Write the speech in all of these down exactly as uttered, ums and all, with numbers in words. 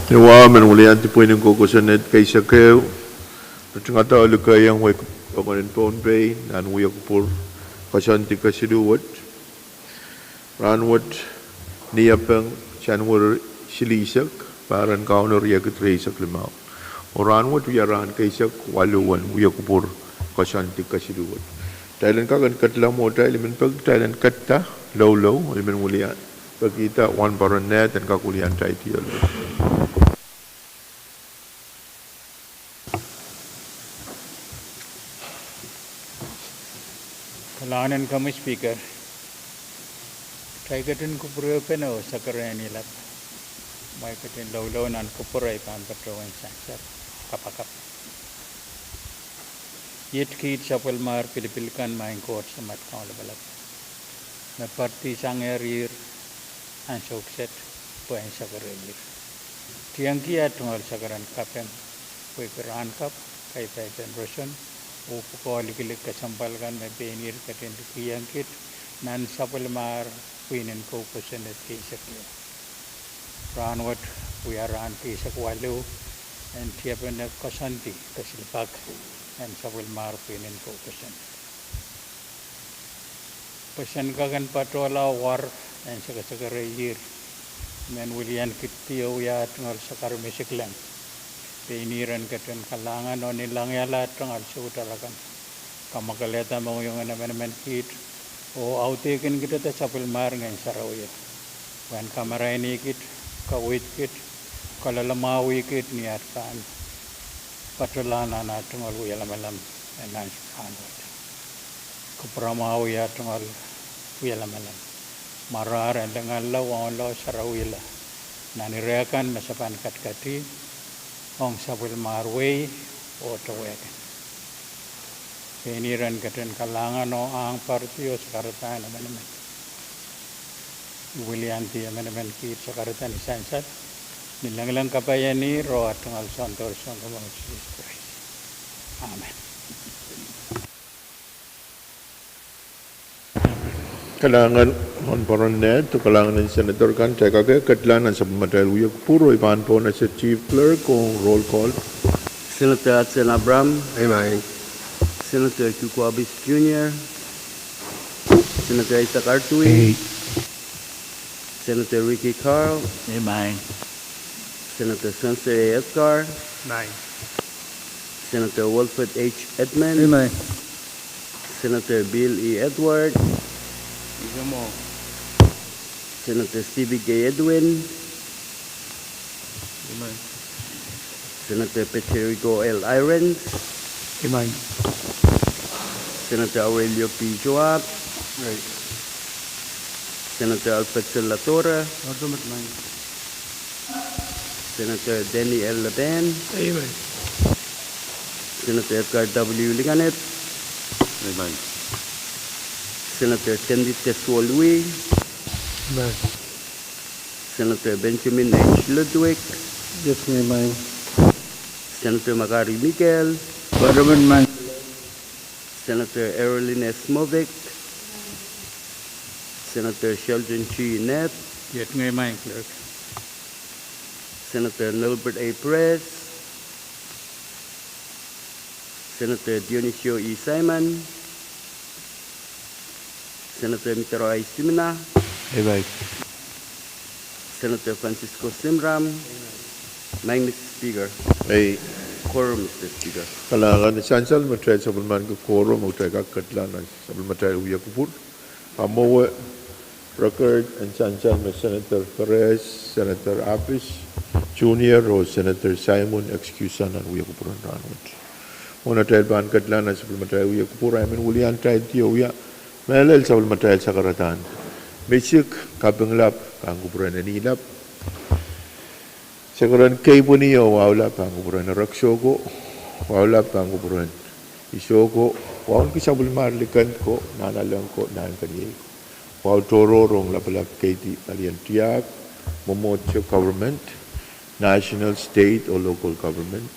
Ni wahu men weliandi pwihn en kou kosonned keisek ehu, ritingada oh likehiong wehi pokon en Pohnpei nan wia kupwur koasoandi kesiluh wet. Rahnwet, Niepeng, January silihsek, pahr en Kauno riekid rieisek limau. Oh rahnwet wia rahn keisek waluh en wia kupwur koasoandi kesiluh wet. Kitail en kak en ketla mwohtail, I men peki kitail en ketla loulou, I men welian pekihda wahnpoaron nehd en kak welian taiti loulou. Kalahngan en komwi Speaker. Kitail ketin kupwurpene oh sakerehni lap, mwein ketin loulou nan kupwur ei pahn patohwan sansal kapakap. Iet kiht sapwellimar pilipil kan, Maing Koht Samat Kaun Lapalap, me poaridi sangehr ihr ansou kiset pwehn sakerehier. Tiengki ah tungoal sakaren kaping, pwehki rahn kapw, kaipaipen roson, oh pwukoa likilik kesempwal kan me pein ihr ketin likih kit nan sapwellimar pwihn en kou kosonned keisek ehu. Rahnwet wia rahn keisek waluh en tiepene koasoandi kesil pak en sapwellimar pwihn en kou kosonned. Pwe sen kak en patohla war en sekesekereier, I men welian kihdi oh wia tungoal sakar misikleng, pein ihr en ketin kalahngan oh ni langiala tungoal soutar akan, kamwakelehda mohngiong en emenemen kiht, oh audehkin kihda sapwellimar Ngehn Sarawio, pwehn kamaraini kit, kaweid kit, kaloalamwahwih kit ni aht pahn patohlahng nan aht tungoal wia lamalam en nan rahnwet. Kupwuramwahwih aht tungoal wia lamalam. Mwarahr en linganla, waunla, sarawihala nan ire kan me se pahn katikati ong sapwellimar wehi oh towehkan. Pein ihr en ketin kalahngan oh ahng poaridi oh sakaradahn emenemen. I weliandi emenemen kiht sakaradahn sansal ni lengileng kapaian ihr oh aht tungoal Soundoar Sounkomour Sises Krais. Amen. Kalahngan en poaron nehd, kalahngan en senator kan. Kitail kak ketla nan sapwellimatail wia kupwur oh I pahn pohnese Chief Clerk ong roll call. Senator Hudson Abraham. Aye, Maing. Senator Q Kuo Abis Junior. Senator Isaac Artui. Aye. Senator Ricky Carl. Aye, Maing. Senator Spencer A. Edgar. Aye, Maing. Senator Wilfred H. Edmund. Aye, Maing. Senator Bill E. Edward. Aye, Maing. Senator Stevie K. Edwin. Aye, Maing. Senator Peterico L. Irons. Aye, Maing. Senator Aurelio P. Joab. Aye. Senator Alfred Senator. Aye, Maing. Senator Danny L. Laban. Aye, Maing. Senator Edgar W. Linganep. Aye, Maing. Senator Tendit Teswolwi. Aye, Maing. Senator Benjamin H. Ludwig. Iet ngehi, Maing. Senator Makari Mikael. Aye, Maing. Senator Erolin S. Movic. Senator Sheldon G. Knapp. Iet ngehi, Maing Clerk. Senator Nelbert A. Perez. Senator Dionisio E. Simon. Senator Mitaro I. Simina. Aye, Maing. Senator Francisco Simram. Maing, Mister Speaker. Aye. Quorum, Mister Speaker. Kalahngan. Sansal me kitail sapwellimaniki quorum, me kitail kak ketla nan sapwellimatail wia kupwur. Amwail record en sansal me Senator Perez, Senator Abis Junior, oh Senator Simon excuse nan wia kupwur en rahnwet. Mwohn atail pahn ketla nan sapwellimatail wia kupwur, I men welian taiti oh wia mehlel sapwellimatail sakaradahn. Misik, kaping lap, pahn kupwuren eni lap. Sakaradahn keipweni oh wahu lap pahn kupwuren Ereksoko, wahu lap pahn kupwuren Isoko, wauneki sapwellimar Likend ko, Nahnalek ko, Nahnkeniei ko. Wahu tohrohr ong lapalap Keidi Palien Tiahk, mwomwohdiso government, national, state oh local government.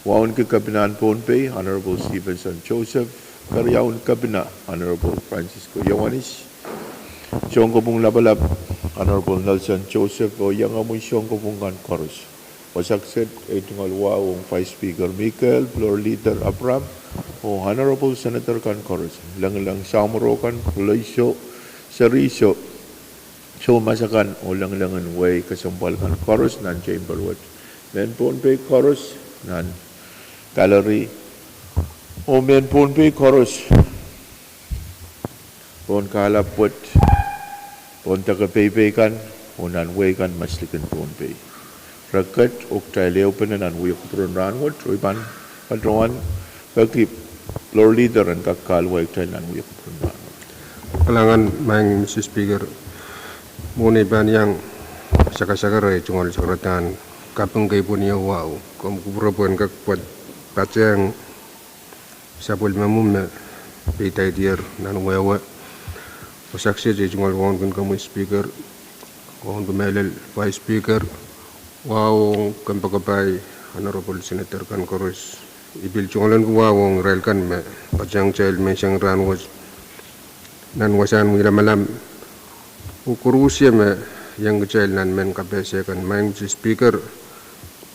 Wauneki Kepinahn Pohnpei, Honorable Stevenson Joseph, keriaun Kepina, Honorable Francisco Ioanis, sounkopwung lapalap, Honorable Nelson Joseph, oh iangahki sounkopwung kan koaros. Wasa kiset ei tungoal wahu ong Vice Speaker Michael, Floor Leader Abraham, oh Honorable Senator kan koaros, lengileng samworo kan, pwuleiso, seriso, soumas akan, oh lengileng en wehi kesempwal kan koaros nan chamber wet. Mehn Pohnpei koaros nan gallery, oh mehn Pohnpei koaros pohn kahlap wet, pohn deke peipei kan, oh nan wehi kan me slikin Pohnpei. Reket oh kitail ehupene nan wia kupwuren rahnwet, oh I pahn patohwan peki Floor Leader en kak kahluwa kitail nan wia kupwuren rahnwet. Kalahngan, Maing Mister Speaker. Mwohn ei pahn iang sakasaker ei tungoal sakaradahn kaping kei pwonio wahu, komw kupwure pwehn kak pwa-, patehng sapwellimomwi me peidaidier nan wehwe. Wasa kiset ei tungoal wahu ong komwi Speaker, wahu ong mehlel Vice Speaker, wahu ong kompoakepahi Honorable Senator kan koaros. I pil tungoalenki wahu ong irail kan me patehng kitail menseng rahnwet nan wasahn wia lamalam, oh koaruhsie me iang kitail nan mehn kapehse kan. Maing Mister Speaker,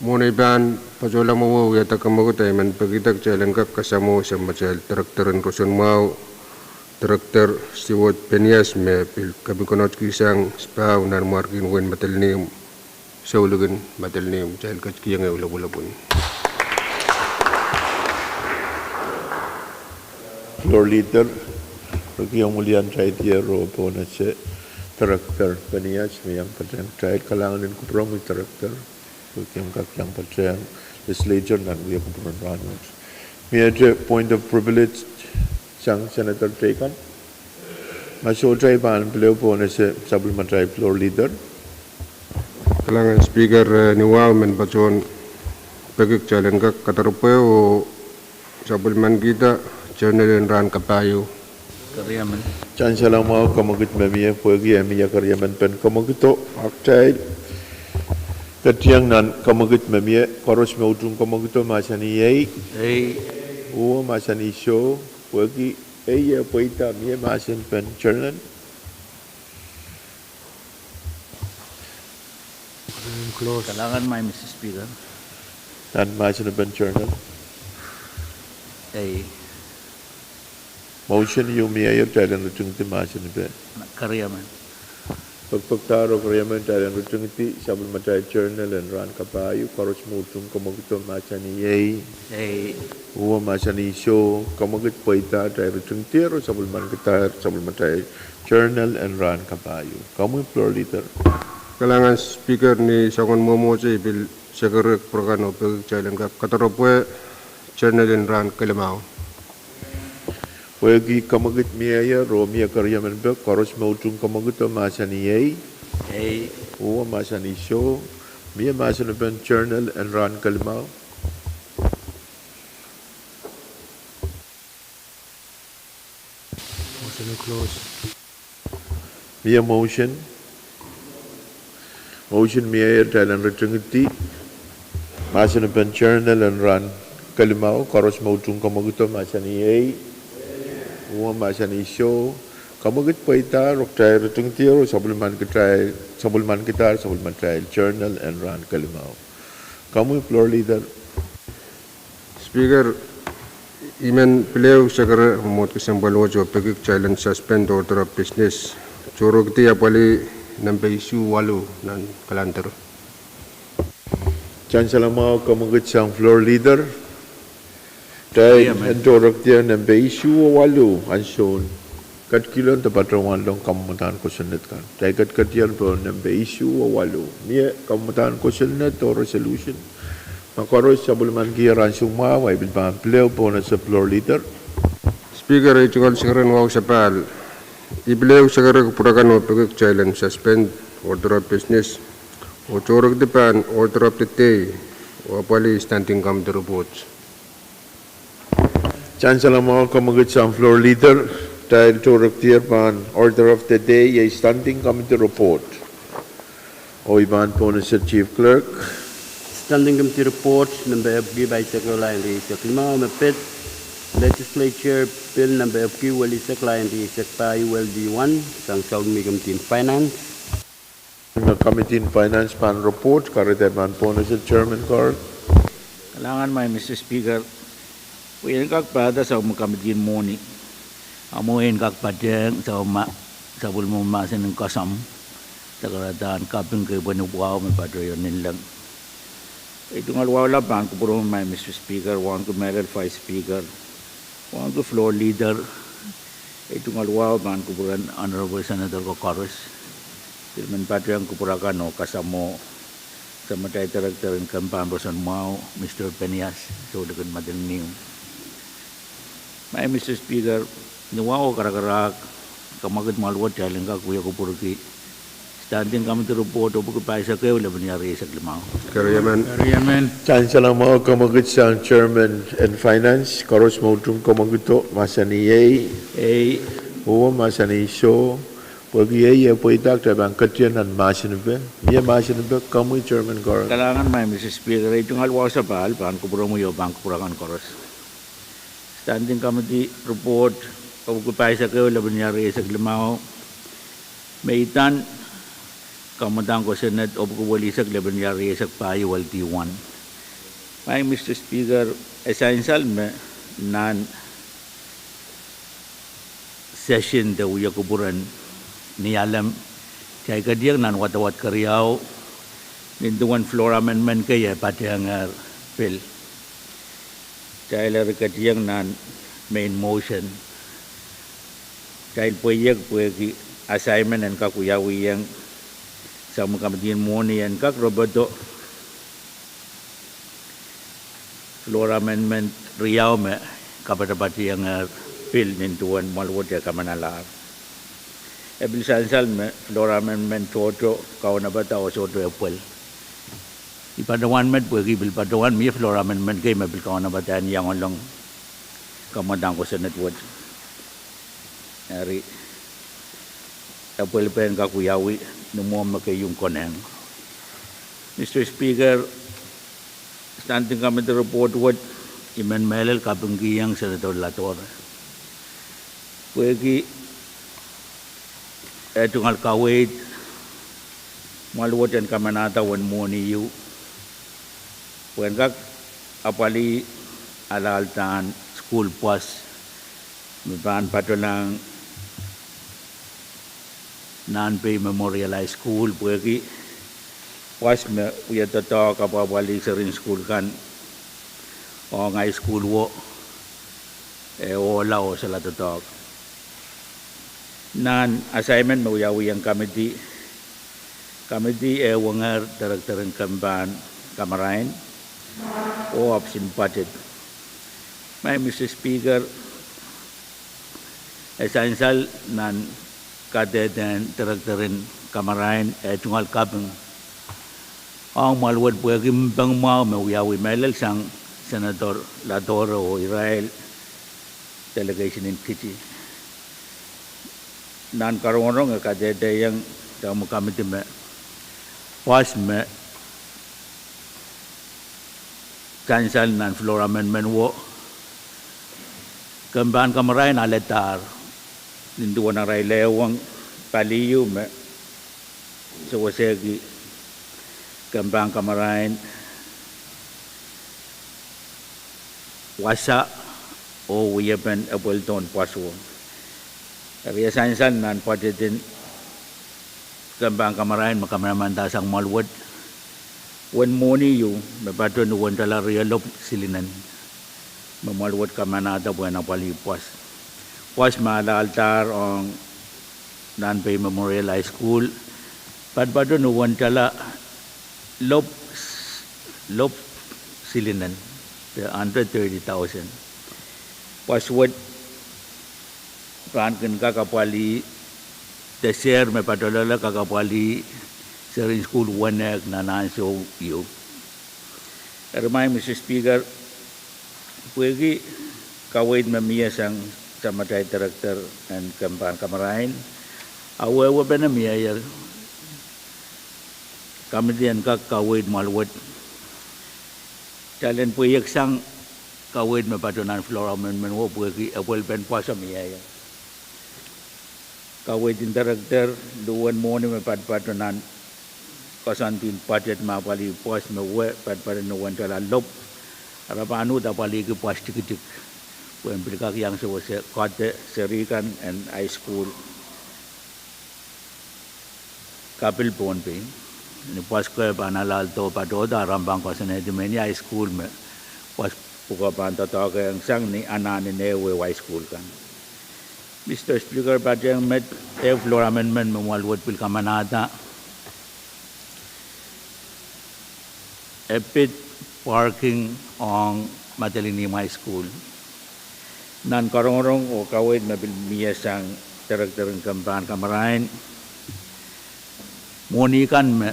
mwohn ei pahn patohla mwowe wiahda kemwekid, I men pekihda kitail en kak kasamwo sang matail Director en Roson Mwahu, Director Stewart Penias, me pil kepikinotkihsang spahu nanmwarkien wehin Madolenihmw, soulikin Madolenihmw, kitail ketikihong ehu lopwulopwun. Floor Leader, rekiong wiliandi tier oh pohnese Director Penias me iang patehng kitail. Kalahngan en kupwuromwi Director, rekiong kak iang patehng Legislature nan wia kupwuren rahnwet. Miehte point of privilege sang Senator teikan. Ma sohte, I pahn pil ehu pohnese sapwellimatail Floor Leader. Kalahngan Speaker, eh, ni wahu men patohwan peki kitail en kak kadaropwe oh sapwellimankihda journal en rahn kapahieu. Sansal mwahu, kemwekid me mie, pwehki e mie keriemen pen kemwekido, a kitail ketiong nan kemwekid me mie. Koaros me utung kemwekido mahsanih ei. Ei. Uwe mahsanih soh, pwehki ei e pweida. Mie mahsen pen journal. Kalahngan, Maing Mister Speaker. Nan mahsen pen journal. Ei. Motion ieu mieier, kitail en ritingidi mahsen pen. Keriemen. Pekpekdahr oh keriemen, kitail en ritingidi sapwellimatail journal en rahn kapahieu. Koaros me utung kemwekido mahsanih ei. Ei. Uwe mahsanih soh, kemwekid pweida, kitail ritingidi oh sapwellimankidahr sapwellimatail journal en rahn kapahieu. Komwi Floor Leader. Kalahngan Speaker, ni soangen mwomwohdiso I pil sekerehki pwurokan oh peki kitail en kak kadaropwe journal en rahn kelimau. Pwehki kemwekid mieier oh mie keriemen pek, koaros me utung kemwekido mahsanih ei. Ei. Uwe mahsanih soh, mie mahsen pen journal en rahn kelimau. Motion to close. Mie motion. Motion mieier, kitail en ritingidi mahsen pen journal en rahn kelimau. Koaros me utung kemwekido mahsanih ei. Uwe mahsanih soh, kemwekid pweida, oh kitail ritingidi oh sapwellimankidahr sapwellimatail journal en rahn kelimau. Komwi Floor Leader. Speaker, I men pil ehu sekere mwomwohd kesempwal wet oh peki kitail en suspend order of business, tohrohrkidi apwalih nempe isuh waluh nan calendar. Sansal mwahu, kemwekid sang Floor Leader. Kitail en tohrohrkidi nempe isuh oh waluh ansoun ketikihong de patohwanlahng kamwadahn kosonned kan. Kitail ketikihong pohn nempe isuh oh waluh. Mie kamwadahn kosonned oh resolution. Ma koaros sapwellimankier ansou mwahu, I pil pahn pil ehu pohnese Floor Leader. Speaker, ei tungoal sekeren wahu sapahl. I pil ehu sekerehki pwurokan oh peki kitail en suspend order of business oh tohrohrkidi pahn order of the day oh apwalih standing committee report. Sansal mwahu, kemwekid sang Floor Leader. Kitail tohrohrkidi pahn order of the day, iei standing committee report. Oh I pahn pohnese Chief Clerk. Standing Committee Report, nempe epwiki pahisek ehu, lain rieisek limau, me pid Legislature Bill nempe epwiki welisek, lain rieisek pahieu, L D one, sang Souleng Committee en Finance. Committee on Finance pahn report, kahrehda pahn pohnese Chairman Corr. Kalahngan, Madam Speaker. Pwe I en kak pahda sapwellimomwi Committee on Mwohni, a mwo I en kak patehng sapwellimomwi mahsen en kasam, sakarada en kaping kei pwe ni wahu me patohwan nin leng. I tungoal wahu lap pahn kupwuromwi Madam Speaker, wauneki mehlel Vice Speaker, wauneki Floor Leader. I tungoal wahu pahn kupwuren Honorable Senator ko koaros, pil men patohwan kupwur akan oh kasamwo Samatail Director en Kempahn Roson Mwahu, Mr Penias Soulikin Madolenihmw. Madam Speaker, ni wahu oh karakarahk, kamwekid mwahl wet kitail en kak wia kupwurki Standing Committee Report epwiki pahisek ehu lepin ire rieisek limau. Sansal mwahu kamwekid sang Chairman en Finance, koaros me utung kamwekido mahsanih ei, ei, oh mahsanih soh. Pwehki ei e pweida, kitail pahn ketieng nan mahsen ipe. Mie mahsen ipe, komwi Chairman Corr. Kalahngan Madam Speaker, I tungoal wahu sapahl pahn kupwuromwi oh pahn kupwur akan koaros. Standing Committee Report epwiki pahisek ehu lepin ire rieisek limau, me idan kamwadang ko Senate epwiki welihsek lepin ire rieisek pahieu, L D one. Madam Speaker, e sansal me nan session de wia kupwuren Nialem, kitail ketieng nan wadawad keriau, nin duwen floor amendment kei e patehngehr bill. Kitail eri ketieng nan main motion. Kitail pweiek pwehki assignment en kak wiawihong sapwellimomwi Committee en Mwohni en kak repedo floor amendment riau me kapatapatehng bill nin duwen mwahl wet e kamanalahr. E pil sansal me floor amendment tohto kaunopada oh sohte epwel. I patohwan met pwehki I pil patohwan mie floor amendment kei me pil kaunopada en iangolong kamwadang ko Senate wet. Eri epwel pen kak wiawi ni mwomwen me keieu konehng. Mr Speaker, Standing Committee Report wet I men mehlel kapingkihong Senator Ladore pwehki e tungoal kaweid mwahl wet en kamanahda uwen mwohni ieu pwe en kak apwalih alahldahr sukuhl pwos me pahn patohlahng Nahnpei Memorial High School pwehki pwos me wia doadoahk apwapwalih seri en sukuhl kan ong high school wo, e ohla oh solahr doadoahk. Nan assignment me wiawihong committee, committee e wengehr director en kempahn kamarain oh option budget. Madam Mr Speaker, e sansal nan kadehdehn director en kamarain e tungoal kaping ong mwahl wet pwehki mpeng mwahu me wiawi mehlel sang Senator Ladore oh irail delegation en Kiti. Nan karongorong e kadehdehiong sapwellimomwi committee me pwos me sansal nan floor amendment wo, kempahn kamarain alehdahr nin duwen arail lehwong paliu me sewesehki kempahn kamarain wasa oh wiepen epweldohn pwoso. Eri e sansal nan pwoatetin kempahn kamarain me kamanamandahr sang mwahl wet, uwen mwohni ieu me patoh ni wen tala rielopw silinen, me mwahl wet kamanahda pwehn apwalih pwos. Pwos me alahdahr ong Nahnpei Memorial High School patpato ni wen tala lopw, lopw silinen, the hundred thirty thousand. Pwos wet pahn kin kak apwalih, de sehr me patohlahla kak apwalih seri en sukuhl wenehk nan ansou ieu. Eri Madam Mr Speaker, pwehki kaweid me mie sang samatail director en kempahn kamarain, a wehwehpene mie ie committee en kak kaweid mwahl wet. Kitail en pweiek sang kaweid me patoh nan floor amendment wo pwehki epwelpen pwoso mie ie. Kaweid en director, duwen mwohni me patpato nan koasoandi en budget me apwalih pwos me wia padapadahn uwen dola lop, re pahn uhd apwalihki pwos tikitik pwehn pil kak iang sewese kohdo seri kan en high school kapil Pohnpei. Ni pwos ko pahn alehdi patohdo, re pahn koasoanehdi me ni high school me pwos pwuko pahn doadoahk sang ni anahn en ehu high school kan. Mister Speaker, patehng met, ehu floor amendment me mwahl wet pil kamanahda, e pid parking ong Madolenihmw High School. Nan karongorong oh kaweid me pil mie sang director en kempahn kamarain, mwohni kan me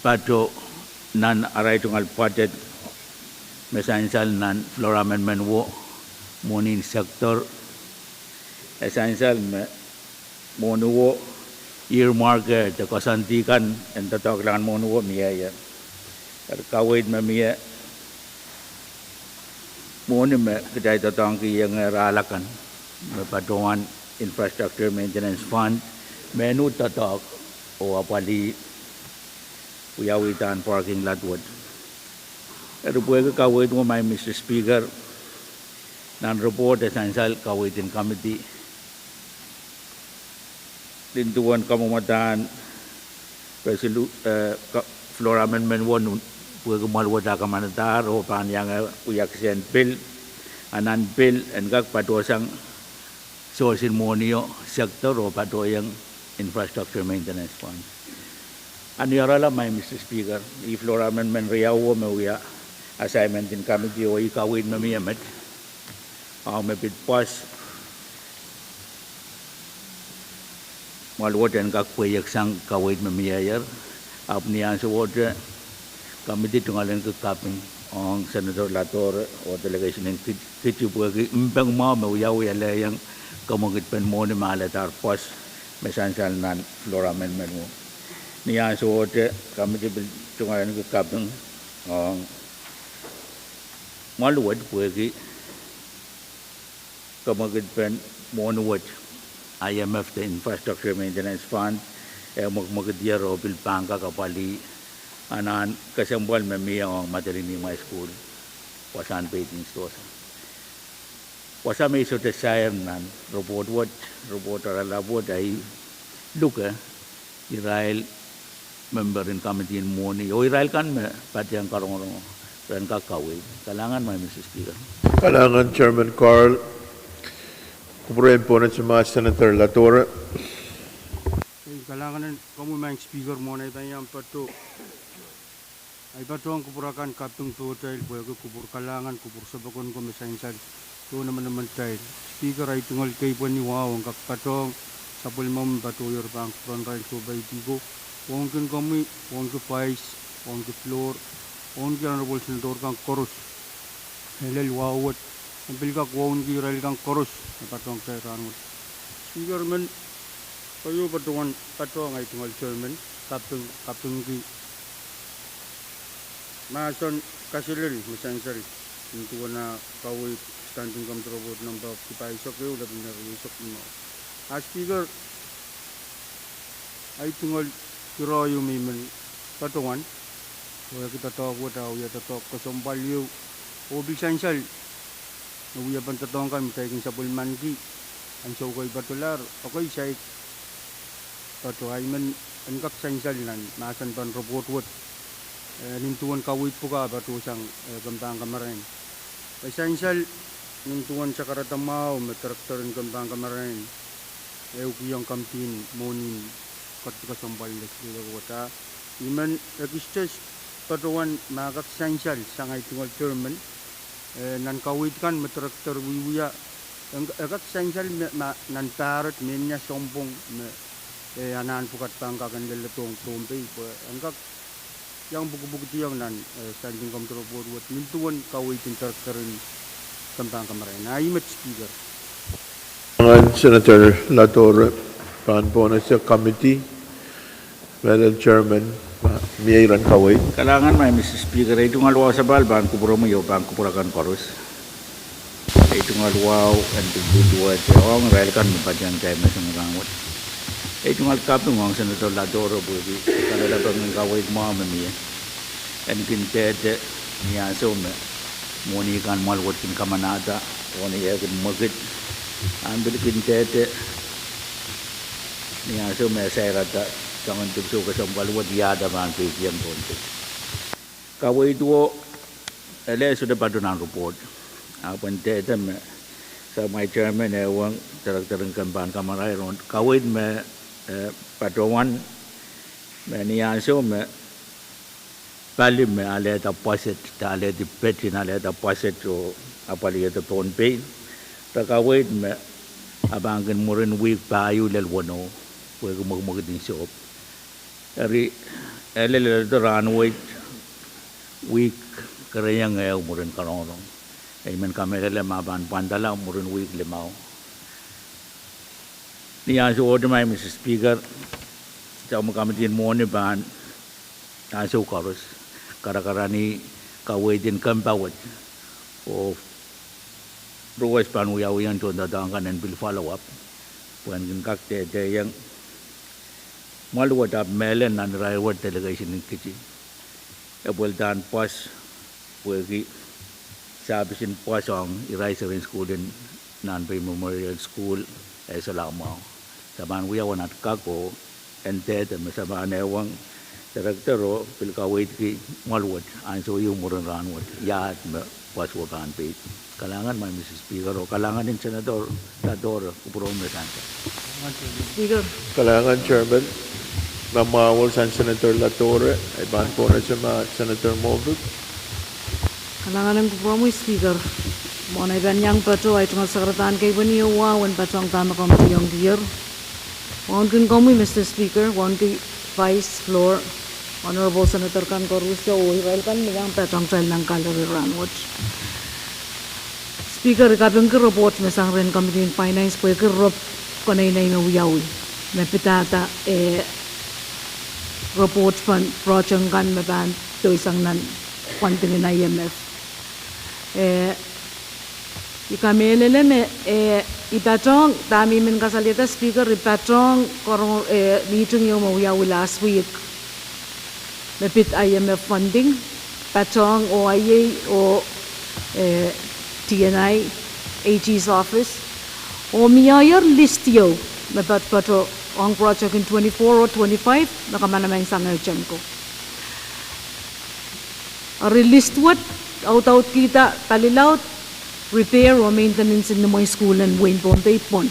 pato nan arail tungoal budget me sansal nan floor amendment wo, mwohnin sector, e sansal me mwohni wo earmark de koasoandi kan en doadoahk lahn mwohni wo mieier. Eri kaweid me mie, mwohni me kitail doadoahngki ienge rahla kan me patohwan infrastructure maintenance fund, mehn uhd doadoahk oh apwalih wiawihda parking lot wet. Eri pwehki kaweid wo, Madam Speaker, nan report e sansal kaweid en committee, nin duwen kamwomwadahn resolu-, eh, ka-, floor amendment wo, pwehki mwahl wet a kamanadahr oh pahn iang wia kisehn bill, anahn bill en kak patohsang source en mwohnio sector oh patohiong infrastructure maintenance fund. A ni oarala, Madam Speaker, ih floor amendment riau wo me wia assignment en committee oh ih kaweid me mie met, ahpw me pid pwos mwahl wet en kak pweieksang kaweid me mieier. Ahpw ni ansowohte committee tungoaleniki kaping ong Senator Latore oh delegation en Kit-, Kitty pwehki mpeng mwahu me wiawia lehiong kamwekidpen mwohni me alehdahr pwos me sansal nan floor amendment wo. Ni ansowohte committee pil tungoaleniki kaping ong mwahl wet pwehki kamwekidpen mwohni wet, I M F de Infrastructure Maintenance Fund, e mwekmwekidier oh pil pahn kak apwalih anahn kesempwal me mie ong Madolenihmw High School, pwoson peiting source. Wasa me I sohte sair nan report wet, report oaralap wet, ahi luke irail member en committee en mwohni oh irail kan me patehng karongorongo, ren kak kaweid. Kalahngan, Madam Speaker. Kalahngan Chairman Carl. Kupwuren Pohnese, Senator Latore. Kalahngan en komwi Madam Speaker, mwohn ahi pahn iang patoh, ahi patohwan kupwur akan kaping pohtail pwehki kupwur kalahngan, kupwur sapwokon ko me sansal pohn emenemenetail. Speaker, ahi tungoal keipweni wahu en kak patohng sapwellimomwi patohier pahn kupwuren irail sohpeidi ko, wauneki komwi, wauneki Vice, wauneki floor, wauneki Honorable Senator kan koaros, e lel wahu wet, en pil kak wauneki irail kan koaros me patohng kitail rahnwet. Speaker, I men keieu patohwan patohng ahi tungoal chairman, kaping, kapingki mahsen kaselel me sansal nin duwen ah kaweid Standing Committee Report number kitail eisek ehu, lepin riesek mwahu. Ah Speaker, ahi tungoal ire ehu me I men patohwan, oh ekei doadoahk wet ah wia doadoahk kesempwal ieu oh pil sansal me wiepen doadoahk kan me kitail kin sapwellimaniki ansou kei patolahr, ekei saik patoh, I men en kak sansal nan mahsen pahn report wet, eh, nin duwen kaweid pwukat patohsang, eh, kempahn kamarain. E sansal nin duwen sakarada mwahu me director en kempahn kamarain e ukihong committee en mwohni en ketiket kesempwal legislature wet ah. I men ekis test patohwan ma e kak sansal sang ahi tungoal chairman, eh, nan kaweid kan me director wiewia, e kak sansal me, ma nan pahr wet me nia sounpwong me, eh, anahn pwukat pahn kak en leledohng Pohnpei pwe en kak iang pwukpwukdiong nan, eh, Standing Committee Report wet nin duwen kaweid en director en kempahn kamarain. Ahi met Speaker. Kalahngan Senator Latore, pahn Pohnese committee, Madam Chairman, ma mie iren kaweid. Kalahngan Madam Speaker, ahi tungoal wahu sapahl pahn kupwuromwi oh pahn kupwur akan koaros. Ahi tungoal wahu en pil duwehte ong irail kan me patehng kitail menseng rahnwet. Ei tungoal kaping ong Senator Latoro pwehki kalelapak en kaweid mwahu me mie. En kin dehde ni ansou me mwohni kan mwahl wet kin kamanahda, oh ni eh kin mwekid, ahn pil kin dehde ni ansou me e sairada soangen dipwisou kesempwal wet iahda pahn peidiong Pohnpei. Kaweid wo, ele sohte patohwan report. Ahpw en dehde me samwail chairman eh wehng director en kemp pahn kamarair oh kaweid me patohwan me ni ansou me pali me alehda pwoaset, de alehdi petin alehda pwoaset oh apwalihada Pohnpei, re kaweid me a pahn kin mwurin wihk pahieu lel weneu, pwehki mwekimwekid en sohp. Eri, ele leledo rahnwet, wihk kereiong ehu mwurin karongorong. Ei men kamehlele me a pahn pwandala mwurin wihk limau. Ni ansou ohte, Madam Speaker, sapwellimomwi komitin mwohni pahn ansou koaros karakarahkihla kaweid en kemp wet, oh ruwes pahn wiawi ong tohndoadoahk kan en pil follow up, pwehn kin kak dehdehiong mwahl wet ahpw mehlel nan irair wet delegation en Kiti, e pweldan pwoas, pwehki sahpis en pwoas ong irail seren sukuhl en Nahnpei Memorial School, e solahr mwahu. Se pahn wia wen at kak oh en dehde me se pahn eh wehng director oh pil kaweidki mwahl wet ansou ieu mwurin rahnwet, iahd me pwoas wet pahn peid. Kalahngan, Madam Speaker, oh kalahngan en Senator Latoro, kupwuromwi me sansal. Speaker. Kalahngan chairman, me mwahu sang Senator Latoro, I pahn pohnese ma Senator Moffitt. Kalahngan en kupwuromwi Speaker. Mwohn ei pahn iang patoh, ei tungoal sakaradahn kei pwehn ieu wa, wen patohng dahme komw pwurehng dier. Wauneki komwi Mister Speaker, wauneki Vice, Floor, Honorable Senator kan koaros, oh irail kan me iang patohng kitail nan gallery rahnwet. Speaker, I kapingki report me sang rehn Committee on Finance pwehki rop konehng me wiawi me pidada, eh, report pahn project kan me pahn doisang nan funding en I M F. Eh, I kamehlele me, eh, I patohng, dahme I men kasalehiong Speaker, I patohng karong, eh, meeting ieu me wiawi last week me pid I M F funding, patohng O I A oh, eh, T N I, A G's office, oh mie list ieu me patopato ong project en twenty-four oh twenty-five me kamanaman sang eh Jemko. Eri list wet audaudkihda palilaud, repair oh maintenance en ni mwein sukuhl en wehin Pohnpei pwon.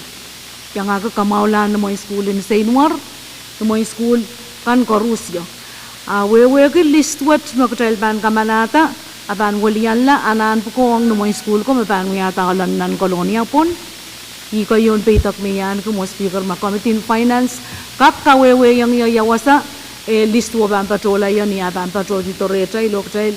Iangahki kamwahulahn ni mwein sukuhl en Seinwar, ni mwein sukuhl kan koaros. A wehwehki list wet me kitail pahn kamanahda, a pahn welianla anahn pwukoa ong ni mwein sukuhl ko me pahn wiahda ahlo nan Kolonia pwon. Ih keieun peidek me I ahneki mwo Speaker, ma Committee on Finance kak kawehwehiong ie ia wasa, eh, list wet pahn patohla ie, ni ah pahn patohdi doarehtail oh kitail,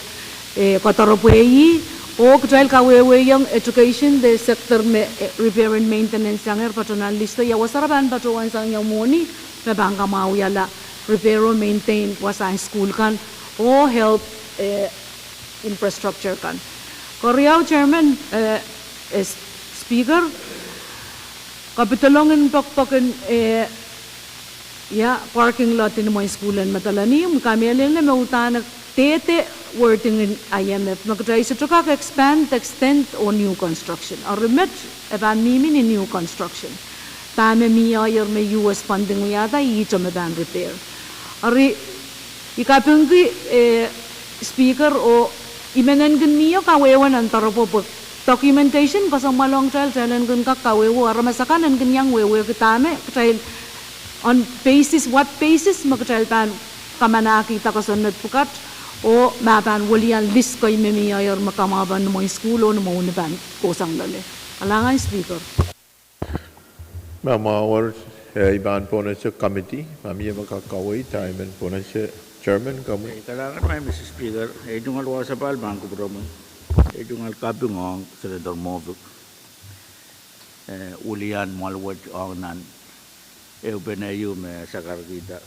eh, koadoarepwe ih, oh kitail kawehwehiong education de sector me, eh, repair and maintenance iangehr patohwan list, ia wasa re pahn patohwan sang ie mwohni me pahn kamwahwihala repair oh maintain wasahn sukuhl kan oh help, eh, infrastructure kan. Keriau Chairman, eh, eh, Speaker, kapidolong en pokpoken, eh, ia parking lot en ni mwein sukuhl en Madolenihmw, I kamehlele me udahn dehde wording en I M F me kitail sohte kak expand, extend oh new construction. Eri met e pahn mihmi ni new construction. Dahme mie ie me U S funding wiahda, ihte me pahn repair. Eri I kapingki, eh, Speaker, oh I men en kin mie kawehwe nan doaropwe pwe documentation kesempwal ong kitail, kitail en kin kak kawehwe, aramas akan en kin iang wehwehki dahme kitail on basis, what basis me kitail pahn kamanahkihda kosonned pwukat, oh ma pahn welian list kei me mie ie me kamwahupen ni mwein sukuhl oh ni mwein pahn kohsang loale. Kalahngan Speaker. Ma mwahu, eh, I pahn pohnese committee, ma mie me kak kaweid, I men pohnese Chairman, komwi. Eh, kalahngan Madam Speaker, ei tungoal wasapahl pahn kupwuromwi, ei tungoal kaping ong Senator Moffitt, eh, welian mwahl wet ong nan ehupene ieu me sakarkihda.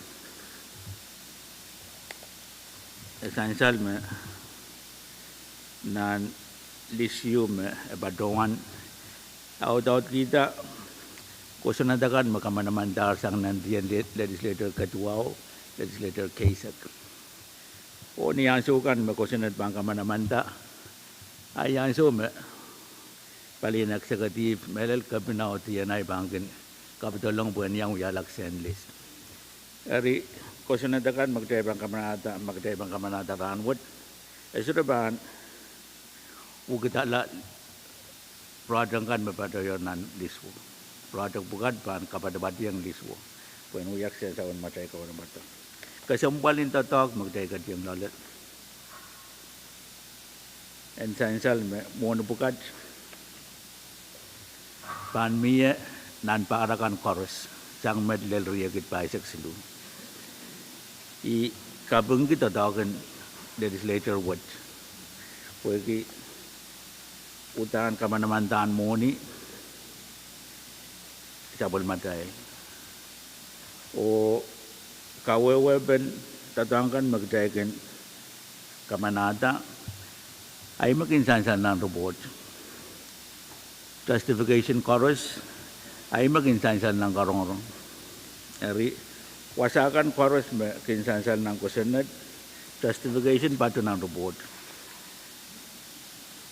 E sansal me nan list ieu me e patohwan audaudkihda kosonned akan me kamanamandahr sang nan dien le-, legislator Ketuaho, legislator Keisek. Oh ni ansou kan me kosonned pahn kamanamanda, a ih ansou me palien executive, mehlel kepina oh D N I pahn kin kapidolong pwehn iang wiahla kisehn list. Eri kosonned akan me kitail pahn kamanahda, me kitail pahn kamanahda rahnwet, e sohte pahn wukidala project kan me patohier nan list wo. Project pwukat pahn kapatapationg list wo pwehn wia kisehn sapwellimatail kaunopata. Kesempwal en doadoahk me kitail ketiong loale, en sansal me mwohni pwukat pahn mie nan pahr akan koaros, sang met lel riekid pahisek siluh. I kapingki doadoahk en legislator wet, pwehki uhdahn kamanamandan mwohni sapwellimatail. Oh kawehwepen doadoahk kan me kitail kin kamanahda, a ih me kin sansal nan report. Justification koaros, a ih me kin sansal nan karongorong. Eri wasa kan koaros me kin sansal nan kosonned, justification patoh nan report.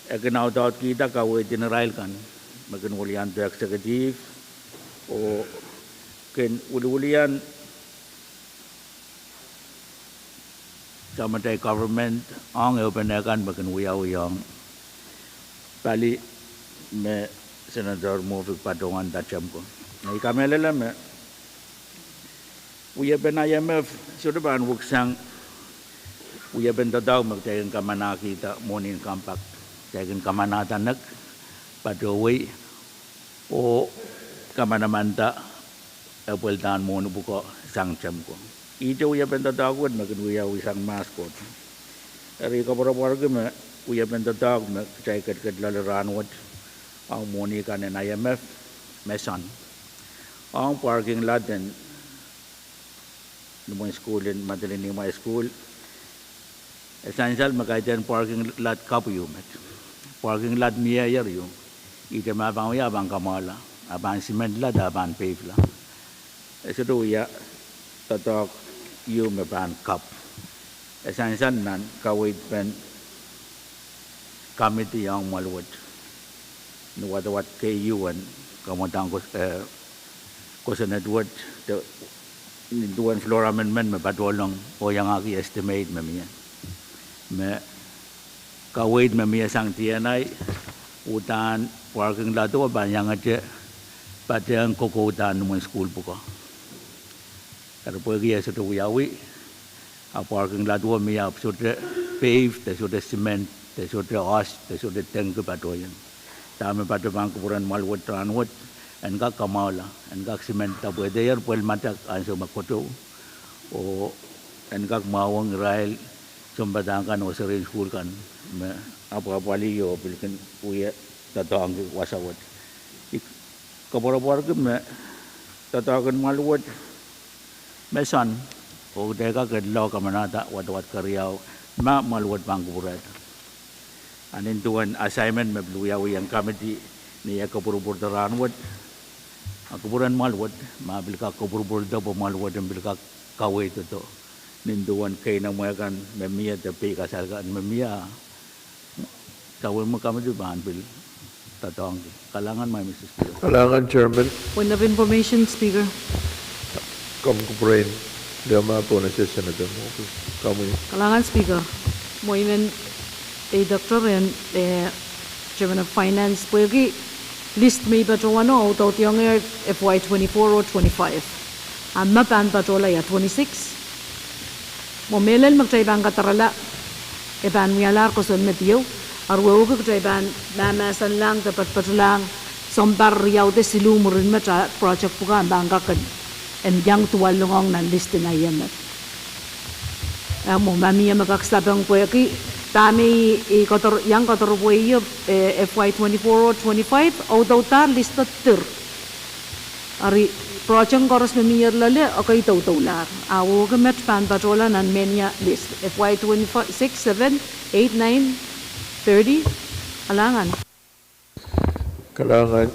E kin audaudkihda kaweid en irail kan me kin wiliandi executive, oh kin wiliwilian samatail government ong ehupene kan me kin wiawi ong pali me Senator Moffitt patohwanda temko. I kamehlele me wiepen I M F sohte pahn weksang wiepen doadoahk me kitail kin kamanahkihda mwohni en compact. Kitail kin kamanahda nek, patohwei, oh kamanamanda epweldahn mwohni pwuko sang temko. Ihte wiepen doadoahk wet me kin wiawi sang mahs koht. Eri koapworopworki me wiepen doadoahk me kitail ketiket loale rahnwet ong mwohni kan en I M F, me soangen ong parking lot en nimwen sukuhl en Madolenihmw High School, e sansal me kaidehn parking lot kapw ieu met. Parking lot mieier ieu. Ihte ma pahn wia, a pahn kamwahula, a pahn simentlahda, a pahn peivla. E sohte wia doadoahk ieu me pahn kapw. E sansal nan kaweidpen committee ong mwoahl wet, ni wadawad keieu en kamwadang kos-, eh, kosonned wet, de nin duwen floor amendment me patohlong oh iangahki estimate me mie, me kaweid me mie sang D N I, uhdahn parking lot o pahn iangete patehng kokoudahn nimwen sukuhl pwuko. Eri pwehki e sohte wiawi, a parking lot o mie ahpw sohte pave, de sohte cement, de sohte oas, de sohte dengki patohieng. Dahme patohwan kupwuren mwoahl wet rahnwet, en kak kamwahula, en kak simentlahda pwehdehier pwel matak ansou me kotou, oh en kak mwahuwong irail sounpadahk kan oh serien sukuhl kan me apwapwalih oh pil kin wie doadoahngki wasa wet. I koapworopworki me doadoahk en mwoahl wet me soangen, oh kitail kak ketin lao kamanahda wadawad keriau ma mwoahl wet pahn kupwurehda. A nin duwen assignment me pil wiawi ong committee ni eh kopwurupwurdo rahnwet, a kupwuren mwoahl wet ma pil kak kopwurupwurdo pwe mwoahl wet en pil kak kaweidodo nin duwen keinemwe kan me mie de peikasal kan me mie, a sapwellime committee pahn pil doadoahngki. Kalahngan, Madam Speaker. Kalahngan, Chairman. Point of information, Speaker. Komw kupwurein, lema pwon ese Senator Moffitt. Komwi. Kalahngan, Speaker. Mwein I men idek rehn, eh, Chairman of Finance, pwehki list me I patohwanohng, audiohngehr F Y twenty-four oh twenty-five. A me pahn patohla ia, twenty-six? Mwo mehlel me kitail pahn kadarala, e pahn wialahr kosonned ieu, eri wehwehki kitail pahn mahmahsenlahng de patopatlahng sounpar riau de siluh mwurin met a project pwukat pahn kak en iang duwallongohng nan list en I M F. Eh, mwo ma mie me kak sapeng pwehki dahme I, I koador-, iang koadoropwe ie, eh, F Y twenty-four oh twenty-five, audaudahr list o dir. Eri project koaros me mier loale, ekei doudoulahr. A wehwehki met pahn patohla nan mehnia list. F Y twenty-six, seven, eight, nine, thirty. Kalahngan. Kalahngan.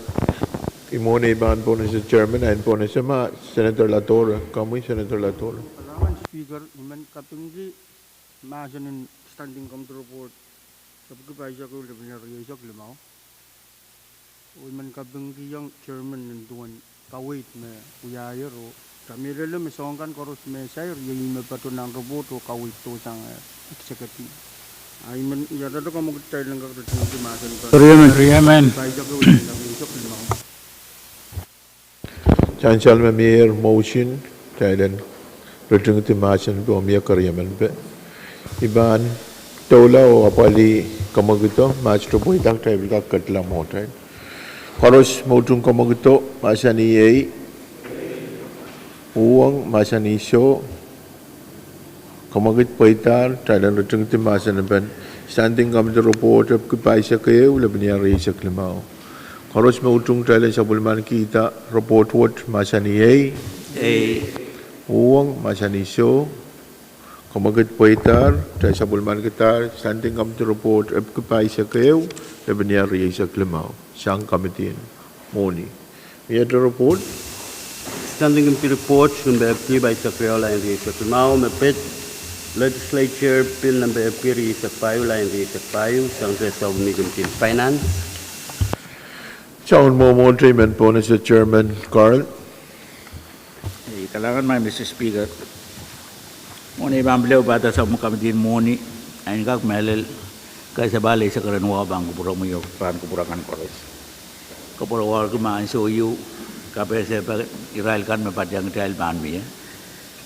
I mwohni pahn pohnese chairman, ahi pohnese ma Senator Ladora, komwi Senator Ladora. Kalahngan Speaker, I men kapingki mahsen en Standing Committee Report epwiki pahisek ehu lepin rieisek limau. Oh I men kapingkihong chairman nin duwen kaweid me wiahier oh kamehlele me soahng kan koaros me sair iei me patohwan report oh kaweid dohsang, eh, executive. Ah, I men iaduwen komw kitail en kak ritingki mahsen kan. Riemen. Riemen. Pahisek ehu lepin rieisek limau. Sansal me mie motion, kitail en ritingdi mahsen pwe mie keriemen pwe. I pahn doula oh apwalih komwekid o, ma sohte pweida kitail pil kak ketla mwohtail. Koaros me utung komwekid o, mahsanih ei. Uhwong, mahsanih soh. Komwekid pweidahr, kitail en ritingdi mahsen en Standing Committee Report epwiki pahisek ehu lepin rieisek limau. Koaros me utung kitail en sapwellimanikihda report wet, mahsanih ei. Ei. Uhwong, mahsanih soh. Komwekid pweidahr, kitail sapwellimanikihda Standing Committee Report epwiki pahisek ehu lepin rieisek limau sang committee en mwohni. Mie report. Standing Committee Report nempe epwiki pahisek riau lain rieisek limau me pid Legislature Bill nempe epwiki rieisek pahieu lain rieisek pahieu sang sehse me Committee en Finance. Soangen mwomwohdiso I men pohnese chairman Carl. Ei, kalahngan maing Mister Speaker. Mwohni pahn pil ehu padahk sang committee en mwohni, ahi kak mehlel kasapahl eisek ren wahu pahn kupwuromwi oh pahn kupwur akan koaros. Kupwuromwi me ansou ieu kapehse pahn irail kan me patehng kitail pahn mie.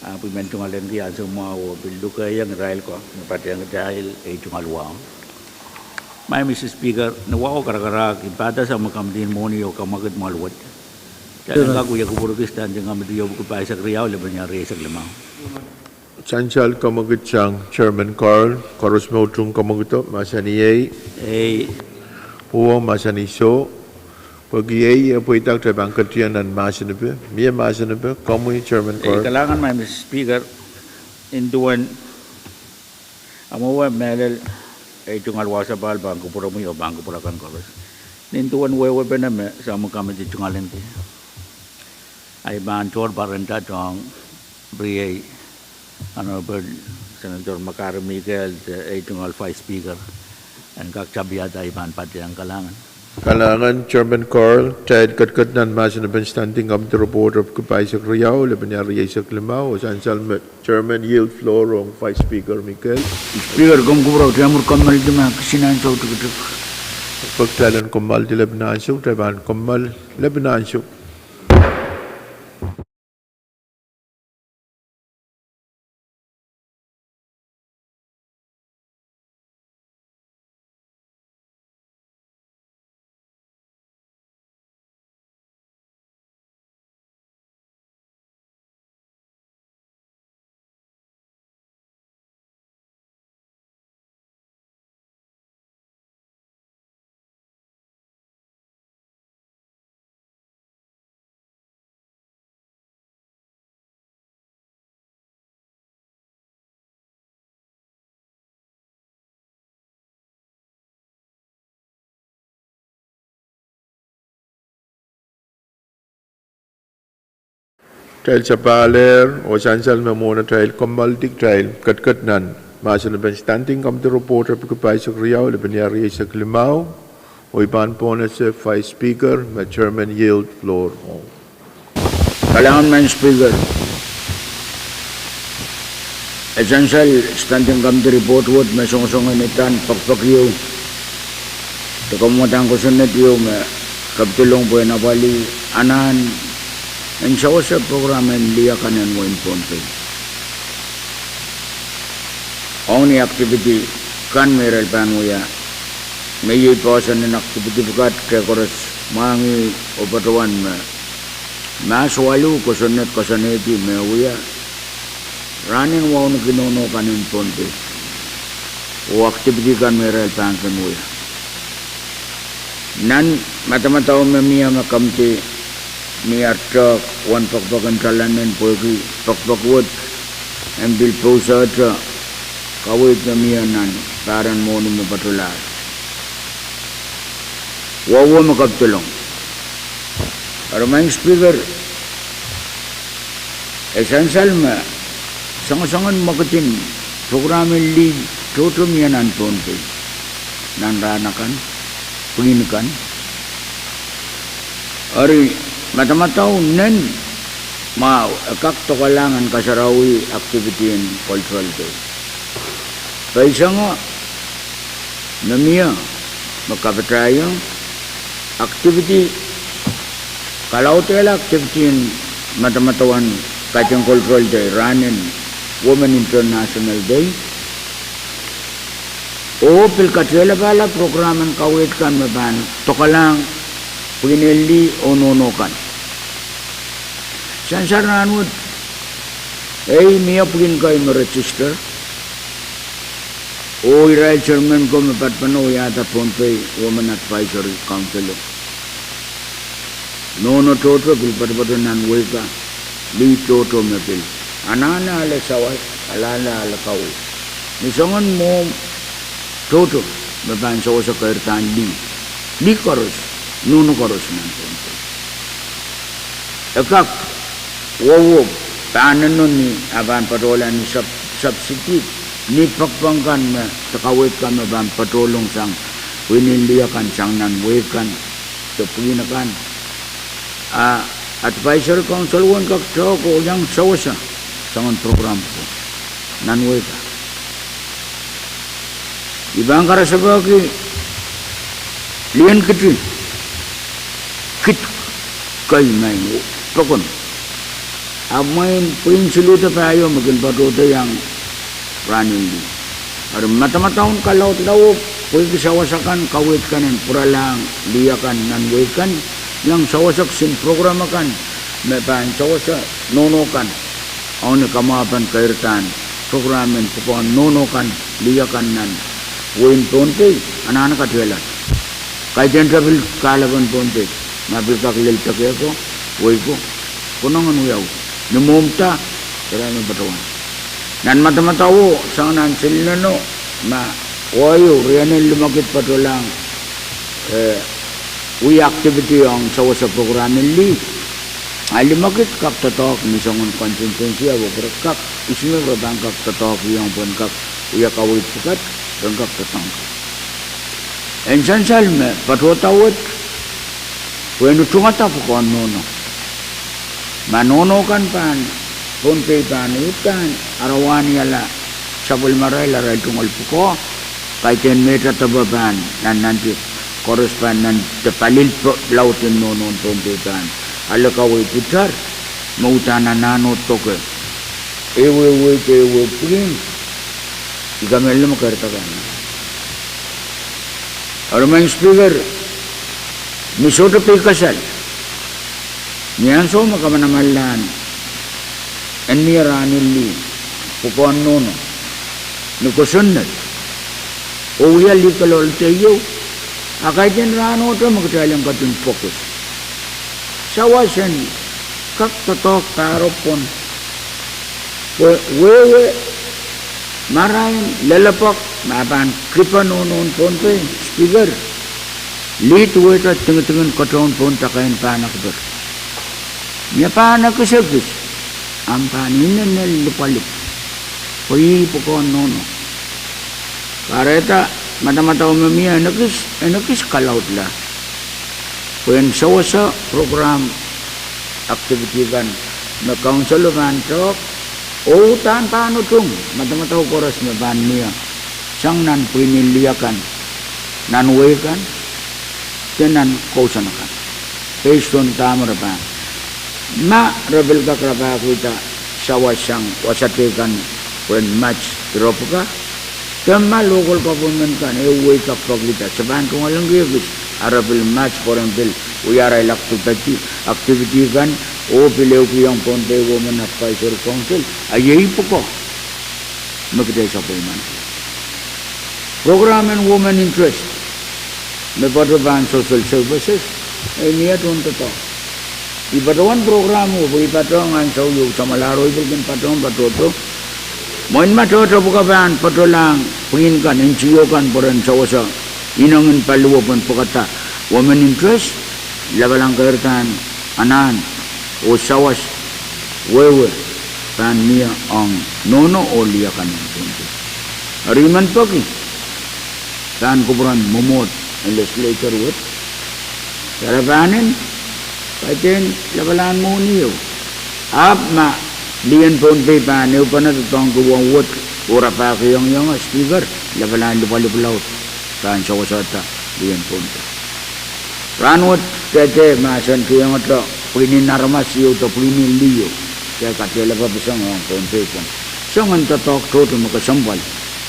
Ah, pwe I men tungoal en ki ansou mwahu oh pil lukehiong irail ko me patehng kitail ei tungoal wahu. Maing Mister Speaker, ni wahu karakarahk I padahk sang committee en mwohni oh komwekid mwoal wet. Kitail en kak wia kupwurki Standing Committee epwiki pahisek riau lepin rieisek limau. Sansal komwekid sang chairman Carl, koaros me utung komwekid o, mahsanih ei. Ei. Uhwong, mahsanih soh. Pwehki ei e pweida kitail pahn ketiong nan mahsen epe. Mie mahsen epe, komwi chairman Carl. Kalahngan maing Mister Speaker, nin duwen amwail mehlel ei tungoal wasapahl pahn kupwuromwi oh pahn kupwur akan koaros. Nin duwen wehwehpene me sang committee tungoal en ki, ahi pahn tohr pahrek ong riei Honorable Senator Makari Mikel de ei tungoal Vice Speaker en kak tapiada ahi pahn patehng. Kalahngan. Kalahngan chairman Carl, kitail ketiket nan mahsen en Standing Committee Report epwiki pahisek riau lepin rieisek limau oh sansal me chairman yield floor ong Vice Speaker Mikel. Speaker, komw kupwurki kitail mwur kommoaldi me kisin ansou tikitik. Pwe kitail en kommoaldi lepin ansou, kitail pahn kommoal lepin ansou. Kitail sapahl oh sansal me mwohn atail kommoaldi, kitail ketiket nan mahsen en Standing Committee Report epwiki pahisek riau lepin rieisek limau. Oh I pahn pohnese Vice Speaker me chairman yield floor ong. Kalahngan maing Speaker. E sansal Standing Committee Report wet me songosong en idan pekipek ieu de kamwadang kosonned ieu me Capitol ong pwehn apwalih anahn en sewese program en lih akan en wehin Pohnpei. Ong ni activity kan me irail pahn wia, me iei poahsoan en activity pwukat de koaros mwahngih oh patohwan me mahs waluh kosonned koasoanehdi me wia rahnen wauneki nohno kan en Pohnpei oh activity kan me irail pahn kin wia. Nan madamadau me mie me committee mie ar tehk wen pekipek en talan en pwehki pekipek wet en pil pousehte kaweid me mie nan pahr en mwohni me patohlahr. Wauwe me Capitol ong. Eri Maing Speaker, e sansal me songosongen mwekid en prokram en lih tohto mie nan Pohnpei, nan rahn akan, pwihn kan. Eri madamadau nen mwahu e kak dokalahng en kasarawi activity en Cultural Day. Peisengo me mie me kapatahiong activity, kalaudehla activity en madamadau en kaidehn Cultural Day, rahn en Women International Day, oh pil katehlapahla prokram en kaweid kan me pahn dokalahng pwihn en lih oh nohno kan. Sansal rahnwet, ei mie pwihn kei me register, oh irail chairman ko me patpene wiahda Pohnpei Women Advisory Council o. Nohno tohto pil poatopoat nan wehi ka, lih tohto me pil anahne ale sawas, anahne ale kaweid. Ni soangen mwohmw tohto me pahn sewese keirdahn lih, lih koaros, nohno koaros nan Pohnpei. E kak wowop, pahn nohno ni ah pahn patohla ni sub-, subsidy, ni pekipek kan me, de kaweid kan me pahn patohlong sang pwihn en lih akan sang nan wehi kan, de pwihn akan. A Advisory Council won kak tehk oh iang sewese soangen prokram ko nan wehi ka. I pahn karasepe ki lien kiti, kid kei me pokon. Ahpw mwein pwihn siluh de pahieu me kin patohdo iang rahn en lih. Eri madamadau en kalaudlahn pwehki sawas akan, kaweid kan en pwuralahng lih akan nan wehi kan, iang sewese kisin prokram akan me pahn sewese nohno kan. Ong ni kamwahupen keirdahn prokram en pwukoahn nohno kan, lih akan nan wehin Pohnpei, anahne katehla. Kaidehn te pil kahlepen Pohnpei, ma pil kak lel deke ko, wehi ko, konehng en wiawi. Ni mwohmw da, irail me patohwan. Nan madamadauo, sang nan Silneno, ma oahieu, rienen limekid patohlahng, eh, wia activity ong sewese prokram en lih. A limekid kak doadoahk ni soangen contingency, a wekere kak, ihs me re pahn kak doadoahk iong pwehn kak wia kaweid pwukat, pwehn kak doadoahk. En sansal me patohda wet, pwehn utungada pwukoahn nohno. Ma nohno kan pahn, Pohnpei pahn uhdahn, ara wahniala sapwellimarail arail tungoal pwukoa, kaidehn mehte depe pahn, nan nantihong koaros pahn nan de palil pe-, laud en nohno en Pohnpei pahn ale kaweid itar, me uhdahn anahne doke. Ehu ehu wehi de ehu ehu pwihn, I kamehlele me keirda kan. Eri Maing Speaker, ni sohte peikasal, ni ansou me kamanamanlahn en mie rahn en lih, pwukoahn nohno, ni kosonned, oh wia lih kaloal de ieu, a kaidehn rahnohte me kitail en ketin focus. Sawas en kak doadoahk pahro pwon. Pwe wehwe, marain, lelepek, ma pahn kipe nohno en Pohnpei, Speaker, lih duwehte dingidingin ketohn pohn dakain pahn ekipir. Mie pahn ekis ekis, ahpw pahn inenen lipwalipw. Pwe ih pwukoahn nohno. Kahrehda madamadau me mie en ekis, en ekis kalaudla pwehn sewese prokram, activity kan me council o pahn tehk, oh uhdahn pahn utung madamadau koaros me pahn mie sang nan pwihn en lih akan, nan wehi kan, de nan kousoan akan, based on dahme re pahn. Ma re pil kak rapahkihda sawas sang wasa teikan pwehn match ire pwukat, de ma local government kan ehu wehi kak pekihda se pahn tungoalenki ekis, a re pil match pwehn pil wia arail activity, activity kan, oh pil ehukihong Pohnpei Women Advisory Council, a iei pwukoa me kitail sapwellimaniki. Prokram en women interest, me patohwan social services, e mie tohn doadoahk. I patohwan prokram o pwe I patohwan ansou ieu samwalahro I pil kin patohwan patohdo. Mwein ma tohto pwukat pahn patohlahng pwihn kan, NGO kan pwe ren sewese inengin paliwar pwehn pwukada women interest, lapalahn keirdahn anahn oh sawas wehwe pahn mie ong nohno oh lih akan en Pohnpei. Eri I men peki pahn kupwuren mwomwohd en legislature wet, sarawi pahn en, kaidehn lapalahn mwohni ehu. Ahpw ma lih en Pohnpei pahn ehupene doadoahngki wet oh rapahkihong ie, Speaker, lapalahn lipwalipw laud pahn sewesehda lih en Pohnpei. Rahnwet dehde mahsen kihong ata pwihn en aramas ieu de pwihn en lih ieu, de kadehlap peseng ong Pohnpei pwon. Soangen doadoahk tohto me kesempwal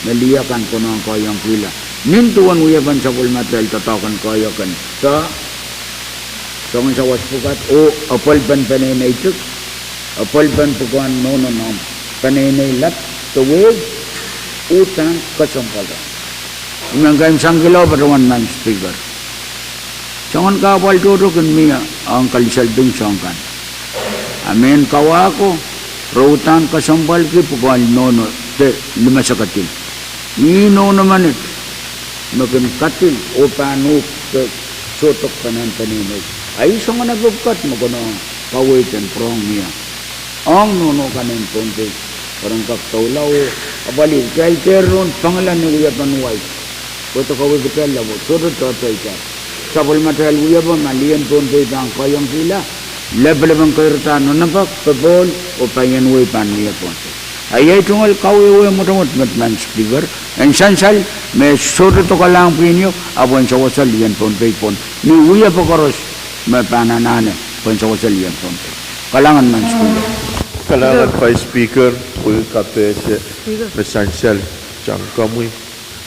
me lih akan konehng koahiekihla. Nin duwen wiepen sapwellimatail doadoahk en koahiek en, de soangen sawas pwukat oh apwalipen peneinei tik, apwalipen pwukoahn nohno nohn peneinei lap de wehi, uhdahn kesempwal. I men kaimwisekihla patohwan, Madam Speaker, soangen kahpwal tohto kin mie ong consulting soang kan. A mehn kawahko, re uhdahn kesempwalki pwukoahn nohno de limesekedi. Ih nohno menet me kin kadil oh pahn uhk de sohte pwukoahn peneinei. A ih soangen epwukat me konehng kaweid en pwurehng mie ong nohno kan en Pohnpei, pwe ren kak doula oh apwalih. Kitail dehr pangala ni wiepen wai, pwe de kaweid kitail, ahpw sohte doadoahk. Sapwellimatail wiepe ma lih en Pohnpei pahn koahiekihla, lepelepen keirda, nonopek, popohl oh paian wehi pahn mie Pohnpei. A iei tungoal kawehwe mwotomwot, Madam Speaker, en sansal me sohte dokalahng pwihn ieu, ahpw en sewese lih en Pohnpei pwon ni wiepe koaros me pahn anahne pwehn sewese lih en Pohnpei. Kalahngan, Madam Speaker. Kalahngan Vice Speaker, pwehki kapehse me sansal sang komwi.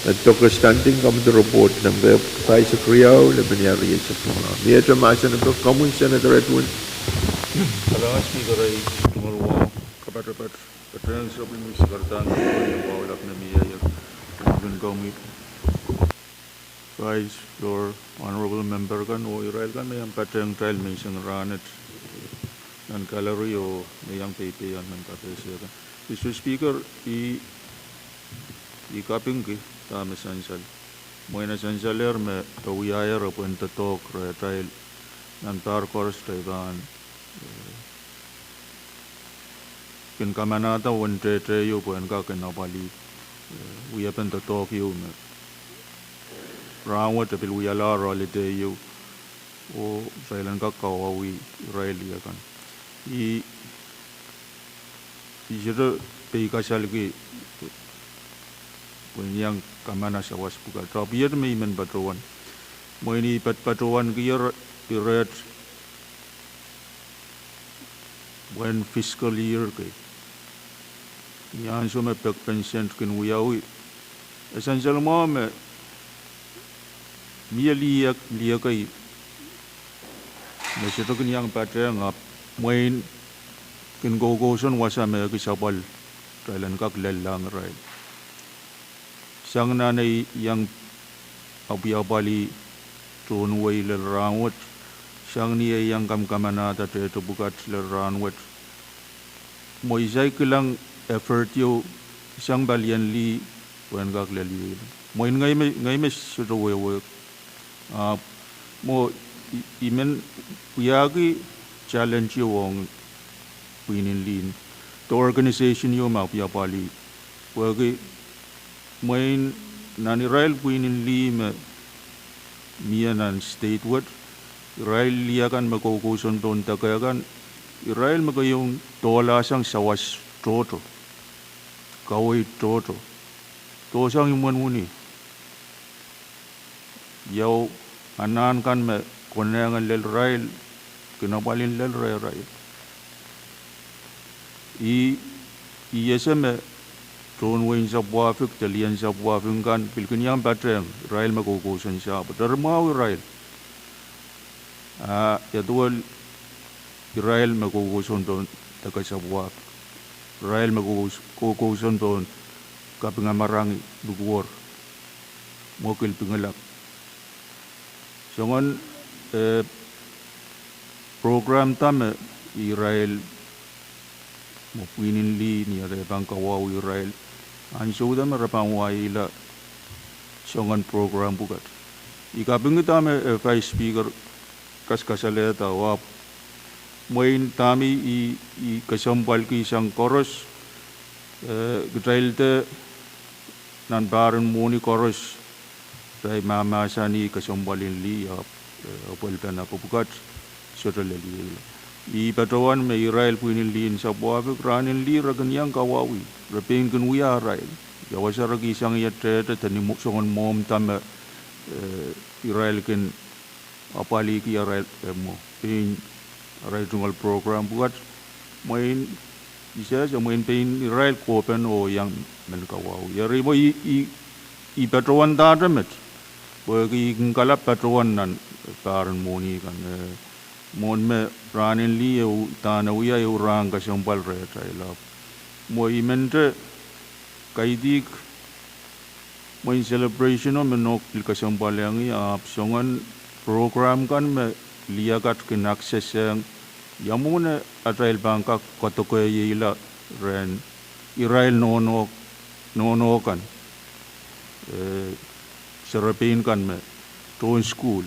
E doke Standing Committee Report nempe pahisek riau, lepin riau, riau eisek duwau. Miehte mahsen epwiki komwi, Senator Edwin. Kalahngan Speaker, I tungoal wahu kapatapat patehng sapwellime sikerdahn koaros me wahu lap me mie ie, limpoak en komwi Vice, Floor, Honorable Member kan oh irail kan me iang patehng kitail menseng rahnwet nan gallery oh me iang peipeiong mehn kapehse kan. Mister Speaker, I, I kapingki dahme sansal. Mwein e sansalehr me e wiahier pwehn doadoahk rehtail nan pahr koaros kitail pahn, eh, kin kamanahda uwen tehte ieu pwehn kak kin apwalih, eh, wiepen doadoahk ieu me rahnwet e pil wialahr holiday ieu oh kitail en kak kawauwih irail lih akan. I, I sohte peikasalki pwehn iang kamana sawas pwukat, ahpw iet me I men patohwan. Mwein I patohwankier iret uwen fiscal year kei, ni ansou me pekpeseng kin wiawi, e sansal mwahu me mie lih, lih kei me sohte kin iang patehng, ahpw mwein kin koukousoan wasa me ekis apwal kitail en kak lellahng irail. Sang nan ei iang apwapwalih tohn wehi lel rahnwet, sang ni ei iang kamkamanahda tehte pwukat lel rahnwet, mwein I saik kilang effort ieu sang palien lih pwehn kak lel ie. Mwein ngehi me, ngehi me sohte wehwehki, ahpw mwo I, I men wiahki challenge ieu ong pwihn en lih de organisation ieu me apwapwalih. Pwehki mwein nan irail pwihn en lih me mie nan state wet, irail lih akan me koukousoan pohn deke kan, irail me keieu dohlasang sawas tohto, kaweid tohto, dohsang imwen wini. Iou anahn kan me konehng lel irail, kin apwalih lel rehrail. I, I ese me tohn wehin sapwahfik de lien sapwahfik kan pil kin iang patehng irail me koukousoan sahpw, eri mwahu irail. A ia duwehte irail me koukousoan pohn deke sapwahfik, irail me koukous-, koukousoan pohn kapinga marain lukuwor, mwo kilpingelap. Soangen, eh, program da me irail mwo pwihn en lih ni ahr pahn kawauwih irail, ansou da me re pahn wahla soangen program pwukat. I kapingki dahme, eh, Vice Speaker kaskasalehda, ahpw Mwein dahme I, I kesempwalki sang koaros, eh, kitail de nan pahr en mwohni koaros, kitail mahmahsanih kesempwal en lih, ahpw, eh, apwalpen ape pwukat, sohte lelieila. I patohwan me irail pwihn en lih en Sapwuahfik, rahn en lih re kin iang kawauwih, re pein kin wia arail. Ia wasa re kihsang ia tehte de ni mwo-, soangen mwohmw da me, eh, irail kin apwaliki arail, eh, mwo. Pein arail tungoal program pwukat, mwein, I sehse mwein pein irail kohpen oh iang men kawauwih. Eri mwo I, I, I patohwan dahte met, pwehki I kin kalap patohwan nan pahr en mwohni kan, eh, mwohn me rahn en lih ehu dahn wia ehu rahn kesempwal rehtail. Ahpw mwo I men te kaidehk mwein celebration o me nohk pil kesempwalehng ih, ahpw soangen program kan me lih akat kin access ong, ia mwomwen atail pahn kak kadokeieila rehn irail nohno, nohno kan, eh, serepein kan me tohn sukuhl.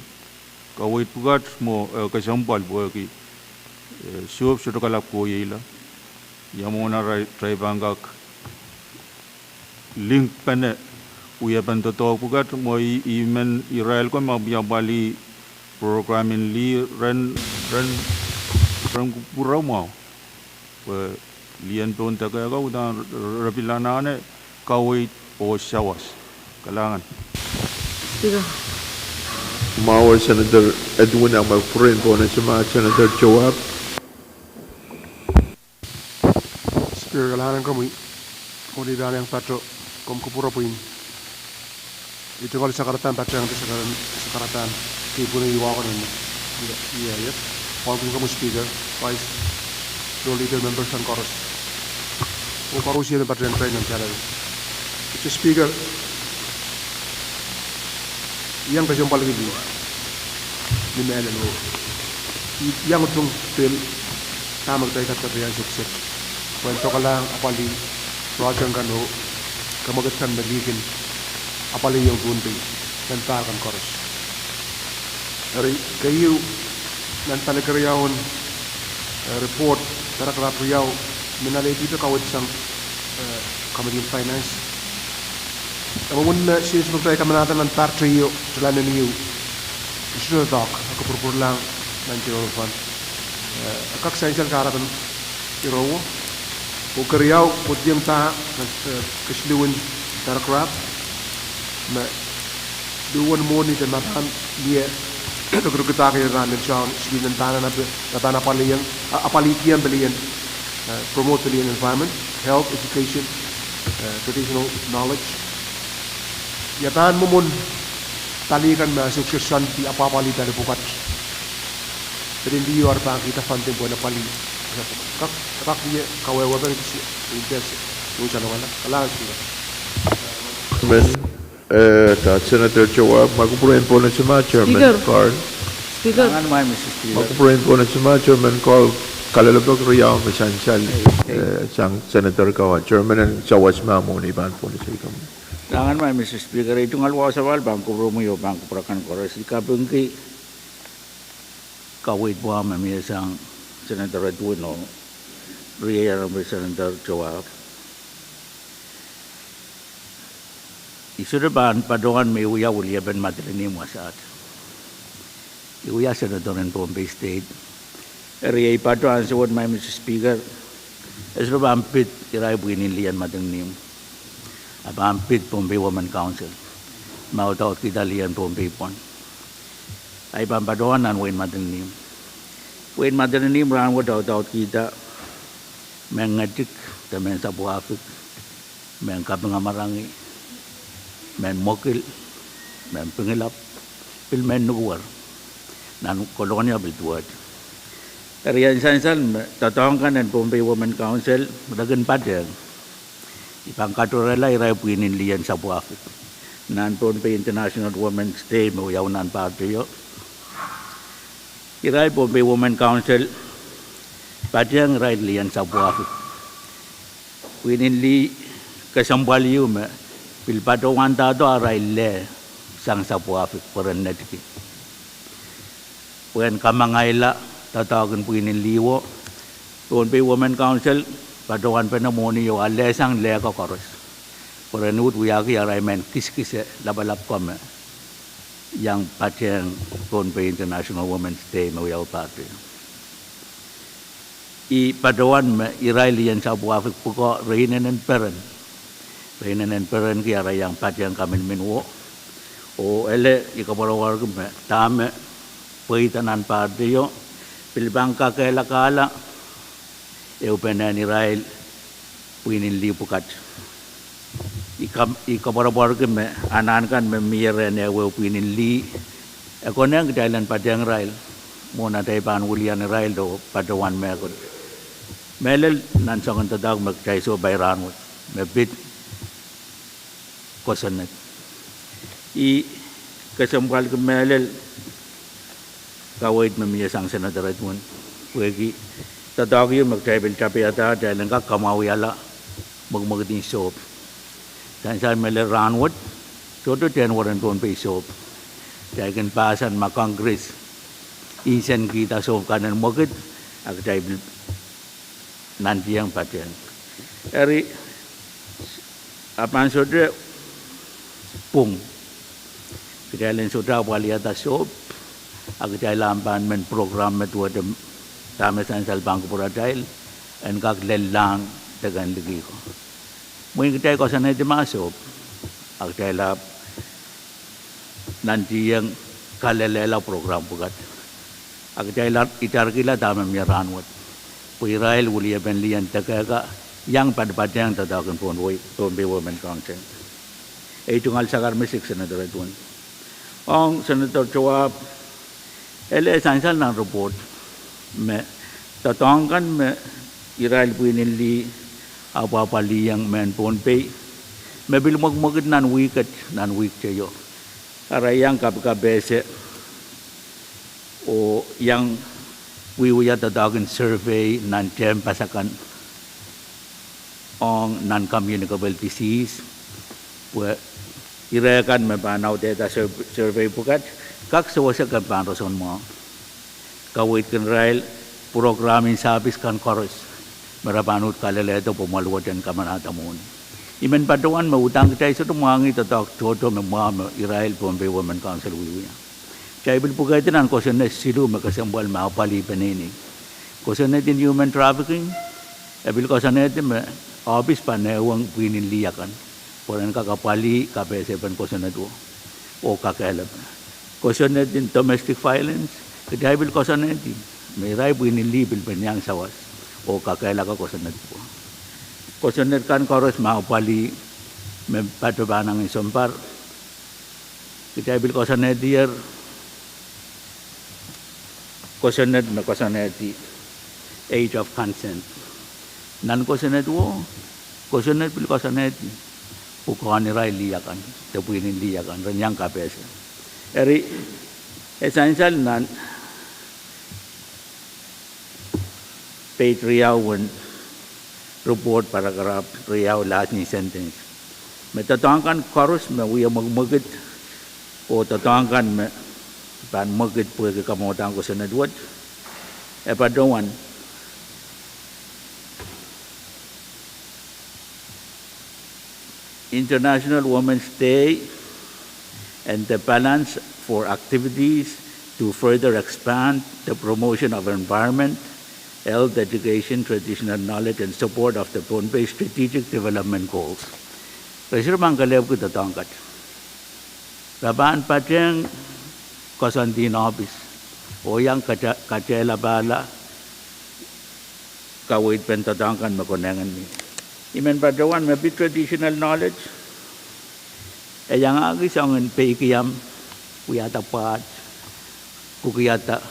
Kaweid pwukat mwo, eh, kesempwal pwehki, eh, sohp sohte kalap koieila. Ia mwomwen atail pahn kak link pene wiepen doadoahk pwukat, mwo I, I men irail ko me apwalih program en lih ren, ren, ren kupwure mwahu. Pwe lih en pohn deke ko uhdahn re pil anahne kaweid oh sawas. Kalahngan. Mwahu Senator Edwin, ah ma pwurehng pohn esemat Senator Joab. Speaker, kalahngan komwi, oh ni pahn iang patoh komw kupwure pwihn. I tungoal sakaradahn patehngte sakaradahn, sakaradahn kihpwunei wahu kan. Ia, ia, ia. Pwongkin komwi Speaker, Vice, Floor Leader, members kan koaros, oh koaros me patehng kitail nan gallery. Mister Speaker, I iang kesempwalki lih ni mehlel oh I iang utung pil dahme kitail kak patohwan sohpeseng pwehn dokalahng apwalih project kan oh kemwekid kan me lih kin apwalihiong Pohnpei nan pahr kan koaros. Eri keieu, nan pali keriaun, eh, report, paragraph riau, me naleitipe kaweid sang, eh, Committee on Finance. Eri mwomwen me sehse me kitail kamanahda nan pahr teio, tala nan ieu, I sohte doadoahk, e kupwurpwurlahng nan general fund. Eh, e kak sansal kahrepen irowo, oh keriau, pwehdiong pah, eh, kesiluhwen paragraph, me luhwen mwohni de me pahn mie, rikirikidahki rahn lel tohn, sili nan pahn, me pahn apwalihiong, a-, apwalihkihong pelien, eh, promote pelien environment, health, education, eh, traditional knowledge. Ia pahn mwomwen pali kan me e sohte soandi apwapwalih pali pwukat. Pelin liho ar pahn kihda funding pwehn apwalih. Kak, kak mie kawehwehpen kis, in case, kalahngan Speaker. Men, eh, da Senator Joab, ma kupwuren pohn esemat Chairman Carl. Speaker. Kalahngan, Mister Speaker. Ma kupwuren pohn esemat Chairman Carl, kalelapak riau me sansal, eh, sang Senator Kawa, Chairman en sawas me mwohni pahn pohn esemat. Kalahngan, Mister Speaker, I tungoal wasa wahl pahn kupwuromwi oh pahn kupwuramwail koaros. I kapingki kaweid pwukat me mie sang Senator Edwin oh riei Honorable Senator Joab. I sohte pahn patohwan me I wia weliepen Madolenihmw wasaht. I wia Senator en Pohnpei State. Eri ei patoh ansou wet, Mister Speaker, e sohte pahn pid irail pwihn en lih en Madolenihmw. E pahn pid Pohnpei Women Council, me audaudkihda lih en Pohnpei pwon. Ei pahn patohwan nan wehin Madolenihmw. Wehin Madolenihmw rahn wet audaudkihda mehn Ngedik de mehn Sapwuahfik, mehn Kapingamarangi, mehn Mwekil, mehn Pingilap, pil mehn Nukuwer, nan Kolonia pil duwehte. Eri en sansal me doadoahk kan en Pohnpei Women Council me re kin patehng, I pahn katohrehla irail pwihn en lih en Sapwuahfik. Nan Pohnpei International Women's Day me wiawi nan pahr teio, irail Pohnpei Women Council patehng irail lih en Sapwuahfik. Pwihn en lih kesempwal ieu me pil patohwandahdo arail leh sang Sapwuahfik pwe ren netiki, pwehn kamangaila doadoahk en pwihn en lih wo, Pohnpei Women Council patohwanpene mwohnio alehsang lehko koaros pwe ren uhd wiahki arail mehn kiskise lapalap ko me iang patehng Pohnpei International Women's Day me wiawi pahr teieu. I patohwan me irail lien sapwuahfik pwukoa re inenen peren, re inenen perenki ara iang patehng kaminmin wo. Oh ele I koapworopworki me dahme pweida nan pahr teieu pil pahn kakehlakahla ehupenen irail pwihn en lih pwukat. I koapworopworki me anahn kan me mie rehn ehuehu pwihn en lih e konehng kitail en patehng irail mwohn atail pahn wilian irail de patohwan mehkot. Mehlel nan soangen doadoahk me kitail sohpeiong rahnwet me pid kosonned. I kesempwalki mehlel kaweid me mie sang Senator Edwin pwehki doadoahk ieu me kitail pil tapihada atail en kak kamwahuiala mwekmwekid en sohp. Sansal me lel rahnwet, sohte tehnweren Pohnpei sohp. Kitail kin pahsan ma Congress nsenkihda sohp kan en mwekid, a kitail pil nantiong patehng. Eri, a pahn sohte pwung kitail en sohte apwalihada sohp, a kitail ahpw pahn men program me duwehte dahme sansal pahn kupwuratail en kak lellahng deke en liki ko. Mwein kitail koasoanehdi ma sohp, a kitail ahpw nantiong kalelehla program pwukat. A kitail itarkihla dahme mie rahnwet pwe irail weliepen lih en deke ka iang patpatehng doadoahk en Pohnpei Women Council. Ei tungoal sakar me sik Senator Edwin. Ong Senator Towahp, ele sansal nan report me doadoahk kan me irail pwihn en lih apwapwalihong mehn Pohnpei me pil mwekmwekid nan wihk et, nan wihk teio, ara iang kapikapehse oh iang wiewia doadoahk en survey nan tehnpas akan ong non-communicable disease, pwe ire kan me pahn audehda survey pwukat kak sewese kemp pahn roson mwahu. Kaweidkin irail program en service kan koaros me re pahn uhd kalelehdo pwe mwaluwet en kamarahda mwohni. I men patohwan me udahn kitail sohte mwahngih doadoahk tohto me mwahu me irail Pohnpei Women Council wiewia. Kitail pil pwukehdi nan kosonned siluh me kesempwal me apwalih peneinei. Kosonned en human trafficking, e pil koasoanehdi me ohpis pahn ehuong pwihn en lih akan pwe ren kak apwalih kapehsepen kosonned wo oh kakehlaka. Kosonned en domestic violence, kitail pil koasoanehdi me irail pwihn en lih pil men iang sawas oh kakehlaka kosonned pwuko. Kosonned kan koaros me apwalih me patopahnangin sounpar, kitail pil koasoanehdier kosonned me koasoanehdi age of consent. Nan kosonned wo, kosonned pil koasoanehdi pwukoahn irail lih akan de pwihn en lih akan ren iang kapehse. Eri, e sansal nan page riau en report, paragraph riau, last sentence, me doadoahk kan koaros me wie mwekmwekid oh doadoahk kan me pahn mwekid pwehki kamwadang kosonned wet, e patohwan International Women's Day and the balance for activities to further expand the promotion of environment, health, education, traditional knowledge, and support of the Pohnpei strategic development goals. Re sohte pahn kelehpwki doadoahk kan. Re pahn patehng koasoandi en ohpis oh iang katehlapahla kaweidpen doadoahk kan me konehng en mih. I men patohwan me pid traditional knowledge, e iangahki soangen peikiong, wiahda pwaht, pwukiada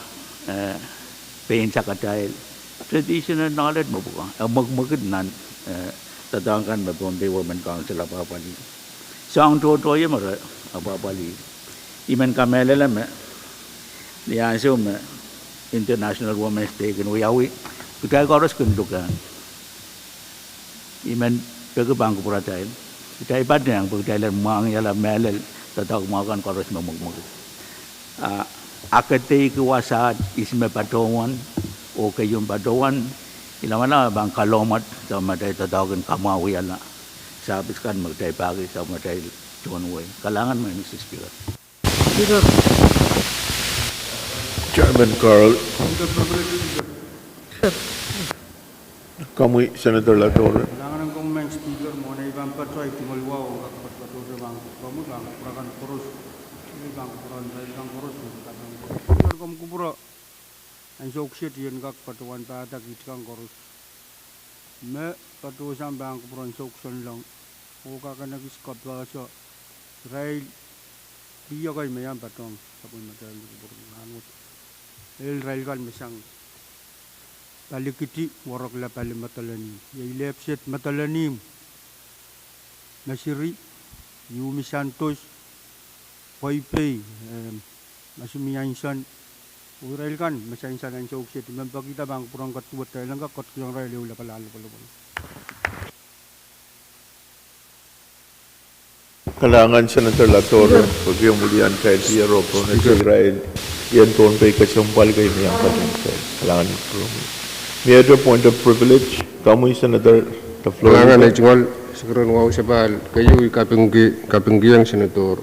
pein sakatail. Traditional knowledge me pwukoa, e mwekmwekid nan doadoahk kan me Pohnpei Women Council apwapwalih. Soahng tohto me re apwapwalih. I men kamehlele me ni ansou me International Women's Day kin wiawi, kitail koaros kin lukehng. I men peki pahn kupwuratail, kitail patehng pwe kitail en mwahngihala mehlel doadoahk mwahu kan koaros me mwekmwekid. A, akedehki wasaht ihs me patohwan, Oh keieu patohwan, I lamalam e pahn kalohmwet sapwellimatail doadoahk en kamwahuwihala sapwukat me kitail pahkih sapwellimatail tohn wehi. Kalahngan, Madam Speaker. Chairman Carl. Komwi Senator Latore. Kalahngan en komwi Madam Speaker, mwohn ei pahn patohwan tungoal wahu ong kak patohwan pahn kupwuramwail, pahn kupwuramwail koaros, pahn kupwuramwail koaros. Speaker, komw kupwure ansou kiset I en kak patohwan padahk kiht kan koaros me patohsang pahn kupwuren Souksonleng oh kak en ekis kapehse irail lih ekei me iang patohwan sapwellimatail kupwur rahnwet. Irail kan me sang palikiti warekla pali Madolenihmw, iei Lehpset Madolenihmw, Masiri, Iumi Santos, Poipei, eh, Masumi Anson, oh irail kan me sansal ansou kiset I men pekihda pahn kupwuren ketiwet, irail en kak ketikihong irail ehu lapalahn lopwolopwol. Kalahngan Senator Latore, pwehki omw welian kaildi ero pohnese irail ien Pohnpei kesempwal kei me iang patohwan. Kalahngan. Miehte point of privilege, komwi Senator, the floor. Kalahngan, Itungoal Speaker en wahu sapahl, keieu I kapingki, kapingkihong Senator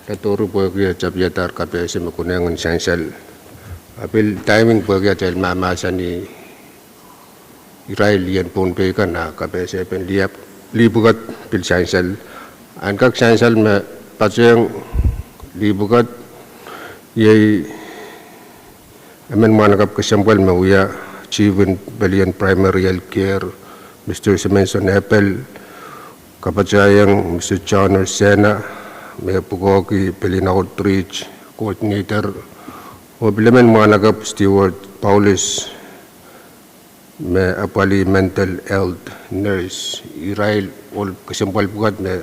Latore pwehki eh tapihadahr kapehse me konehng en sansal. A pil timing pwehki atail mahmahsanih irail lien Pohnpei kan a kapehse pen lih, lih pwukat pil sansal. En kak sansal me patehng lih pwukat, iei emen mwahnakapw kesempwal me wia chief en pelien Primary Health Care, Mister Simonson Epel, kapatahieng Mister John Sena, me pwukoahki pelien Outreach Coordinator, oh pil emen mwahnakapw Stewart Paulus, me apwalih mental health nurse. Irail ohl kesempwal pwukat me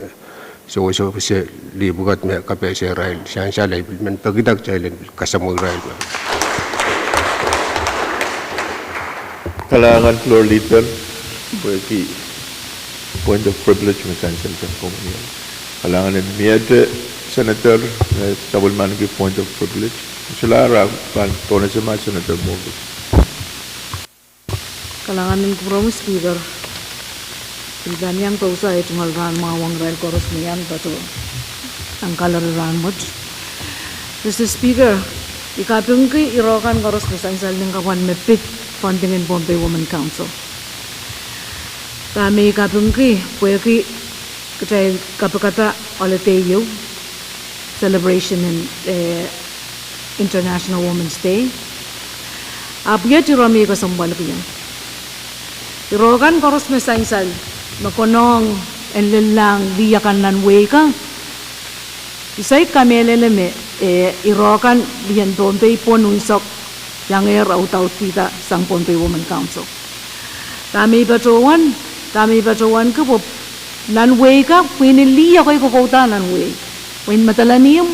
sewesewese lih pwukat me kapehse irail sansal, I pil men pekihda kitail en kasamwo irail. Kalahngan Floor Leader, pwehki point of privilege me sansal sang komwi. Kalahngan en miehte Senator, eh, sapwellimaniki point of privilege. Solahr pahn pohnese ma Senator Morgan. Kalahngan en kupwuromwi Speaker. I pil pahn iang pousa eh tungoal rahn mwahu ong irail koaros me iang patohwan kalelel rahn wet. Mister Speaker, I kapingki ire kan koaros me sansal nin kapwal me pid funding en Pohnpei Women Council. Dahme I kapingki pwehki kitail kapikada holiday ieu, celebration en, eh, International Women's Day. Ahpw iet ire me I kesempwalki ie. Ire kan koaros me sansal me konehng en lellahng lih akan nan wehi ka, I saik kamehlele me, eh, ire kan lien Pohnpei pwon unsek iangehr audaudkihda sang Pohnpei Women Council. Dahme I patohwan, dahme I patohwanki pwe nan wehi ka, pwihn en lih ekei kokouda nan wehi. Pwihn Madolenihmw,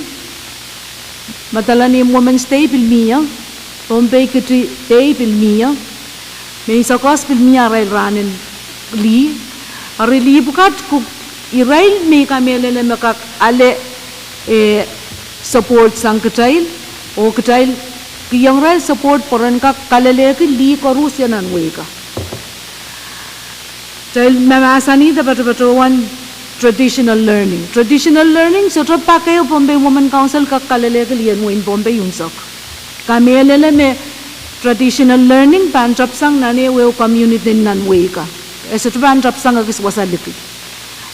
Madolenihmw Women's Day pil mie, Pohnpei Kitty Day pil mie, Mei Sokehs pil mie arail rahn en lih, eri lih pwukat ko irail me I kamehlele me kak ale, eh, support sang kitail, oh kitail kihong irail support pwe ren kak kalelehki lih koaros nan wehi ka. Kitail mahmahsanihda patopatohwan traditional learning. Traditional learning sohte pak ehu Pohnpei Women Council kak kalelehki lien wehin Pohnpei unsek. Kamehlele me traditional learning pahn tepsang nan ehu ehu community nan wehi ka. E sohte pahn tepsang ekis wasa liki.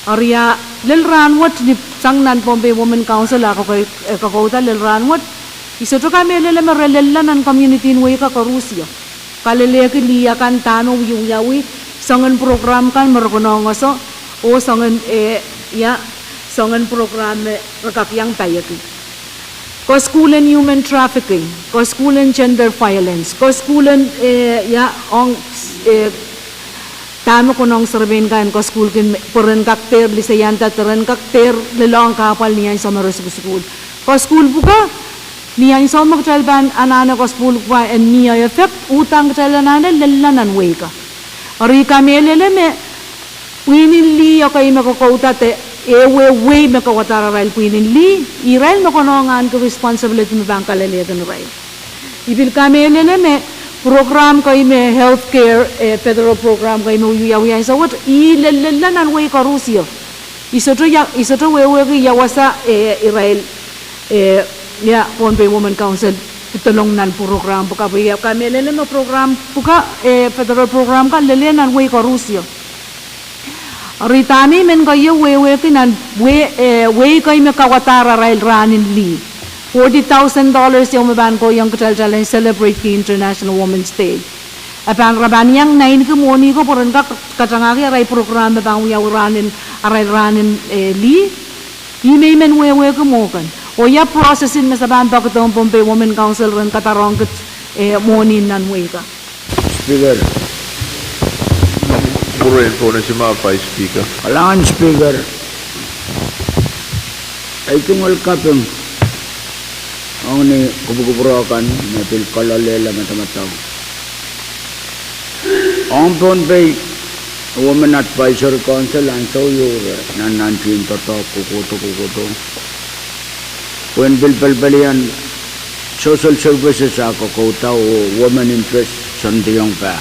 Eri a lel rahn wet ni sang nan Pohnpei Women Council a koko-, eh, kokouda lel rahn wet, I sohte kamehlele me re lella nan community en wehi ka koaros. Kalelehki lih akan dahme wiewiawi, soangen program kan me re konehng ese, oh soangen, eh, ia, soangen program me re kak iang paieki. Koskul en human trafficking, koskul en gender violence, koskul en, eh, ia, ong, eh, dahme konehng serepein kan koskul kin pwe ren kak dehr liseianda, de ren kak dehr lelohng kahpwal ni ansou me re sukusukuhl. Koskul pwuka, ni ansou me kitail pahn anahne koskul pwuka en mie effect, uhdahn kitail anahne lella nan wehi ka. Eri I kamehlele me pwihn en lih ekei me kokouda de ehu wehi me kauwadahr arail pwihn en lih, irail me konehng ahneki responsibility me pahn kalelehkin irail. I pil kamehlele me Program kei me health care, eh, federal program kei me wiawi ansou wet, ih lellella nan wehi koarusie. I sohte ia, i sohte wehwehki ia wasa, eh, irail, eh, ia Pohnpei Women Council pedolong nan program pwuka, pwe ia kamehlele me program pwuka, eh, federal program kan lel nan wehi koarusie. Eri dahme I men koasoia, wehwehki nan we, eh, wehi kei me kauwadahr arail rahn en lih. Forty thousand dollars ieu me pahn kohiong kitail en celebrate the International Women's Day. E pahn, re pahn iang naineki mwohni ko pwe ren kak katangahki arail program me pahn wiawi rahn en, arail rahn en, eh, lih. Ih me I men wehwehki mwo kan. Oh ia process en me se pahn poakedohng Pohnpei Women Council ren kadarohng kit, eh, mwohni nan wehi kan. Speaker. Pwuren Pohnpei, Vice Speaker. Kalahngan Speaker. Ei tungoal kaping ong ni kupwukupwure kan me pil kolokol madamadau ong Pohnpei Women Advisory Council ansou ieu re nan nantihong doadoahk kohkohdo kohkohdo pwehn pil pelipelian social services a kokouda oh women interest soandiong pah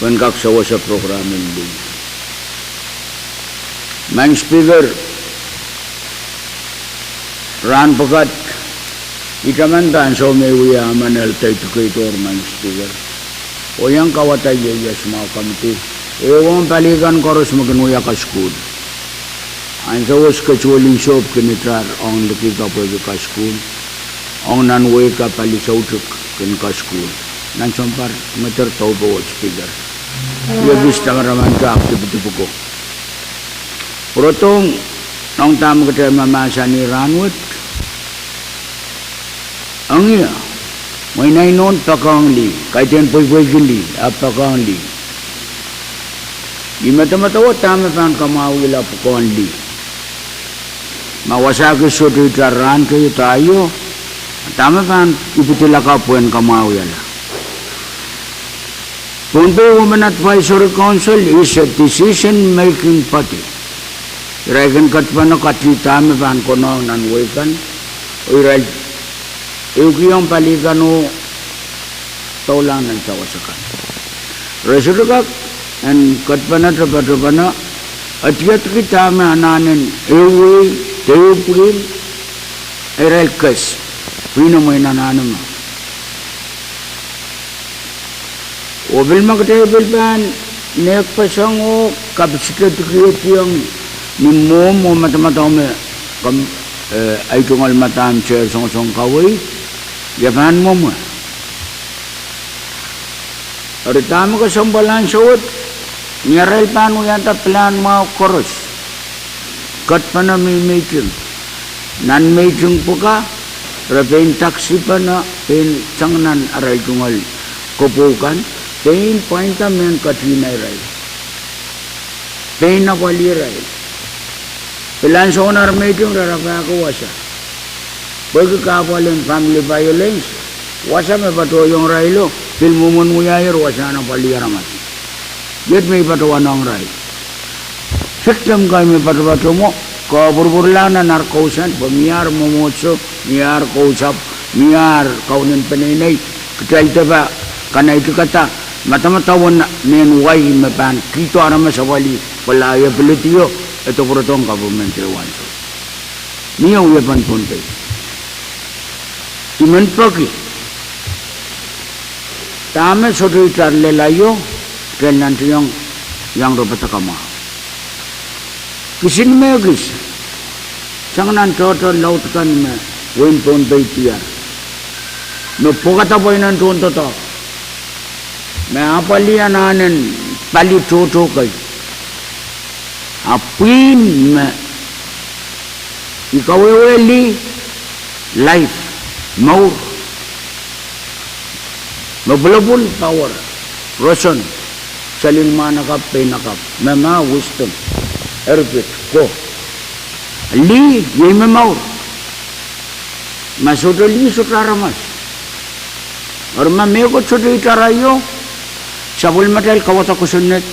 pwehn kak sewese program en lih. Madam Speaker, rahn pwukat, I tamanda ansou me I wia emen health educator, Madam Speaker, oh iang kauwada ieias mwahu committee, ehu ong pali kan koaros me kin wia kasukuhl. Ansou wet schedule en sohp kin itar ong liki ka pwehki kasukuhl, ong nan wehi ka pali soutuk kin kasukuhl. Nan sounpar me dehr dohpo, Speaker. Iei kis tamataman kak dipidip ko. Pwurodohng ong dahme kitail mahmahsanih rahn wet, ong ie, mwein ei nohn poakohng lih, kaidehn pweipweiki lih, ahpw poakohng lih. I medemedewe dahme pahn kamwahwihala poakohng lih. Ma wasa kis sohte itar rahn kei daio, dahme pahn ipwidi lakapw pwehn kamwahwihala. Pohnpei Women Advisory Council is a decision making body. Irail kin kadpene kati dahme pahn konehng nan wehi kan, oh irail ehukihong pali kan oh doulahng nan sawas akan. Re sohte kak en kadpene tepetepene, etietki dahme anahnen ehu wehi, de ehu pwihn, irail kes, pwihn o mwein anahne mwo. Oh pil ma kitail pil pahn nehkpeseng oh kapisikedikiediong ni mwomw oh madamadau me, kam, eh, ei tungoal Madam Chair songosong kaweid, ia pahn mwomwe. Eri dahme kesempwal ansou wet, ni arail pahn wiahda pilahn mwahu koaros, kadpene me I meiting, nan meiting pwuka, re pein daksipene, pein sang nan arail tungoal kopwou kan, pein pwainda mehn ketihna irail, pein apwalih irail. Pil ansoun ar meiting re rapahki wasa. Pwehki kahpwal en family violence, wasa me patohwanohng irailo, pil mwomwen wiahier wasahn apwalih aramas. Iet me I patohwanohng irail. Victim kei me patopatohmwo, ke pwurupwurlahng nan ar kousoan, pwe mie ar mwomwohdiso, mie ar kousapw, mie ar kaunen peneinei, kitail depe kanaitikada madamadau en mehn wai me pahn kihdo aramas apwalih, pwe liability o, e pwurodohng government ehu ansou. Mie wiepen Pohnpei. I men peki dahme sohte itar lel aio, kitail nantihong iang ropadakamwahu. Kisin me kis, sang nan tohto laud kan me wehin Pohnpei diar, me pwukada pweinen tohndoadoahk, me apwalih anahnen pali tohto kei, ahpw pwihn me I kawehwe lih, life, mour, me pwulopwul, power, roson, selin mwahnakapw, peinakapw, me ma, wisdom, erpit, ko. Lih, iei me mour. Ma sohte lih, sohte aramas. Eri ma mehkot sohte itar aio, sapwellimatail kauwada kosonned,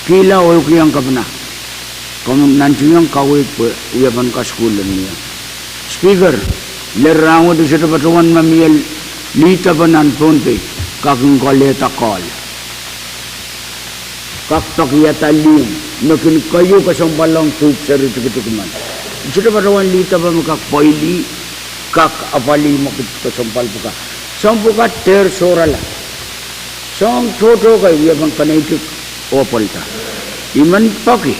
kihla oh ehukihong kepina, komw nantihong kaweid pwe wiepen kasukuhl en mie. Speaker, lel rahnwet I sohte patohwan ma mie lihdape nan Pohnpei. kak kin kolehda kohl, kak pekihada lih me kin keieu kesempwal ong tuhk seri tikitik men. Sohte patohwan lih depe me kak pweida, kak apwalih me kin kesempwal pwukat. Soahng pwukat dehr sohrala. Soahng tohto kei wiepen Connecticut oh pweida. I men peki.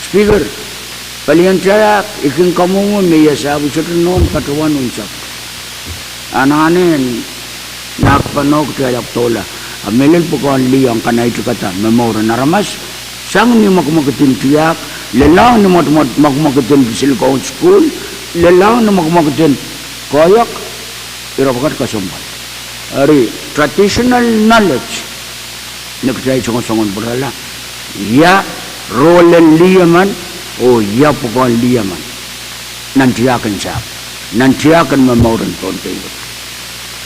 Speaker, pelien tiahk I kin kamwomw me I sahpw sohte nohn patohwan unsek. Anahne en nahk pahn kitail ahpw doula. A mehlel pwukoahn lih ong Connecticut me mouren aramas, sang ni mwekimwekid en tiahk, lelohng ni mwekimwekid en silikon sukuhl, lelohng ni mwekimwekid en koahiek, ire pwukat kesempwal. Eri traditional knowledge ni kitail songosong en pwurala, ia rohl en lih emen, oh ia pwukoahn lih emen. Nan tiahk en sahpw, nan tiahk en me mouren Pohnpei wet.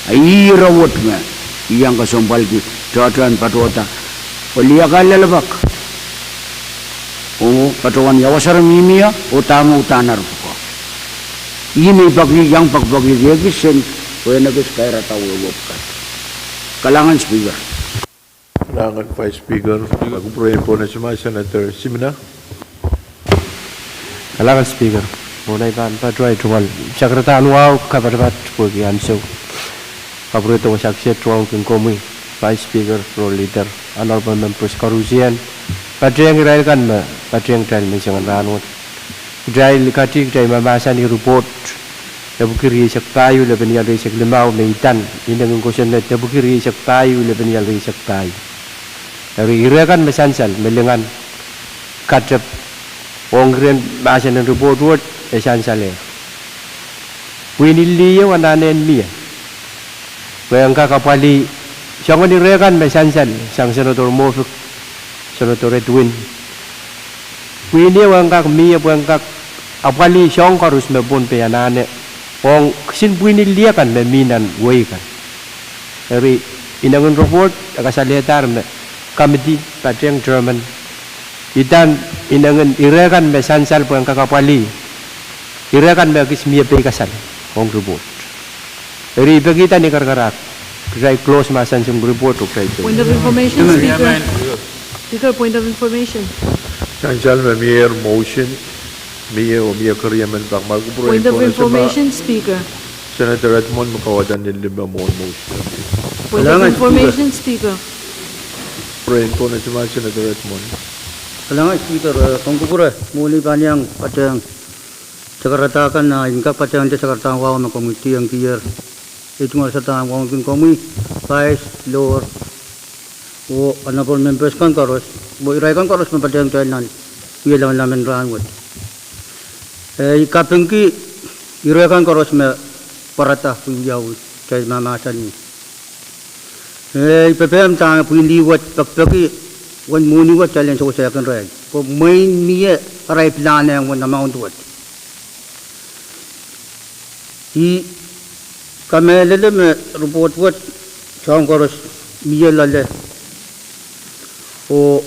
A ih ire wet me I iang kesempwalki tohtohn patohda, oh lih akan lelepek, oh patohwan ia wasa re mihmi ie, oh dahme uhdahn ar pwukoa. Ih me I peki, iang pekipeki ekis en, oh en ekis kairada wehwe pwukat. Kalahngan Speaker. Kalahngan Vice Speaker, ma kupwure en pohnese ma Senator Simina. Kalahngan Speaker, mwohn ei pahn patohwan tungoal sakarada wahu kapatapat pwehki ansou. Kapwuredo wasa kiset wahu kin komwi, Vice Speaker, Floor Leader, Honorable Members koarusie, patehng irail kan me patehng kitail menseng en rahnwet. Kitail kati, kitail mahmahsanih ripoht epwiki rieisek pahieu, lepin irail rieisek limau, me idan inengin kosonned epwiki rieisek pahieu, lepin irail rieisek pahieu. Eri ire kan me sansal me lingan katep ong iren mahsen en ripoht wet, e sansalehr. Pwihn en lih ieu anahne en mie pwehn kak apwalih soangen ire kan me sansal, sang Senator Moffitt, Senator Edwin. Pwihn ieu en kak mie pwehn kak apwalih soahng koaros me Pohnpei anahne ong kisin pwihn en lih akan me mi nan wehi kan. Eri inengin ripoht e kasalehdahr me committee patehng determine idan inengin ire kan me sansal pwehn kak apwalih ire kan me ekis mie peikasal ong ripoht. Eri I pekihda ni karakarahk kitail close mahsen en ripoht oh kitail. Point of information, Speaker. Speaker, point of information. Sansal me mie motion, mie oh mie keriemen pak, ma kupwure en pohnese ma Senator Edmond me kauwada ni limpoak mwohn motion. Point of information, Speaker. Kupwure en pohnese ma Senator Edmond. Kalahngan Speaker, eh, komw kupwure, mwohni pahn iang patehng sakarada kan, ah, I kak patehng sakarada wahu me komwi tiengkier. I tungoal sakarada wahu kin komwi, Vice, Floor, oh Honorable Members kan koaros, oh irail kan koaros me patehng kitail nan wie lamalam en rahnwet. Eh, I kapingki ire kan koaros me pwarada pwihn wiawi, kitail mahmahsanih. Eh, I pepehm dahme pwihn lih wet pekipeki, uwen mwohni wet kitail en sewesehkin irail pwe mwein mie arail pilahn ong uwen amount wet. I kamehlele me ripoht wet soahng koaros mie loale. Oh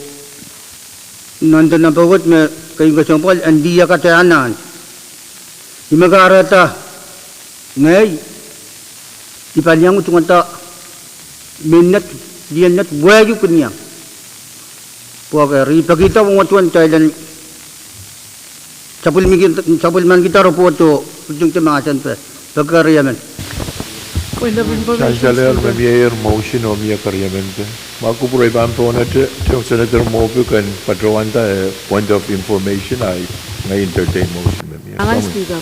nan de nempe wet me keieu kesempwal en lih akete anahn, I me kahrehda ngehi I pahn iang utungada minit, lih en minit wehio kin iang. Pwehki I pekihda wongotuwen kitail en sapwellimankihda ripoht oh ritingdi mahsen pe, peki keriemen. Point of information, Speaker. Sansalehr me mie motion oh mie keriemen pe. Ma kupwure I pahn pohnese, Senator Moffitt kin patohwanda, eh, point of information, ahi ngehi entertain motion me mie. Kalahngan Speaker.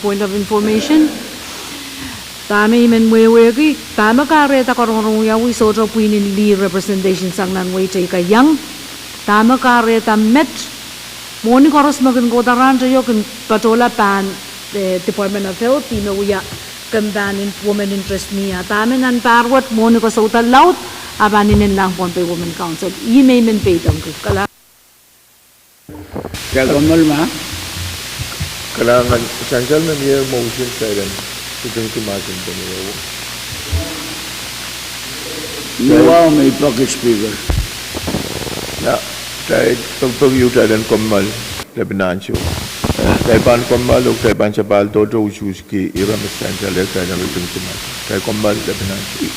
Point of information. Dahme I men wehwehki, dahme kahrehda karongorong wiawi sohte pwihn en lih representation sang nan wehi teikan iang. Dahme kahrehda met mwohni koaros me kin kohda rahn teio kin patohla pahn, eh, Department of Health, ih me wia company en Women Interest mie. Dahme nan pahr wet mwohni koasoia laud, a pahn inenlahng Pohnpei Women Council. Ih me I men peidengki. Kalahngan. Kalahngan. Kalahngan, sansal me mie motion kitail en ritingdi mahsen pe ni wahu. Ni wahu me I peki Speaker. Ia, kitail pekipeki kitail en kommoal lepin ansou. Eh, Kitail pahn kommoal oh kitail pahn sapahl tohto usuhski ire me kitail nsalehda kitail en ritingdi mahsen. Kitail kommoal, lepin ansou.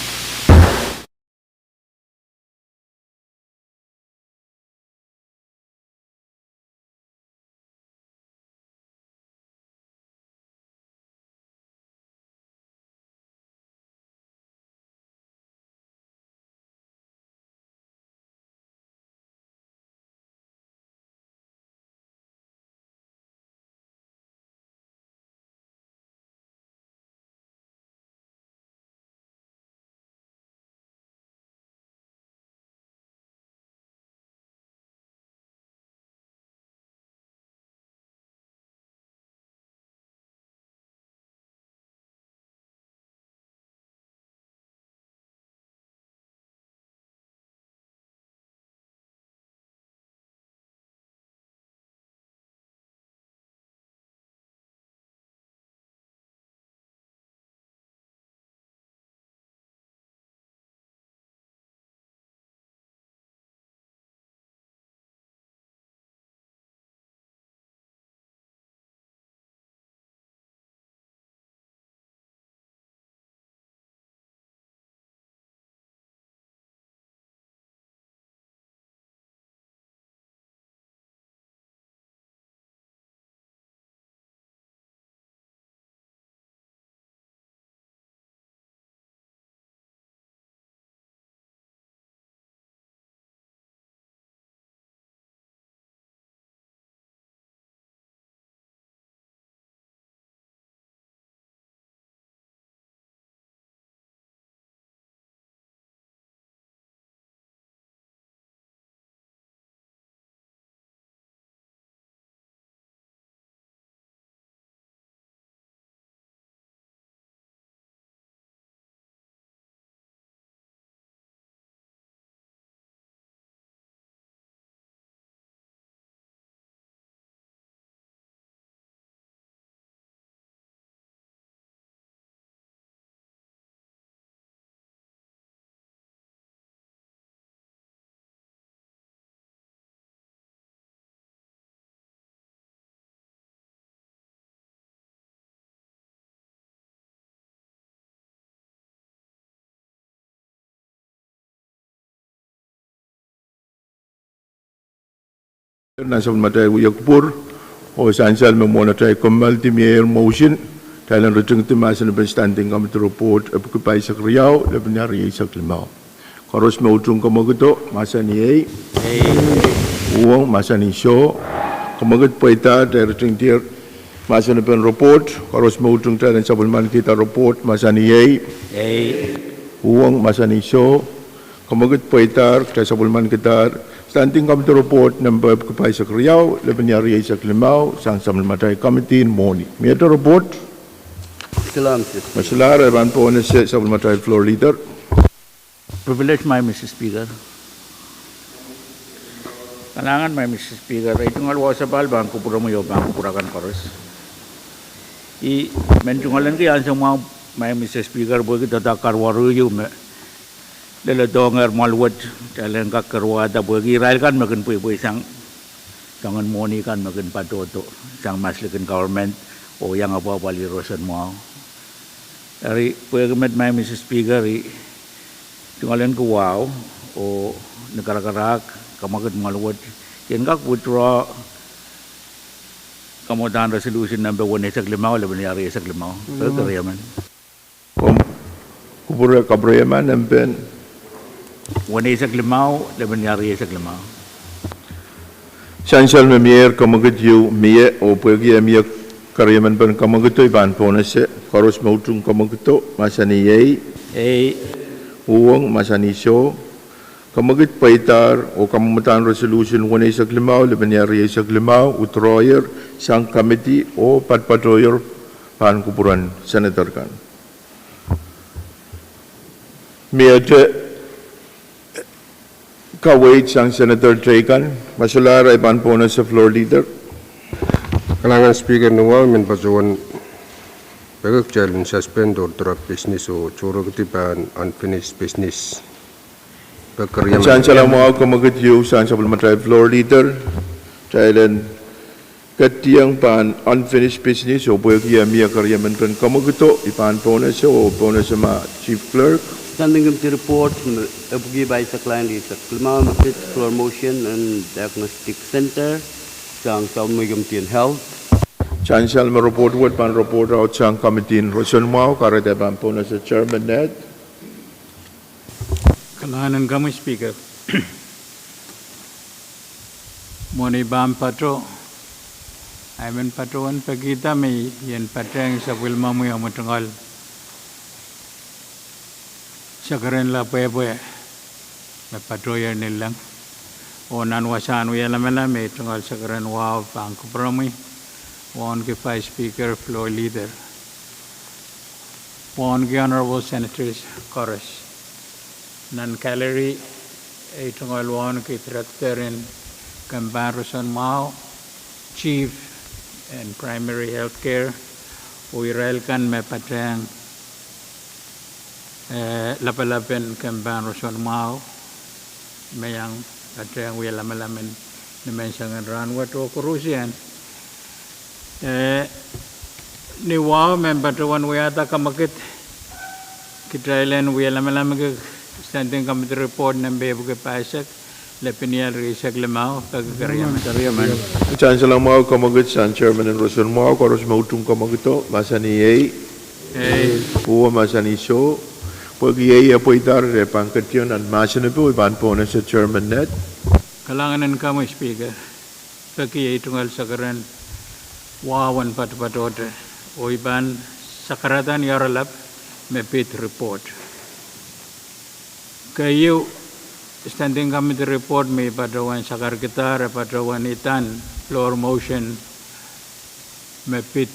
Nan sapwellimatail wia kupwur, oh sansal me mwohn atail kommoaldi, mie ehr motion, kitail en ritingdi mahsen en Standing Committee Report epwiki pahisek riau, lepin ire eisek limau. Koaros me utung kamwakido, mahsanih ei. Uhwong, mahsanih soh. Kamwakid pweida, kitail ritingdier mahsen en report. Koaros me utung, kitail en sapwellimanikihda report, mahsanih ei. Uhwong, mahsanih soh. Kamwakid pweidahr, kitail sapwellimanikidahr Standing Committee Report nempe epwiki pahisek riau, lepin ire eisek limau, sang sapwellimatail committee en mwohni. Miehte report? Me solahr, I pahn pohnese sapwellimatail floor leader. Privilege, Madam Speaker. Kalahngan, Madam Speaker, ei tungoal wahu sapahl pahn kupwuromwi oh pahn kupwur akan koaros. I men tungoalenki ansou mwahu, Madam Speaker, pwehki doadoahk karuwaru ieu me leledohngehr mwoahl wet, kitail en kak kerwada pwehki irail kan me kin pweipweisang soangen mwohni kan me kin patohdo sang maslikin government oh iang apwahpwalih roson mwahu. Eri pwehki met, Madam Speaker, I tungoalenki wahu oh ni karakarahk, kamwakid mwoahl wet, I en kak withdraw kamwadahn resolution nempe weneisek limau, lepin ire eisek limau. Pwehki riemen. Kom, kupwure, kapwuriamwail nempe weneisek limau, lepin ire eisek limau. Sansal me mie ehr kamwakid ieu mie, oh pwehki eh mie kariemen pen kamwakido, I pahn pohnese. Koaros me utung kamwakido, mahsanih ei. Uhwong, mahsanih soh. Kamwakid pweidahr oh kamwadahn resolution weneisek limau, lepin ire eisek limau, withdrawyer sang committee oh patpatohier pahn kupwuren senator kan. Miehte kaweid sang senator teikan? Me solahr, I pahn pohnese floor leader. Kalahngan Speaker, ni wahu I men patohwan peki kitail en suspend or drop business oh tohrohrkidi pahn unfinished business. Peki riemen. Sansal mwahu, kamwakid ieu sang sapwellimatail floor leader. Kitail en Ketieng pahn unfinished business oh pwehki e mie keriemen pen kamwekid, I pahn pohnese oh pohnese ma Chief Clerk. Standing Committee report, epwiki pahisek lain ri sek limau, me pid floor motion en diagnostic center sang South Mui Committee en Health. Sansal me report wet pahn report audsang committee en roson mwahu, kahrehda pahn pohnese chairman Ned. Kalahngan en komwi Speaker. Mwohn ei pahn patoh, I men patohwan pekihda me I en patehng sapwellimomwi omwi tungoal sekeren lapwehpwe me patohier ni leng. Oh nan wasahn wia lamalam, ei tungoal sekeren wahu pahn kupwuromwi, wauneki Vice Speaker, Floor Leader, wauneki Honorable Senators koaros. Nan gallery, ei tungoal wauneki Director en kempen roson mwahu, Chief en Primary Health Care, oh irail kan me patehng lapalap en kempen roson mwahu, me iang patehng wia lamalam en ni menseng en rahn wet. Oh koaruhsie, ni wahu men patohwan wiahda kamwekid, kitail en wia lamalamki Standing Committee report nempe epwiki pahisek, lepin ial ri sek limau, peki keriemen. Sansal mwahu, kamwekid sang chairman en roson mwahu, koaros me utung kamwekido, mahsanih ei. Uwe mahsanih soh. Pwehki ei e pweidahr, e pahn ketieng nan mahsen epe, I pahn pohnese chairman Ned. Kalahngan en komwi Speaker, peki ei tungoal sekeren wahu en patopatohte, oh I pahn sakarada ni oaralap me pid report. Keieu, Standing Committee report me I patohwan sakarkidahr e patohwan idan floor motion me pid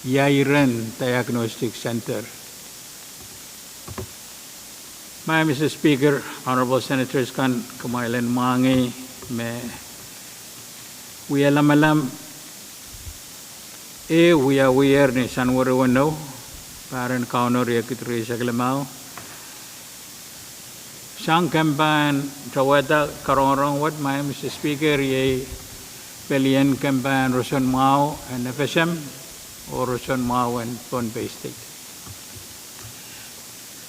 ia iren diagnostic center. Maing Mister Speaker, Honorable Senators kan, kumwail en mwahngih me wia lamalam e wiawiher ni Sanuari weneu, pahr en Kauno riekid rieisek limau, sang kempen towehda karongorong wet, Maing Mister Speaker, iei pelien kempen roson mwahu en FSM oh roson mwahu en Pohnpei State.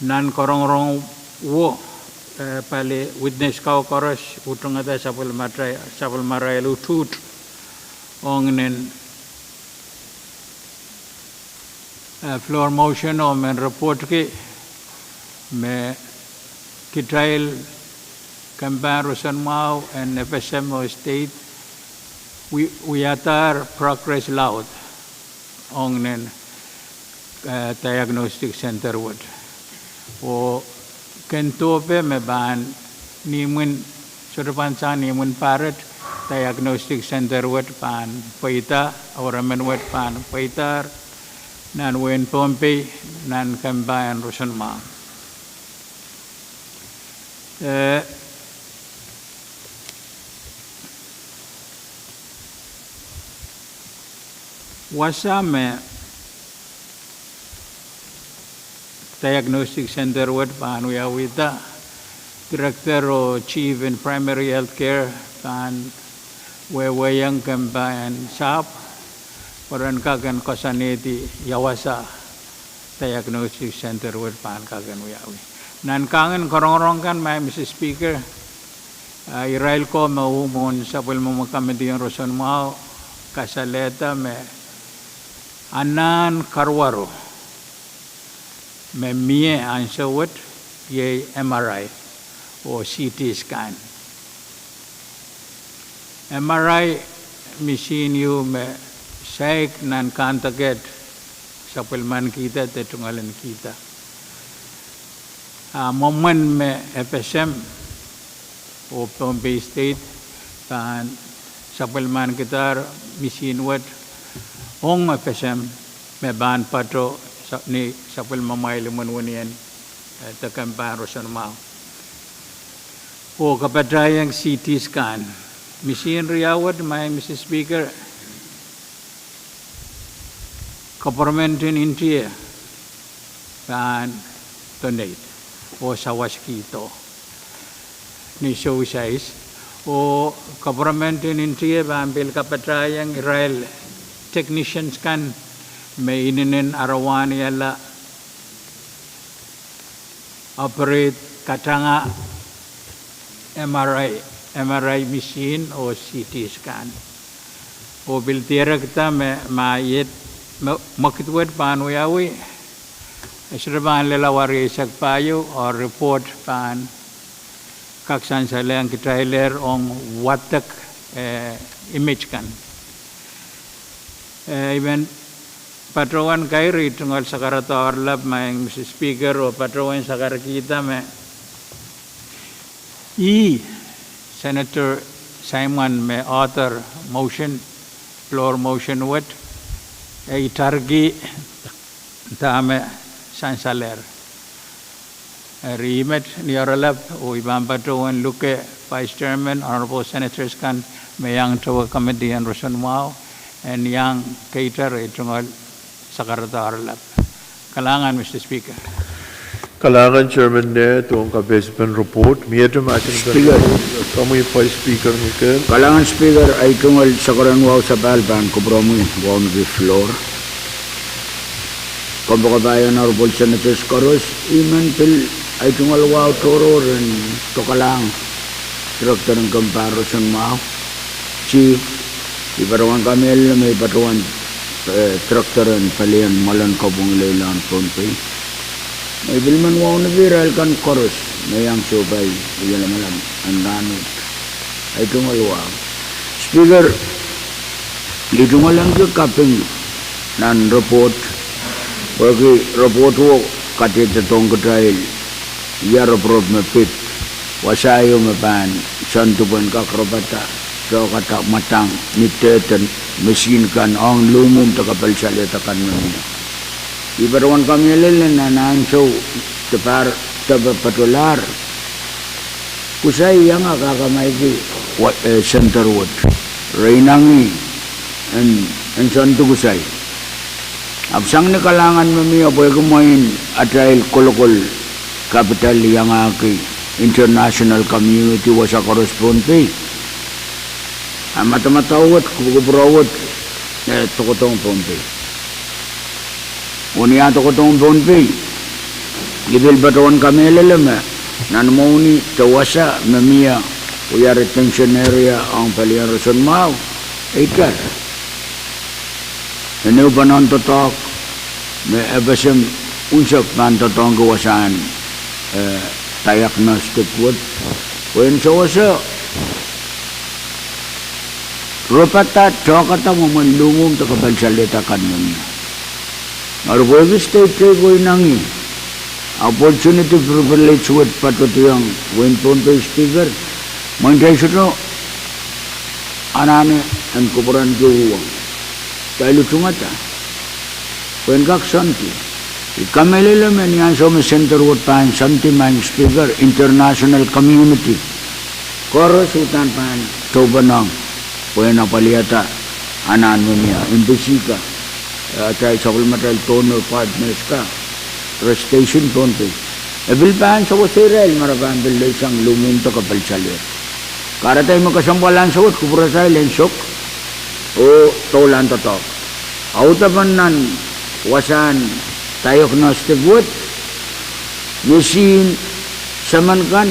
Nan karongorong wo, pali witness kau koaros utungada sapwellimarail utuht ong nin floor motion oh men reportki me kitail kempen roson mwahu en FSM oh state wiadahr progress laud ong nin diagnostic center wet. Oh ken dohpe me pahn ni imwin, sohte pahn sang ni imwin pahr et, diagnostic center wet pahn pweida, oh emen wet pahn pweidahr nan wehin Pohnpei nan kempen roson mwahu. Wasa me diagnostic center wet pahn wiawihda, director oh chief en primary health care pahn wehwehiong kempen sahpw pwe ren kak en koasoanehdi ia wasa diagnostic center wet pahn kak en wiawi. Nan kahngen korongorong kan, Maing Mister Speaker, irail ko me uh mwohn sapwellimomwi committee en roson mwahu kasalehda me anahn karuwaru me mie ansou wet iei MRI oh CT scan. MRI misihn ieu me saik nan kahndekeht sapwellimankihda de tungoalenkihda. A mwomwen me FSM oh Pohnpei State pahn sapwellimankidahr misihn wet ong FSM me pahn patoh ni sapwellimamwail imwinwinien de kempen roson mwahu. Oh kapatahieng CT scan, misihn riau wet, Maing Mister Speaker, koperment en India pahn donate oh sawaskihdo ni sousais. Oh government en India pahn pil kapatahiong irail technicians kan me inenen arowahniala operate, katanga M R I, M R I machine oh C T scan. Oh pil dierekda me ma iet, me, mwekid wet pahn wiawi, e sohte pahn lella wari eisek pahieu, oh report pahn kak sansalehng kitailehr ong wadek, eh, image kan. Eh, I men patohwan kairi tungoal sakarada oaralap, Madam Speaker, oh patohwan sakarkihda me ih, Senator Simon me author motion, floor motion wet, e itarki dahme sansalehr. Eri met ni oaralap, oh I pahn patohwan luke Vice Chairman, Honorable Senators kan me iang towe committee en roson mwahu, en iang keitar ei tungoal sakarada oaralap. Kalahngan, Mister Speaker. Kalahngan Chairman Nehd ong kapehsepen report. Mie te mahsen? Speaker. Komwi Vice Speaker Mikel. Kalahngan Speaker, ei tungoal sakaradahn wahu sapahl pahn kupwuromwi wauneki floor. Kompoakepahi Honorable Senators koaros, I men pil ei tungoal wahu tohrohr en dokalahng Director en Kempa en Roson Mwahu, Chief, I patohwan kamehlele me I patohwan, eh, Director en Palien Mwoalen Kopwung Leilon Pohnpei. Me I pil men wauneki irail kan koaros me iang sohpai ie lamalam en rahnwet. Ei tungoal wahu. Speaker, I tungoal engki kaping nan report, pwehki report wo kadehdehiong kitail ia roporop me pid wasa ieu me pahn soandi pwehn kak rapada, tohkada, mwadang ni dehden machine kan ong luhmwuhm de kapalsalehda kan me mie. I patohwan kamehlele nan ansou de pahr, de patohlahr, kusai iang kak kamaiki wa-, eh, center wet. Re inangih en, en soandi kusai. Ahpw sang ni kalahngan me mie pwehki mwein atail kolokol capital iangahki international community wasa koaros Pohnpei. A madamadau wet, kupwukupwure wet, eh, doadoahk Pohnpei. Oh ni ah doadoahk Pohnpei, I pil patohwan kamehlele me nan mwohni de wasa me mie wia retention area ong Palien Roson Mwahu, e itar en ehu pahn doadoahk me FSM unsek pahn doadoahngki wasahn, eh, diagnostic wet, pwe en sewese rapada, tohkada mwomwen luhmwuhm de kapalsalehda kan me mie. Eri pwehki state teikan inangih, a opportunity, privilege wet patohdiong wehin Pohnpei, Speaker, mwein kitail sohte anahne en kupwuraniki uhwong. Kitail utungada pwehn kak soandi. I kamehlele me ni ansou me center wet pahn soandi, Madam Speaker, international community koaros uhdahn pahn tohpenehng pwehn apwalihada anahn me mie, embassy ka, eh, atail sapwellimatail donor partners ka, re station Pohnpei. E pil pahn sewese irail ma re pahn pil leisang luhmwuhm de kapalsalehr. Kahrehda ih me kesempwal ansou wet kupwuratail en sok oh doulahn doadoahk. Audepen nan wasahn diagnostic wet, machine, semen kan,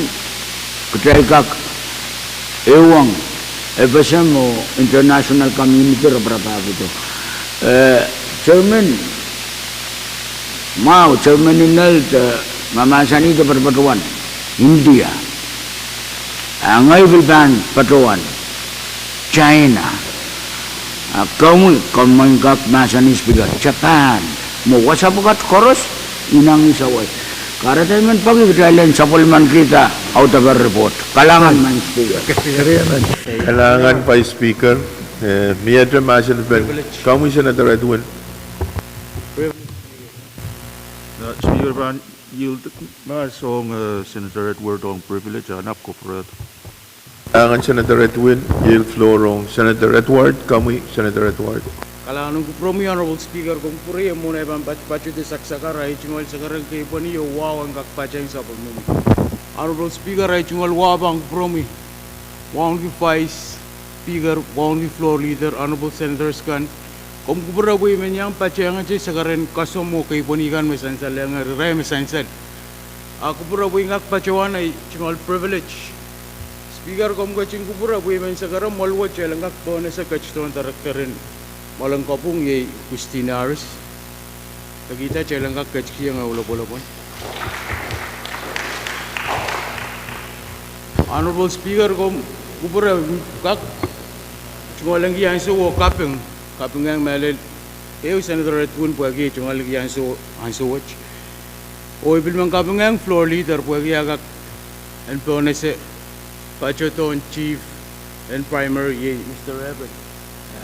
kitail kak ehuong FSM oh international community raparapahkihdo. Eh, Chairman mwahu, Chairman Inel, eh, mahmahsanih de patohwan India. A ngehi pil pahn patohwan China. A komwi, komw kak mahsanih, Speaker, Japan. Mwo wasa pwukat koaros inangih sawas. Kahrehda I men peki kitail en sapwellimanikihda audepen report. Kalahngan, Madam Speaker. Kalahngan Vice Speaker. Eh, mie te mahsen pen komwi Senator Edwin. Speaker, pahn yield mahs ong, eh, Senator Edward ong privilege, a ahpw kupwurehdo. Kalahngan Senator Edwin, yield floor ong Senator Edward, komwi Senator Edward. Kalahngan kupwuromwi Honorable Speaker, komw kupwure mwohn ei pahn patohdo saksakar, ei tungoal sakarada kei pwehn ih oh wahu en kak patehng sapwellimomwi. Honorable Speaker, ei tungoal wahu pahn kupwuromwi. Wauneki Vice Speaker, wauneki Floor Leader, Honorable Senators kan, komw kupwure pwe I men iang patehngete sekeren kasamwo kei pwehn kan me sansal, iang irail me sansal. A kupwure pwe I ngak patohwan, ei tungoal privilege. Speaker, komw ketin kupwure pwe I men sekeren mwoahl wet kitail en kak pohnese ketidohn director en mwoalen kopwung, iei Christine Harris. Pekihda kitail en kak ketikihong eh lopwolopwon. Honorable Speaker, komw kupwure, kak tungoal lengki ansou oh kaping, kapingehng mehlel ehu Senator Edwin pwehki tungoal lengki ansou, ansou wet. Oh I pil men kapingehng Floor Leader pwehki ah kak en pohnese patohdohn chief en primary, iei Mister Eben.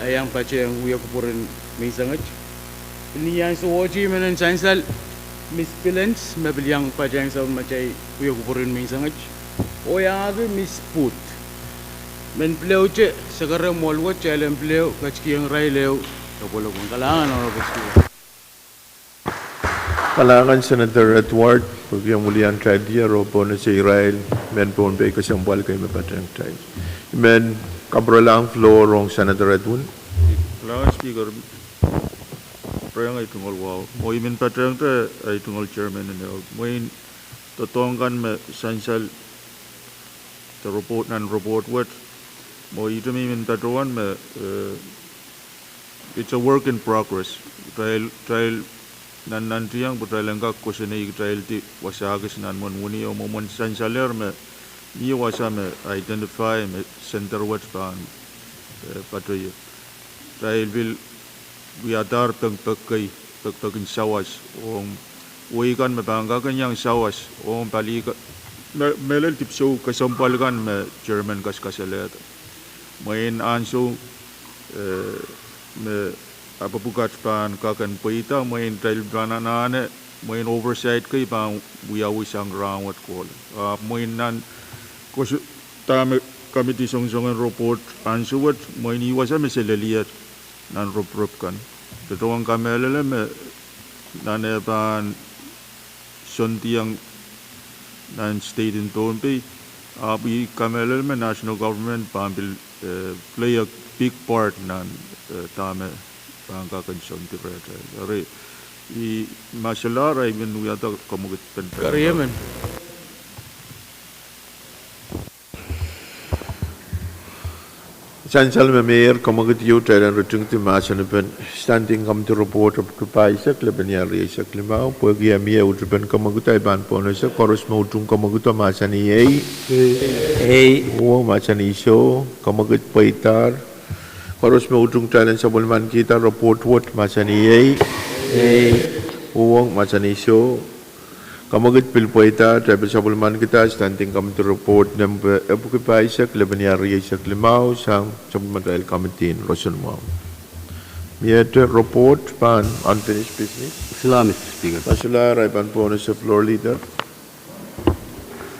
Ah iang patehng wia kupwur en menseng wet. Pil ni ansou wet I men en sansal Miss Billens me pil iang patehng sapwellimatail wia kupwur en menseng wet. Oh iangahki Miss Booth. Men pilehu te, sekeren mwoahl wet kitail en pilehu ketikihong irail ehu lopwolopwon. Kalahngan, Honorable Speaker. Kalahngan Senator Edward, pwehki omw wiliandi tier oh pohnese irail mehn Pohnpei kesempwal kei me patehng kitail. I men kapwurelahng floor ong Senator Edwin. Kalahngan Speaker, pwurehng ei tungoal wahu. Mwo I men patehngte ei tungoal chairman en ehu. Mwein doadoahk kan me sansal de report, nan report wet. Mwo ihte me I men patohwan me, eh, it's a work in progress. Kitail, kitail nannantiong pwe kitail en kak kosonned kitail di wasa kis nan imwen wini oh mwomwen sansalehr me mie wasa me identify me center wet pahn, eh, patohier. Kitail pil wiadahr pekipek kei, pekipek en sawas, ong wehi kan me pahn kak en iang sawas, ong pali ka-, me-, mehlel dipwisou kesempwal kan me chairman kaskasalehier. Mwein ansou, eh, me apwapwukat pahn kak en pweida, mwein kitail pahn anahne, mwein oversight kei pahn wiawi sang rahnwet kohla. Ahpw mwein nan kos-, dahme committee songosong en report ansou wet, mwein ih wasa me selelier nan ropirop kan. Doadoahk en kamehlele me nan eh pahn sondiong nan state en Pohnpei, ahpw I kamehlele me national government pahn pil, eh, play a big part nan, eh, dahme pahn kak en sondi rehtail. Eri, I masalahr, I men wiahda kamwekid pen. Sansal me meier, kamwekid ieu kitail en ritingdi mahsanipen Standing Committee Report epwiki pahisek, lepin iar rieisek limau, pwehki eh mie utupen kamwekid, I pahn pohnese. Koaros me utung kamwekido mahsanih ei. Ei. Uhwong mahsanih soh. Kamwekid pweidahr. Koaros me utung kitail en sapwellimankihda report wet mahsanih ei. Ei. Uhwong mahsanih soh. Kamwekid pil pweida, kitail pil sapwellimankihda Standing Committee Report nempe epwiki pahisek, lepin iar rieisek limau, sang sapwellimatail committee en roson mwahu. Miehte report pahn unfinished business. Masula, Mister Speaker. Masula, I pahn pohnese floor leader.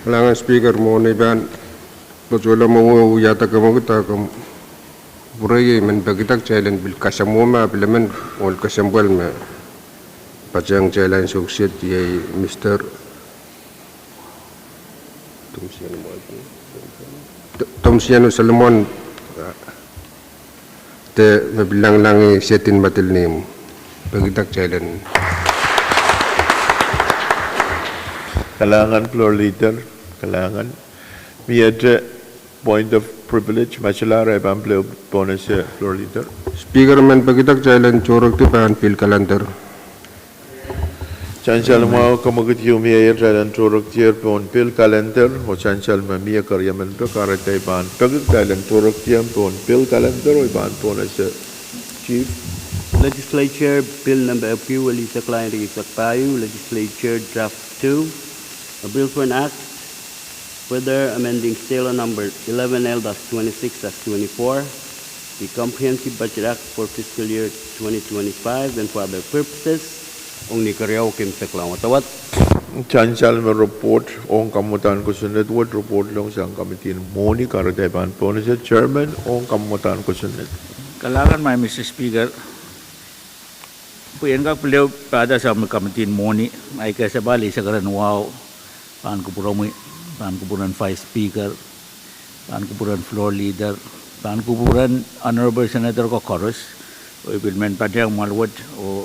Kalahngan Speaker, mwohn ei pahn patohla mwowe wiahda kamwekid, a komw kupwure iei men pekida kitail en pil kasamwo ma pil emen ohl kesempwal me patehng kitail ansou kiset iei Mister Tomsianu Solomon, de me pil langilangi Setin Madilnim. Pekida kitail en. Kalahngan floor leader, kalahngan. Miehte point of privilege, Masula, I pahn pil pohnese floor leader. Speaker, men pekida kitail en tohrekdi pahn pil kalender. Sansal mwahu, kamwekid ieu mie, kitail en tohrekdier pohn pil kalender, oh sansal me mie keriemen pek, kahrehda I pahn pekida kitail en tohrekdier pohn pil kalender, oh I pahn pohnese chief. Legislature Bill nempe epwiki eisek lain rieisek pahieu, Legislature Draft two, a bill for an act further amending state law number eleven L dash twenty-six dash twenty-four, the Comprehensive Budget Act for fiscal year twenty twenty-five and for other purposes, ong ni keriau kemsek laud. Sansal me report ong kamwadahn kosonned wet, report ong sang committee en mwohni, kahrehda I pahn pohnese chairman ong kamwadahn kosonned. Kalahngan, Mister Speaker. Pwe I en kak pil ehu pahda sang me committee en mwohni, I kesempwal, I sekeren wahu pahn kupwuromwi, pahn kupwuren Vice Speaker, Pahn kupwuren Floor Leader, pahn kupwuren Honorable Senator ko koaros, oh I pil men patehng mwahl wet oh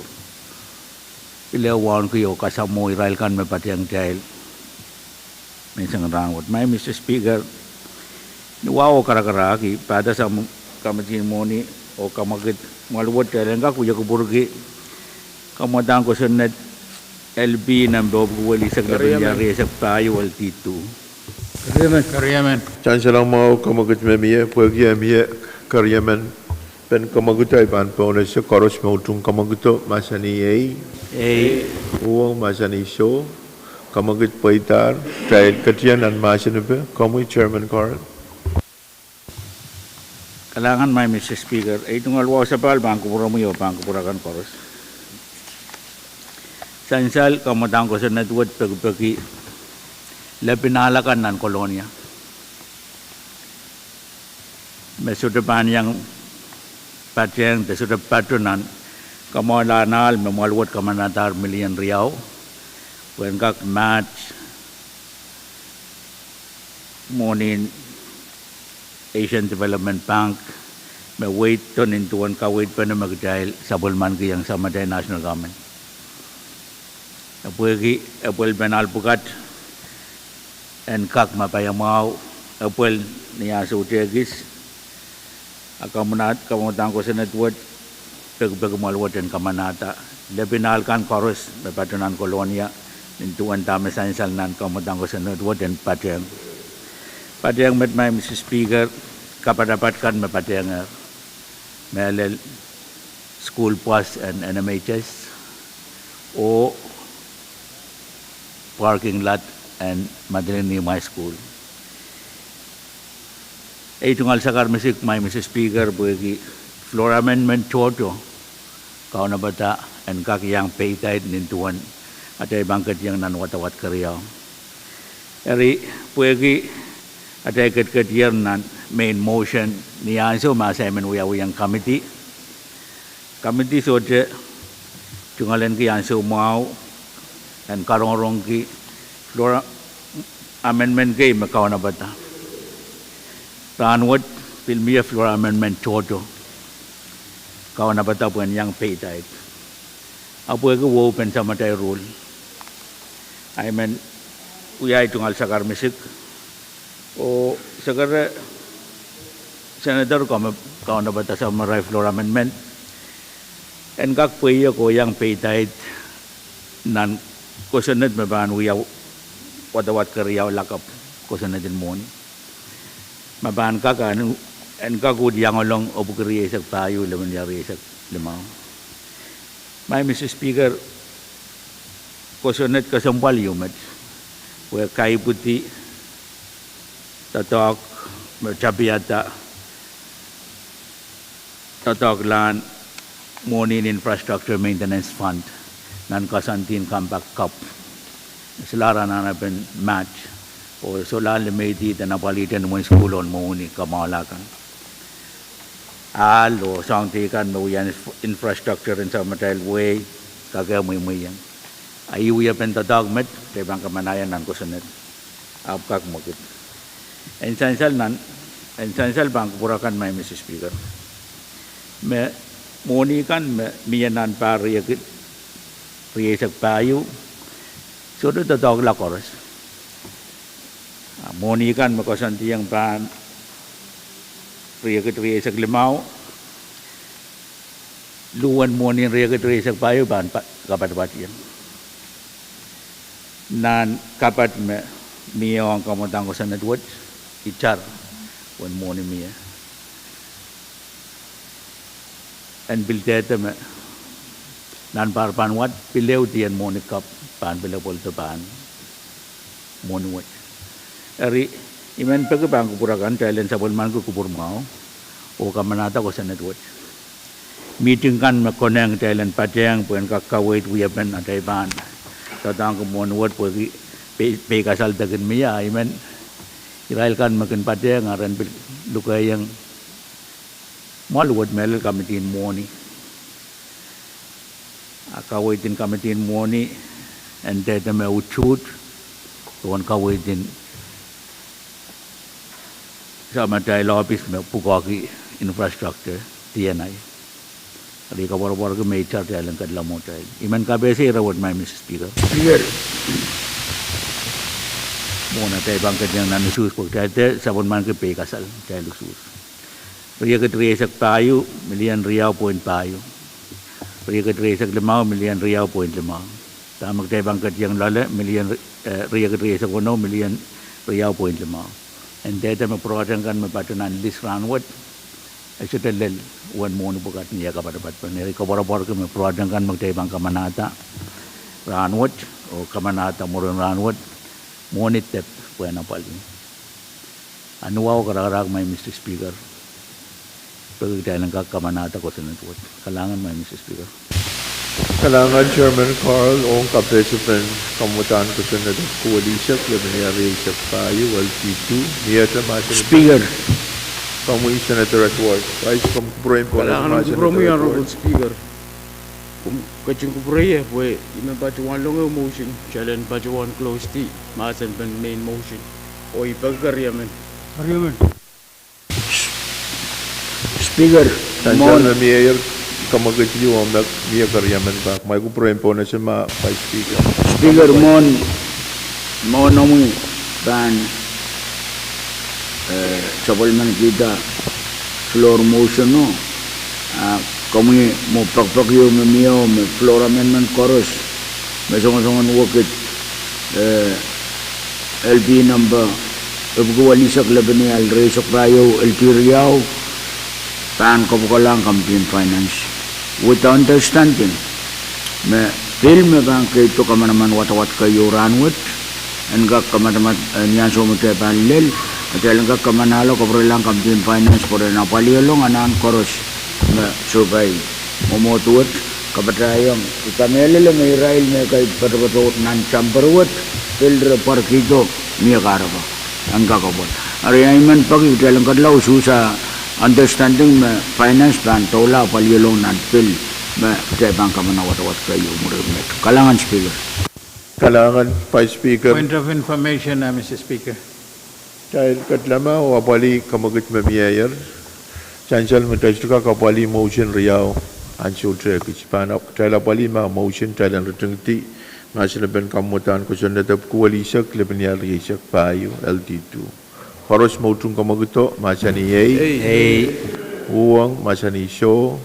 pil wauneki oh kasamwo irail kan me patehng kitail menseng rahnwet. Maing Mister Speaker, ni wahu oh karakarahk, I pahda sang komiti en mwohni oh kamwekid mwahl wet kitail en kak wia kupwurki kamwadang kosonned L P nempe epwiki welihisek lepin riehsek pahieu L T two. Sansal mwahu, kamwekid me mie, pwehki e mie keriemen pen kamwekido, I pahn pohnese koaros me utung kamwekido, mahsanih ei. Ei. Uhwong, mahsanih soh. Kamwekid pweidahr. Kitail ketier nan mahsen ipe, komwi Chairman Carl. Kalahngan Maing Mister Speaker, ei tungoal wahu sapahl pahn kupwuromwi oh pahn kupwur akan koaros. Sansal kamwadang kosonned wet pekipeki lepin ahl akan nan Kolonia me sohte pahn iang patehng de sohte pato nan kamwahlahn ahl me mwahl wet kamanadahr milion riau pwehn kak match mwohnin Asian Development Bank me weiddo nin duwen kaweidpene me kitail sapwellimankihong sang atail national government. E pwehki epwelpen ahl pwukat en kak ma paiamwahu epwel ni ansou tehkis, a kamwadang kosonned wet pekipeki mwahl wet en kamanada lepin ahl kan koaros me pato nan Kolonia nin duwen dahme sansal nan kamwadang kosonned wet en patehng. Patehng met Maing Mister Speaker, kapatapat kan me patehngehr, mehlel school bus en N M H S oh parking lot en Madolenihmw High School. Ei tungoal sakar misik Maing Mister Speaker, pwehki floor amendment tohto kaunopada en kak iang peidaid nin duwen atail pahn ketieng nan wadawad keriau. Eri pwehki atail ketiketier nan main motion ni ansou me assignment wiawihong committee, committee sohte tungoalenki ansou mwahu en karongorongki floor amendment kei me kaunopada. Rahnwet pil mie floor amendment tohto kaunopada pwehn iang peidaid. A pwehki wehwehpen samatail rule, I men wia ei tungoal sakar misik oh sekere senator ko me kaunopada samatail floor amendment en kak pweiek oh iang peidaid nan kosonned me pahn wia wadawad keriau lakapw kosonned en mwohni me pahn kak, en kak uhd iang ohlong epwiki rieisek pahieu lepin rieisek limau. Maing Mister Speaker, kosonned kesempwal ieu met pwe kaipwidi doadoahk me tapihada doadoahklahn mwohnin Infrastructure Maintenance Fund nan koasoandi en Compact Cup, solahr anahnepen match oh solahr limeidi de apwalihte nimwen sukuhl oh mwohni kamwahula kan, ahl oh soahng teikan me wia infrastructure en samatail wehi kak mweimweiong. A ih wiepen doadoahk met kitail pahn kamanahiong nan kosonned, ahpw kak mwekid. En sansal nan, en sansal pahn kupwur akan Maing Mister Speaker, me mwohni kan me mie nan pahr riekid rieisek pahieu sohte doadoahkla koaros. A mwohni kan me koasoandiong pahn riekid rieisek limau, luhwen mwohnin riekid rieisek pahieu pahn pa-, kapatpationg nan kapat me mie ong kamwadang kosonned wet, itar uwen mwohni mie. En pil dehde me nan pahr pahn wad pil ehu dien mwohni kapw pahn pil epweldo pahn mwohni wet. Eri, I men peki pahn kupwur akan kitail en sapwellimaniki kupwur mwahu oh kamanahda kosonned wet. Mihting kan me konehng kitail en patehng pwe en kak kaweid wiepen atail pahn doadoahngki mwohni wet pwehki pei, pei kasalehda kin mie, a I men irail kan me kin patehng a ren pil lukehiong mwahl wet mehlel kamidin mwohni. A kaweid en kamidin mwohni en dehde me utuht, duwen kaweid en Sa me atail ohpis me pwukoahki infrastructure, D N I. Eri koapworopworki me itar atail en ketilong mwohtail. I men kapehse ire wet, Madam Speaker. Speaker. Mwohn atail pahn ketikihong nan usuhs pwe kitail dehr sapwellimaniki peikasal, atail usuhs. Riekid rieisek pahieu, milion riau point pahieu. Riekid rieisek limau, milion riau point limau. Dahme kitail pahn ketikihong loale, milion, eh, riekid rieisek weneu, milion riau point limau. E ndahda me project kan me patohwan list rahnwet, e sohte lel uwen mwohni pwukat ni eh kapatapat pene. Eri koapworopworki me project kan me kitail pahn kamanahda rahnwet, oh kamanahda mwurin rahnwet, mwohni dep pwehn apwalih. Anuwahu karakarahk, Madam Speaker. Peki kitail en kak kamanahda kosonned wet. Kalahngan, Madam Speaker. Kalahngan Chairman Carl ong kapehsepen kamwadahn kosonned pwukuwel eisek, lepin iar rieisek pahieu, L T two, miehte mahsen. Speaker. Komwi Senator Edward Rice, komw kupwuromwi pwong. Kalahngan, Honorable Speaker. Komw ketin kupwuromwi pwe I men patohwan longehu motion, kitail en patohwan close the mahsen pen main motion. Oh I peki keriemen. Keriemen. Speaker, Sansal mwohn me mieier, kamwekid ieu oh me mie keriemen pak. Mwahu kupwuromwi pwong ese ma Vice Speaker. Speaker, mwohn, mwohn omwi pahn, eh, sapwellimanikihda floor motion o, ah, komwi mwo pekipek ieu me mie o me floor amendment koaros me songosong en wekid, eh, L P number epwiki welisek lepin ial rieisek pahieu L T riau pahn kapwukoalahng Committee on Finance, with the understanding me pil me pahn keid kamanaman wadawad keieu rahnwet, en kak kamanaman, eh, ni ansou me kitail pahn lel, kitail en kak kamanahla kapwurelahng Committee on Finance pwe ren apwaliolong anahn koaros me sohpai mwomwohd wet, kapatahiong, I kamehlele me irail me kak patopato nan chamber wet, pil re pwarkihdo mie kahrepe en kak apwal. Eri I men peki kitail en ketilong usuhs a understanding me finance pahn doula apwaliolong nan pil me kitail pahn kamanawadawad keieu mwurin met. Kalahngan Speaker. Kalahngan Vice Speaker. Point of information, uh, Mister Speaker. Kitail ketlama oh apwalih kamwekid me mieier. Sansal me kitail sohte kak apwalih motion riau ansou tehkis. Pahn kitail apwalih ma motion kitail en ritingdi mahsen pen kamwadahn kosonned pwukuwel eisek, lepin ial rieisek pahieu, L T two. Koaros me utung kamwekido, mahsanih ei. Ei. Uhwong, mahsanih soh.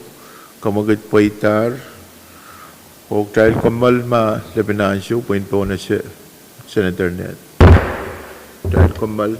Kamwekid pweidahr. Oh kitail kommoal ma lepin ansou pwe I en pwong ese Senator Ned. Kitail kommoal.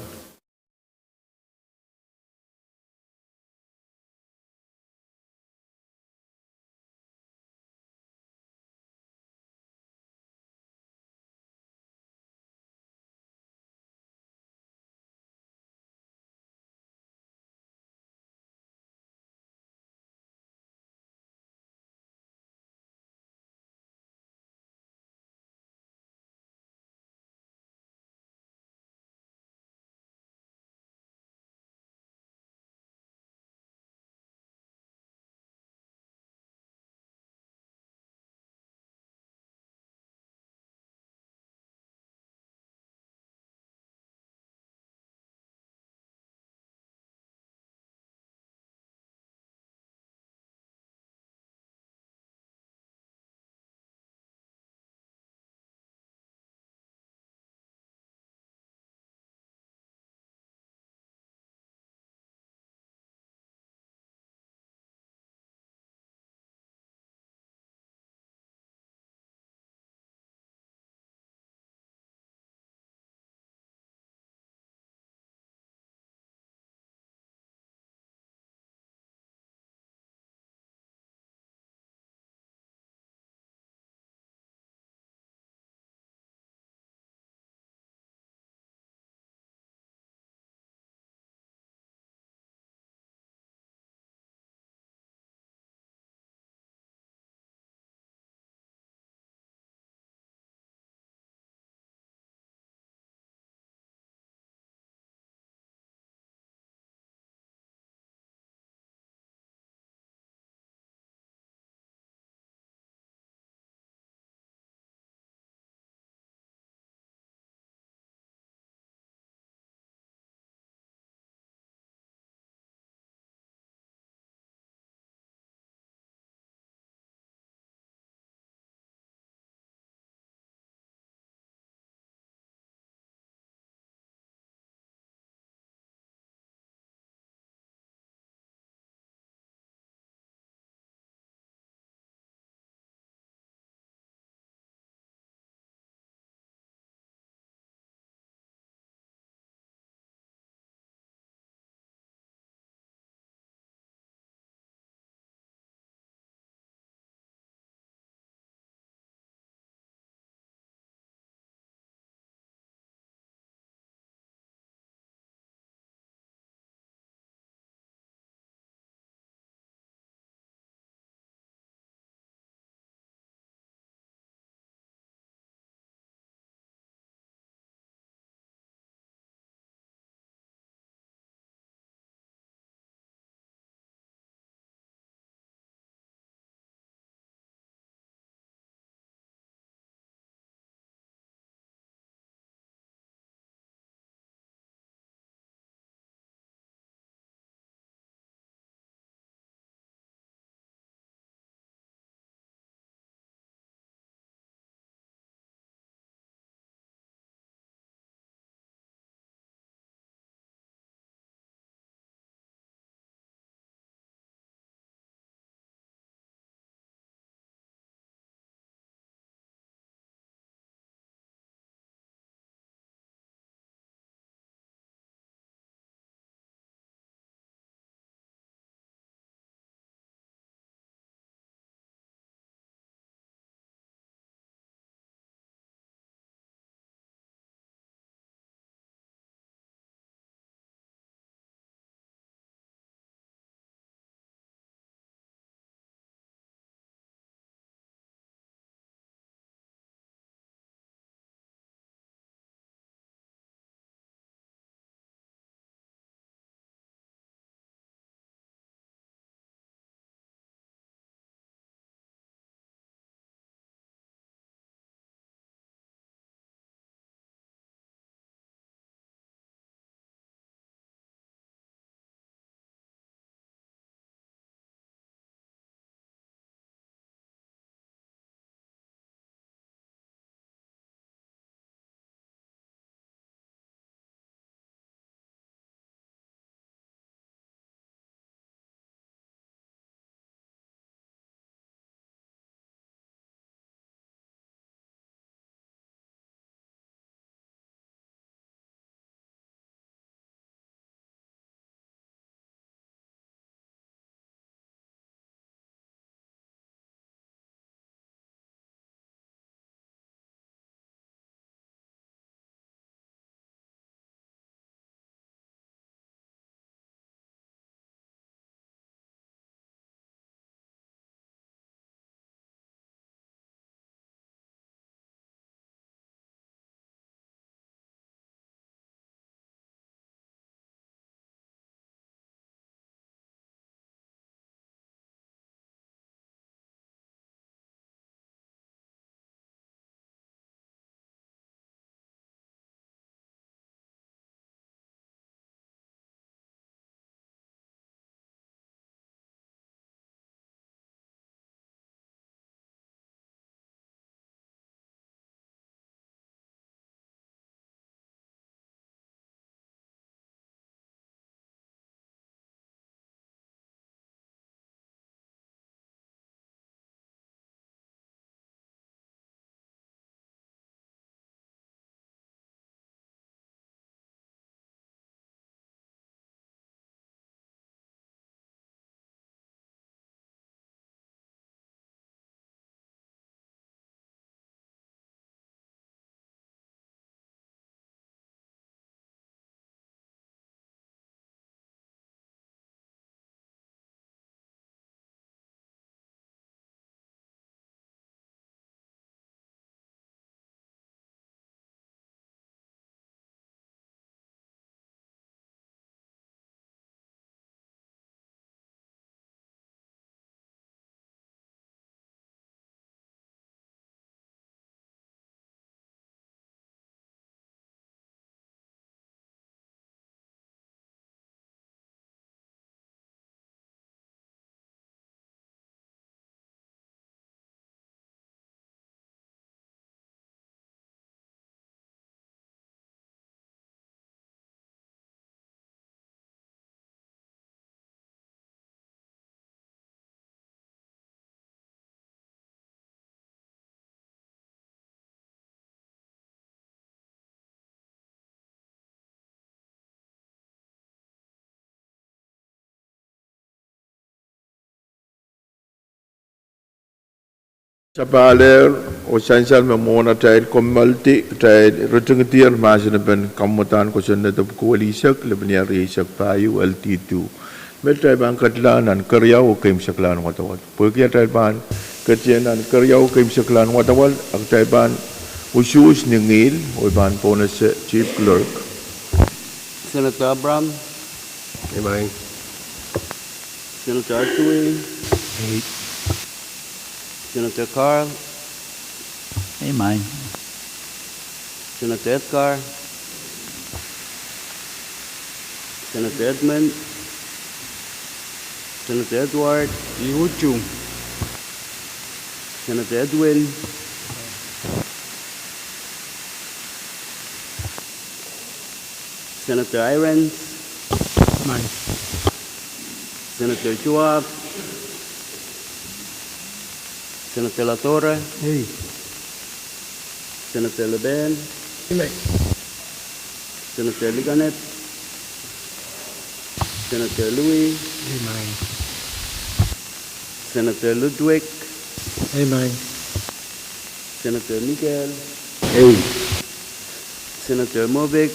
Sapahl ehr, oh sansal me mwohn atail kommoaldi, kitail ritingdier mahsen en kamwadahn kosonned epwiki welisek, lepin iar rieisek pahieu, L D two. Me kitail pahn ketila nan keriau oh keimwseklahn wadawad. Pwehki atail pahn ketien nan keriau oh keimwseklahn wadawad, a kitail pahn usuhs ni ngihl, oh I pahn pohnese Chief Clerk. Senator Abraham. Amen. Senator Artui. Ei. Senator Carl. Amen. Senator Edgar. Senator Edmund. Senator Edward. Iutu. Senator Edwin. Senator Irons. Amen. Senator Joab. Senator Latorre. Ei. Senator Leben. Amen. Senator Liganet. Senator Louis. Amen. Senator Ludwig. Amen. Senator Miguel. Ei. Senator Movic.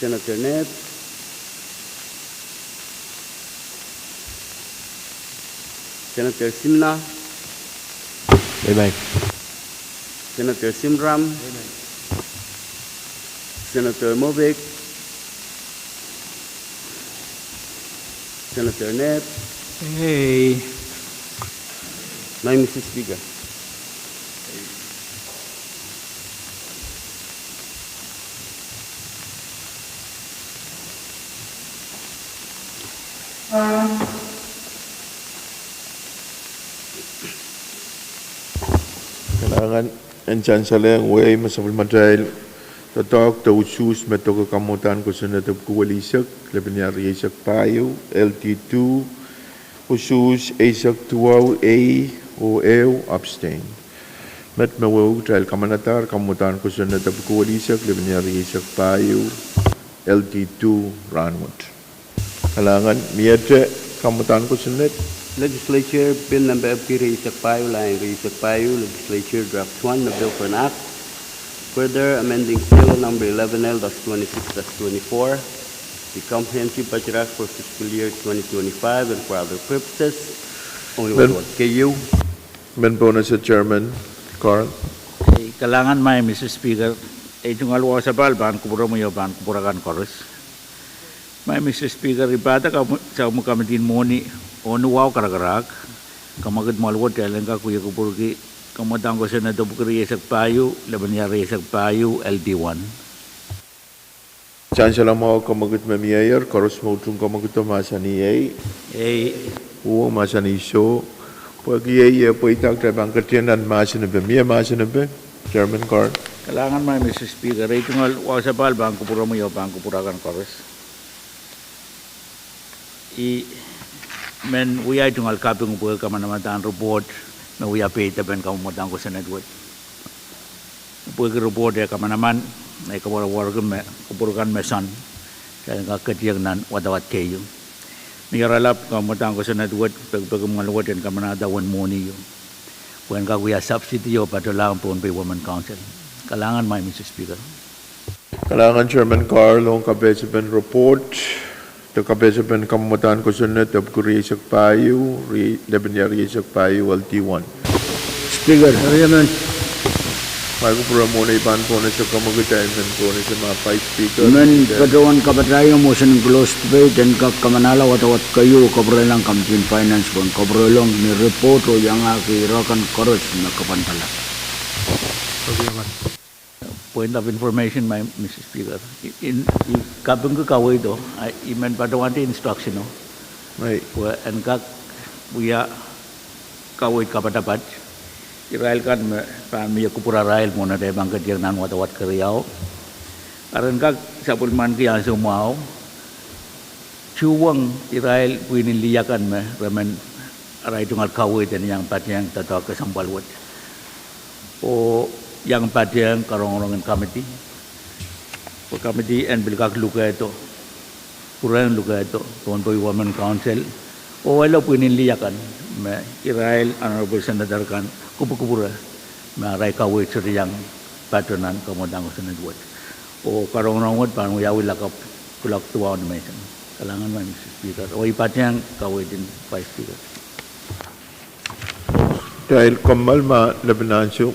Senator Ned. Senator Simla. Amen. Senator Simram. Amen. Senator Movic. Senator Ned. Ei. Maing Mister Speaker. Kalahngan en sansalehng wehi me sapwellimatail doadoahk de usuhs me doke kamwadahn kosonned epwiki welisek, lepin iar rieisek pahieu, L D two, usuhs eisek duwau, ei, oh ehu, abstain. Met me wehi kitail kamanadahr kamwadahn kosonned epwiki welisek, lepin iar rieisek pahieu, L D two, rahnwet. Kalahngan, miehte kamwadahn kosonned. Legislature Bill Number epwiki rieisek pahieu, lain rieisek pahieu, Legislature Draft One, a Bill for an Act further amending C L A Number eleven L dash twenty-six dash twenty-four, the Comprehensive Budget Act for fiscal year twenty twenty-five and for other purposes. Only Men- what K U. Men pohnese Chairman Carl. Ei, kalahngan Maing Mister Speaker, ei tungoal wahu sapahl pahn kupwuromwi oh pahn kupwur akan koaros. Maing Mister Speaker, I pahda kam-, sapwellimatail komidi en mwohni oh ni wahu karakarahk, kamwekid mwahl wet kitail en kak wia kupwurki kamwadahn kosonned epwiki rieisek pahieu, lepin iar rieisek pahieu, L D one. Sansal mwahu, kamwekid me mieier, koaros me utung kamwekido mahsanih ei. Ei. Uhwong mahsanih soh. Pwehki ei, e pweida kitail pahn ketien nan mahsen epe. Mie mahsen epe, Chairman Carl. Kalahngan Maing Mister Speaker, ei tungoal wahu sapahl pahn kupwuromwi oh pahn kupwur akan koaros. I men wia ei tungoal kaping pwe kamanamadahn report me wia peidepen kamwadahn kosonned wet. Pwehki report e kamanaman, e kawarwarki me kupwur kan me soan, kitail en kak ketiong nan wadawad K U. Ni oaralap kamwadahn kosonned wet, pekipeki mwahl wet en kamanahda uwen mwohni o, pwe en kak wia subsidy oh patohlahng Pohnpei Women Council. Kalahngan Maing Mister Speaker. Kalahngan Chairman Carl ong kapehsepen report, de kapehsepen kamwadahn kosonned epwiki rieisek pahieu, ri-, lepin iar rieisek pahieu, L D one. Speaker. Mwail kupwure mwohni, I pahn pohnese kamwekid, I men pohnese ma Vice Speaker. I men patohwan kapatahiong motion en close debate en kak kamanahla wadawad K U, kapwurelahng Committee on Finance pwehn kapwurelong ni report oh iangahki ire kan koaros me kapwandala. Point of information, Maing Mister Speaker. I, i, I kapingki kaweid o, a, I men patohwandi instruction o, pwe en kak wia kaweid kapatapat irail kan me pahn mie kupwurarail mwohn atail pahn ketiong nan wadawad keriau. Eri en kak sapwellimaniki ansou mwahu tuhwong irail pwihn en lih akan me re men, arail tungoal kaweid en iang patehng doadoahk kesempwal wet oh iang patehng karongorong en committee, pwe committee en pil kak lukehdo, pwurehng lukehdo Pohnpei Women Council oh ele pwihn en lih akan. me irail Honorable Senator kan kupwukupwure me arail kaweid sohte iang pato nan kamwadang kosonned wet. Oh karongaronge wet pahn wiawi lakapw kuloak duwau nimenseng. Kalahngan, Madam Speaker. Oh I patehng kaweid en Vice Speaker. Kitail kommoal ma lepin ansou.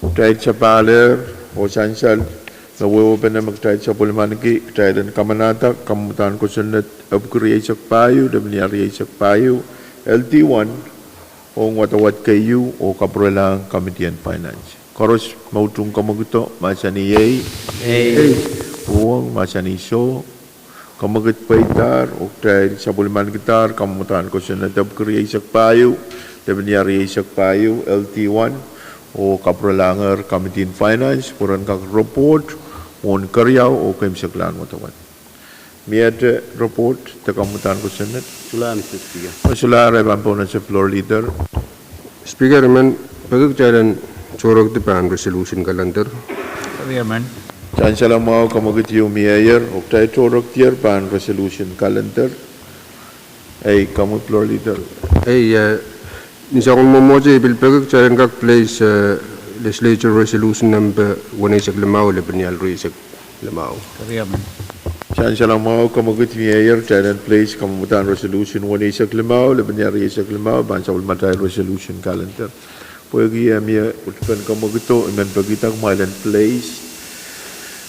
Kitail sapahl oh sansal me wehwehpene me kitail sapwellimaniki, kitail en kamanahda kamwadahn kosonned epwiki rieisek pahieu, lepin ial rieisek pahieu, L D one, ong wadawad keieu oh kapwurelahng Committee on Finance. Koaros me utung kamwakido mahsanih ei. Uhwong mahsanih soh. Kamwakid pweidahr oh kitail sapwellimanikidahr kamwadahn kosonned epwiki rieisek pahieu, lepin ial rieisek pahieu, L D one, oh kapwurelahngehr Committee on Finance pwe ren kak report mwohn keriau oh keimwseklahn wadawad. Miehte report de kamwadahn kosonned? Solahr, Mister Speaker. Solahr, e pahn pohnese Floor Leader. Speaker, I men peki kitail en tohrohrki pahn resolution calendar. Sansal mwahu, kamwakid ieu mieier oh kitail tohrohrkier pahn resolution calendar. Ei, komwi Floor Leader. Ei, eh, ni soangen mwomwohdiso I pil peki kitail en kak place, eh, Legislature Resolution number weneisek limau, lepin ial rieisek limau. Sansal mwahu, kamwakid mieier, kitail en place kamwadahn resolution weneisek limau, lepin ial rieisek limau, pahn sapwellimatail resolution calendar. Pwehki e mie utupen kamwakido, I men pekihda kumwail en place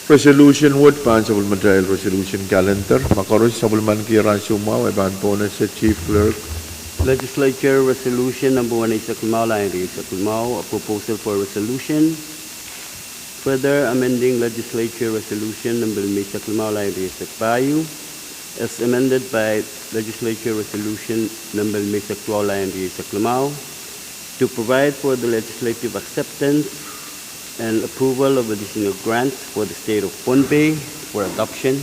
resolution wet pahn sapwellimatail resolution calendar. Ma koaros sapwellimanikier ansou mwahu, e pahn pohnese Chief Clerk. Legislature Resolution number weneisek limau, lain rieisek limau, a proposal for resolution further amending Legislature Resolution number limeisek limau, lain rieisek pahieu, as amended by Legislature Resolution number limeisek duwau, lain rieisek limau, to provide for the legislative acceptance and approval of additional grants for the state of Pohnpei for adoption.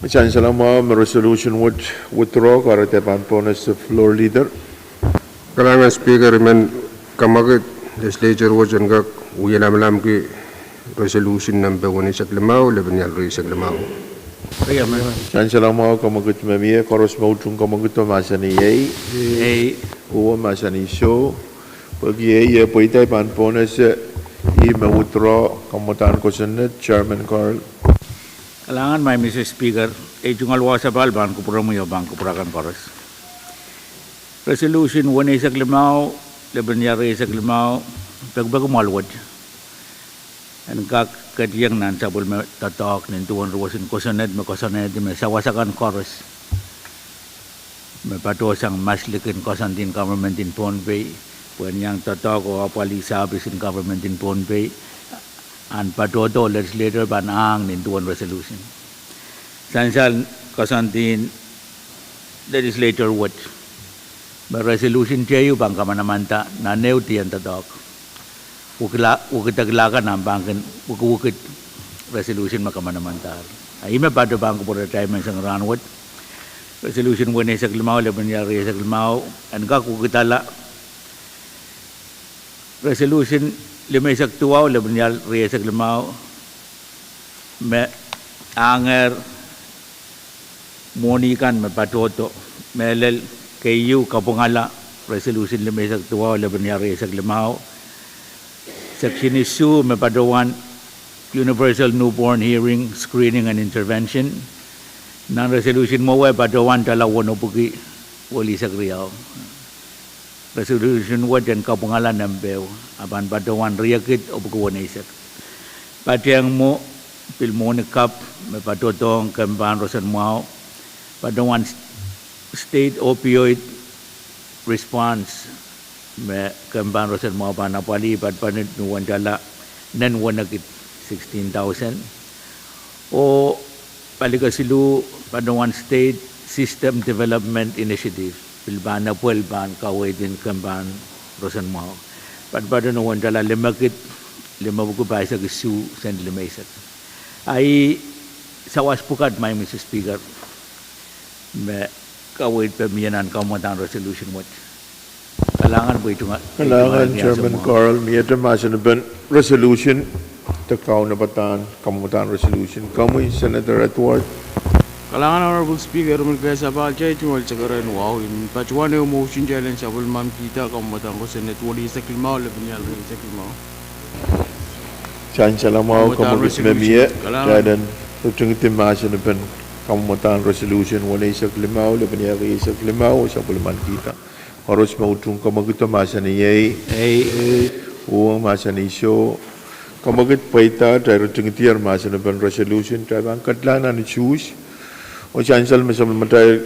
Sansal mwahu, me resolution wet withdraw, kahrehda e pahn pohnese Floor Leader. Kalahngan Speaker, I men kamwakid Legislature wet en kak wie lamalamki resolution number weneisek limau, lepin ial rieisek limau. Sansal mwahu, kamwakid me mie, koaros me utung kamwakido mahsanih ei. Uhwong mahsanih soh. Pwehki ei, e pweida, I pahn pohnese ih me withdraw kamwadahn kosonned, Chairman Carl. Kalahngan, Mister Speaker, ei tungoal wasapahl pahn kupwuromwi oh pahn kupwur akan koaros. Resolution weneisek limau, lepin ial rieisek limau, pekipeki mwoal wet en kak ketieng nan sapwellime doadoahk nin duwen roson kosonned me koasoanehdi me sawas akan koaros me patohsang maslikin koasoandi en government en Pohnpei, pwehn iang doadoahk oh apwalih service en government en Pohnpei, ahn patohdo legislature pahn ahng nin duwen resolution. Sansal koasoandi en legislature wet me resolution tehieu pahn kamanamanda nan ehu dien doadoahk. Wekidekla kan ahpw pahn kin wekidek resolution me kamanamandahr. A ih me patohdo pahn kupwuratail menseng rahn wet. Resolution weneisek limau, lepin ial rieisek limau, en kak wekidala resolution limeisek duwau, lepin ial rieisek limau, me ahngehr mwohni kan me patohdo, mehlel keieu kapwungala resolution limeisek duwau, lepin ial rieisek limau, section isuh me patohwan universal newborn hearing, screening and intervention. Nan resolution mwowe patohwan doala wenepwiki welihsek riau. Resolution wet en kapwungala nempeho, a pahn patohwan riekid epwiki weneisek. Patehng mwo, pil mwohni kapw me patohdohng kempan roson mwahu, patohwan state opioid response me kempan roson mwahu pahn apwalih, patohwan ni wen doala nen wenekid, sixteen thousand. Oh pali kesiluh, patohwan state system development initiative, pil pahn epwel pahn kaweid en kempan roson mwahu, patohwan ni wen doala limekid, limepwiki pahisek isuh sent limeisek. A ih sawas pwukat, Mister Speaker, me kaweid pahn mie nan kamwadahn resolution wet. Kalahngan, Chairman Carl. Miehte mahsenepen resolution de kaunopadahn kamwadahn resolution. Komwi Senator Edward. Kalahngan Honorable Speaker, I men kehlail sapahl, kitail tungoal sekerehn wahu, I men patohwan ehu motion kitail en sapwellimanikihda kamwadahn kosonned weneisek limau, lepin ial rieisek limau. Sansal mwahu, kamwakid me mie, kitail en ritingidi mahsenepen Kamwadahn resolution weneisek limau, lepin iahki eisek limau, oh sapwellimanikihda. Koaros me utung kamwakido mahsanih ei. Ei. Uhwong mahsanih soh. Kamwakid pweida, kitail ritingdier mahsen en resolution, kitail pahn kedlahng nan usuhs. Oh sansal me sapwellimatail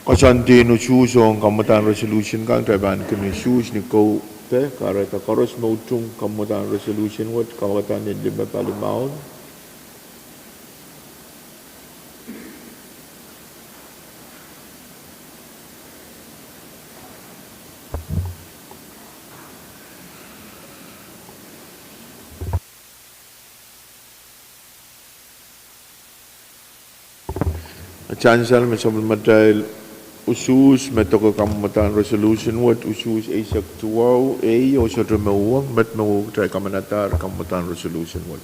koasoandi en usuhs ong kamwadahn resolution kan, kitail pahn kin usuhs ni kou, de kahrehda koaros me utung kamwadahn resolution wet, kamwadahn en lime palimaun. Sansal me sapwellimatail usuhs me doke kamwadahn resolution wet, usuhs eisek duwau, ei, oh sohte me uhwong, met me uhwong, kitail kamanadahr kamwadahn resolution wet.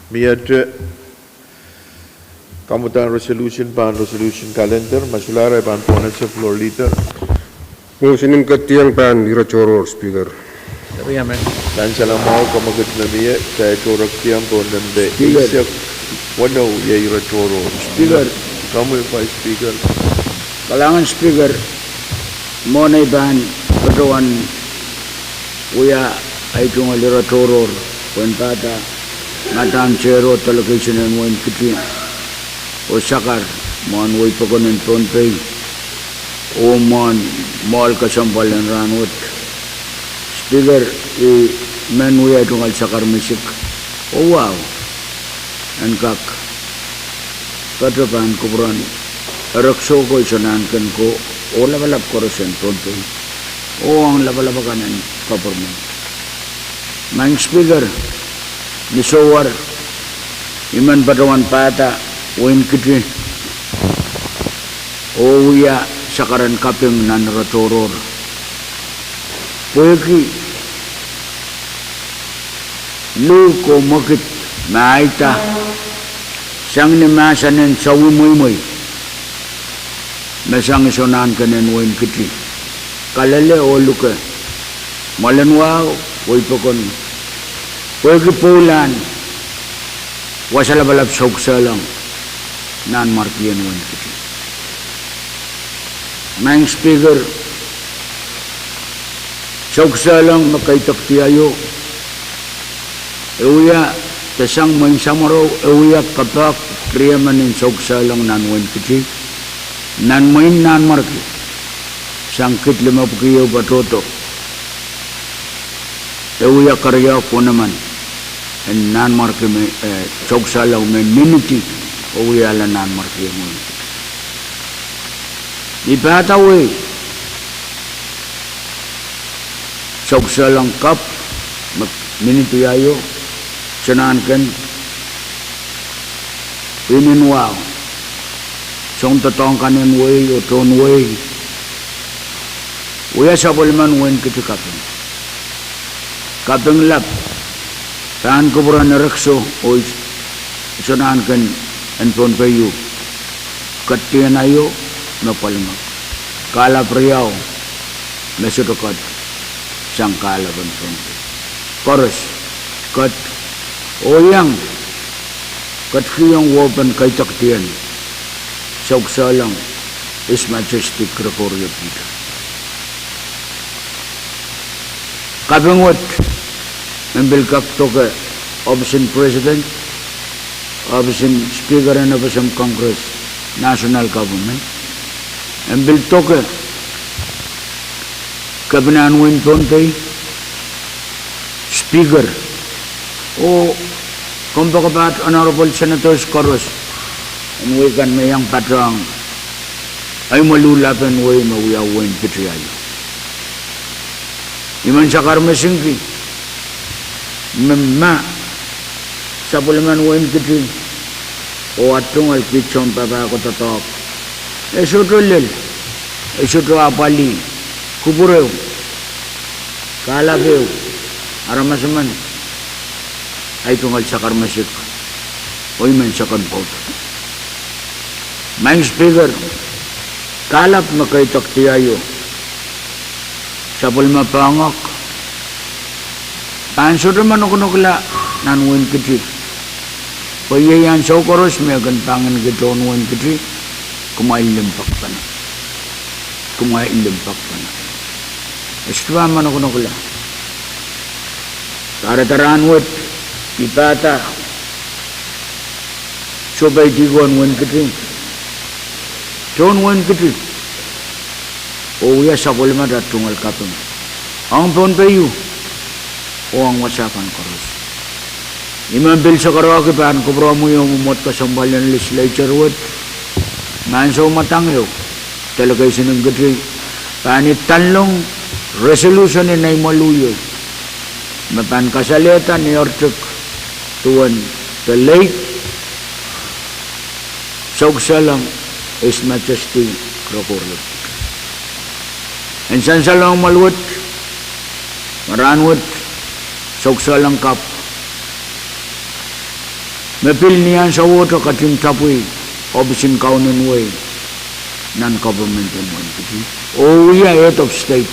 Miehte, kamwadahn resolution pahn resolution calendar, ma solahr ahi pahn pohnese, Floor Leader. Mosiong ketiong pahn ire tohrohr, Speaker. Sansal mwahu, kamwakid me mie, kitail tohrohr ketiong pohn nempe eisek weneu, iei ire tohrohr. Speaker. Komwi Vice Speaker. Kalahngan Speaker, mwohn ei pahn patohwan wia ahi tungoal ire tohrohr, pwehn pahda Madam Chair oh delegation en wehin Kiti oh sakar mwohn wehi pokon en Pohnpei oh mwohn mwoahl kesempwal en rahn wet. Speaker, I men wia ahi tungoal sakar mesik oh wahu en kak patohwan kupwuren erekiso ko, isonahnken ko, oh lapalap koaros en Pohnpei oh ong lapalap akan en government. Maing Speaker, ni souwar I men patohwan pahda wehin Kiti oh wia sakar en kaping nan ire tohrohr, pwehki luhk oh mwekid me aida sang ni mahsen en sawi mweimwei me sang isonahnken en wehin Kiti, Kalele oh Luke, Mwoalen Wahu, wehi pokon, pwehki pwoulahn wasa lapalap Souksehlong, Nanmwarki en wehin Kiti. Maing Speaker, Souksehlong me keidekdi aio, e wia, de sang mwein samworo, e wia kapehk riemen en Souksehlong nan wehin Kiti, nan mwein Nanmwarki, sang kid limepwiki ehu patohdo. E wia keriau kohn emen en Nanmwarki me, eh, Souksehlong me miniti oh wiahla Nanmwarki en wehi. I pahda wehi Souksehlong kapw me miniti aio, isonahnken, pwihnen wahu, soundoadoahk kan en wehi oh tohn wehi, wia sapwellimen wehin Kiti kaping. Kaping lap pahn kupwuren erekiso oh isonahnken en Pohnpei, ketidiong aio me pwalimek, kahlap riau me sohte ket sang kahlap en Pohnpei, koaros ket, oh iang ketikihong wehwehpen keidekdi en Souksehlong, His Majesty Gregorio Pita. Kaping wet me pil kak doke ohpis en President, ohpis en Speaker en FSM Congress, National Government, me pil doke Kepinahn wehin Pohnpei, Speaker, oh kompoakepaht Honourable Senators koaros en wehi kan me iang patohng ahi mweluh lapen wehi me wia wehin Kiti aio. I men sakar mesingki me ma sapwellimen wehin Kiti oh aht tungoal kiht sounpapah ko doadoahk, e sohte lel, e sohte apwalih kupwur ehu, kahlap ehu, aramas emen, ahi tungoal sakar mesik, oh I men second pwoud. Maing Speaker, kahlap me keidekdi aio, sapwellime poahngoak pahn sohte menokonokla nan wehin Kiti. Pwe iei ansou koaros me kin pangin ki tohn wenkiti, kumwail limpoakpene. Kumwail limpoakpene. E sohte pahn manokonokla. Kahrehda rahnwet, I pahda sohpeidi ko en wenkiti, tohn wenkiti, oh wia sapwellimatail tungoal kaping ong Pohnpei oh ong wasa kan koaros. I men pil sakarahki pahn kupwuromwi oh mwomwohd kesempwal en legislature wet, me ansou mwadang ieu, delegation en kitail pahn idalong resolution en neimwluh ieu, me pahn kasalehda ni artik duwen the late Soukisehlong His Majesty Rekohlo. En sansalohng mwoahl wet, me rahnwet Soukisehlong kapw, me pil ni ansouohte ketin tepwei ohpis en Kaunen Wehi nan government en wenkiti, oh wia head of state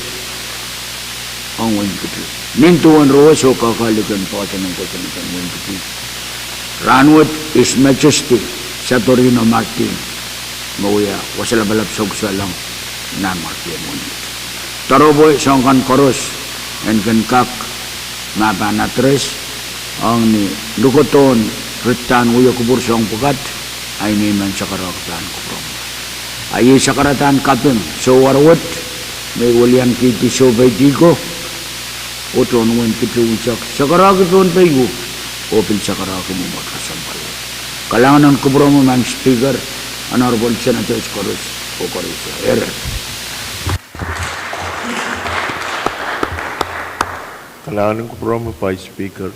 ong wenkiti. Nin duwen rohs oh kakahlek en poaden en kosonned en wenkiti, rahnwet His Majesty Satohruno Martin, me wia Wasa Lapalap Soukisehlong en Nanmwarkien Wenkiti. Doaropwe soahng kan koaros en kin kak me pahn address ong ni lukodohn ridahn wia kupwur soahng pwukat, ahi me I men sakarahki pahn kupwuromwi. A iei sakaradahn kaping sowahr wet me I weliankihdi sohpeidi ko oh tohn wenkiti unsek, sakarahki Pohnpei oh pil sakarahki mwomwohd kesempwal. Kalahngan en kupwuromwi Madam Speaker, Honorable Senators koaros oh koaros. Eri, kalahngan en kupwuromwi Vice Speaker.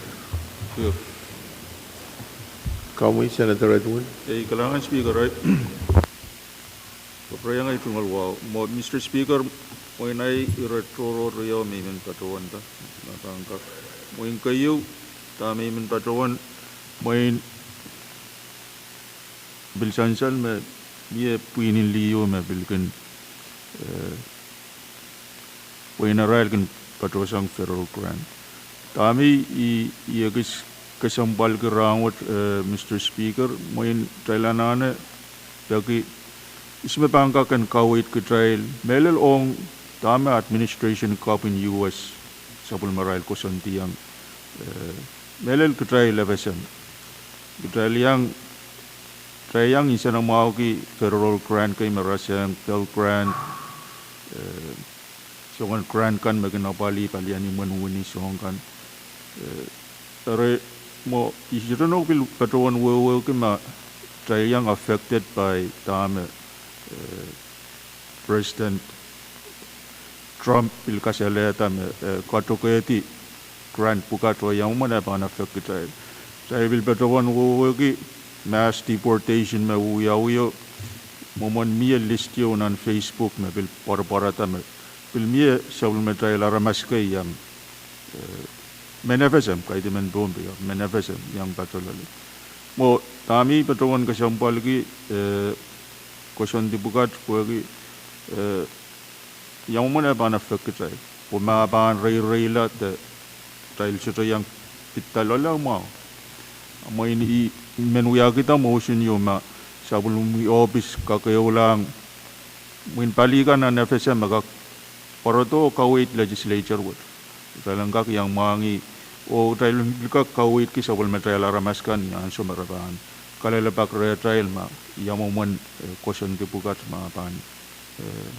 Komwi Senator Edwin. Ei, kalahngan Speaker, ahi kapwuriamwei tungoal wahu. Mwo, Mister Speaker, mwein ahi ire tohrohr riau me I men patohwanda, ma pahn kak. Mwein keieu, dahme I men patohwan, mwein pil sansal me mie pwihn en liho me pil kin, eh, pwe irail kin patohsang federal grant. Dahme I, I ekis kesempwalki rahnwet, eh, Mister Speaker, mwein kitail anahne peki ihs me pahn kak en kaweid kitail, mehlel ong dahme administration kapw en U S sapwellimarail koasoandiong, eh, mehlel kitail F S M. Kitail iang, kitail iang nsenamwahuki federal grant kei me rasehng, Pell Grant, eh, soangen grant kan me kin apwalih, apwalih ni imwen wini soahng kan. Eh, eri mwo, I sohte nohk pil patohwan wehwehki ma kitail iang affected by dahme, eh, President Trump pil kasalehda me, eh, kadokedi grant pwukat oh ia mwomwen e pahn affect kitail. Kitail pil patohwan wehwehki mass deportation me wiawi o, mwomwen mie list ieu nan Facebook me pil pwarapwarada me pil mie sapwellimatail aramas kei iang, eh, mehn F S M, kaidehn mehn Pohnpei, mehn F S M iang patohlahng. Mwo, dahme I patohwan kesempwalki, eh, koasoandi pwukat pwehki, eh, ia mwomwen e pahn affect kitail. Pwe ma pahn reireila de kitail sohte iang pid loale mwahu. Mwein I men wiahkihda motion ieu ma sapwellime ohpis kak ehulah, mwein pali kan nan F S M me kak pwarodo kaweid legislature wet. Kitail en kak iang mwahngih, oh kitail en pil kak kaweidki sapwellimatail aramas kan ni ansou me re pahn kalelapak rehtail ma ia mwomwen, eh, koasoandi pwukat ma pahn, eh,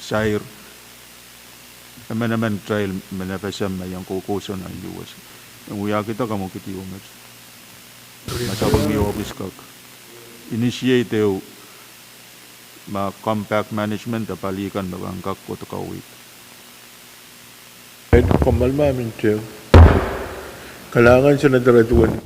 sair emenemen kitail mehn F S M me iang koukousoan nan U S. En wiahkihda kamwekid ieu met. Ma sapwellime ohpis kak initiate ehu ma compact management de pali kan me pahn kak kohdo kaweid. Ed, komw malimen minte. Kalahngan Senator Edwin.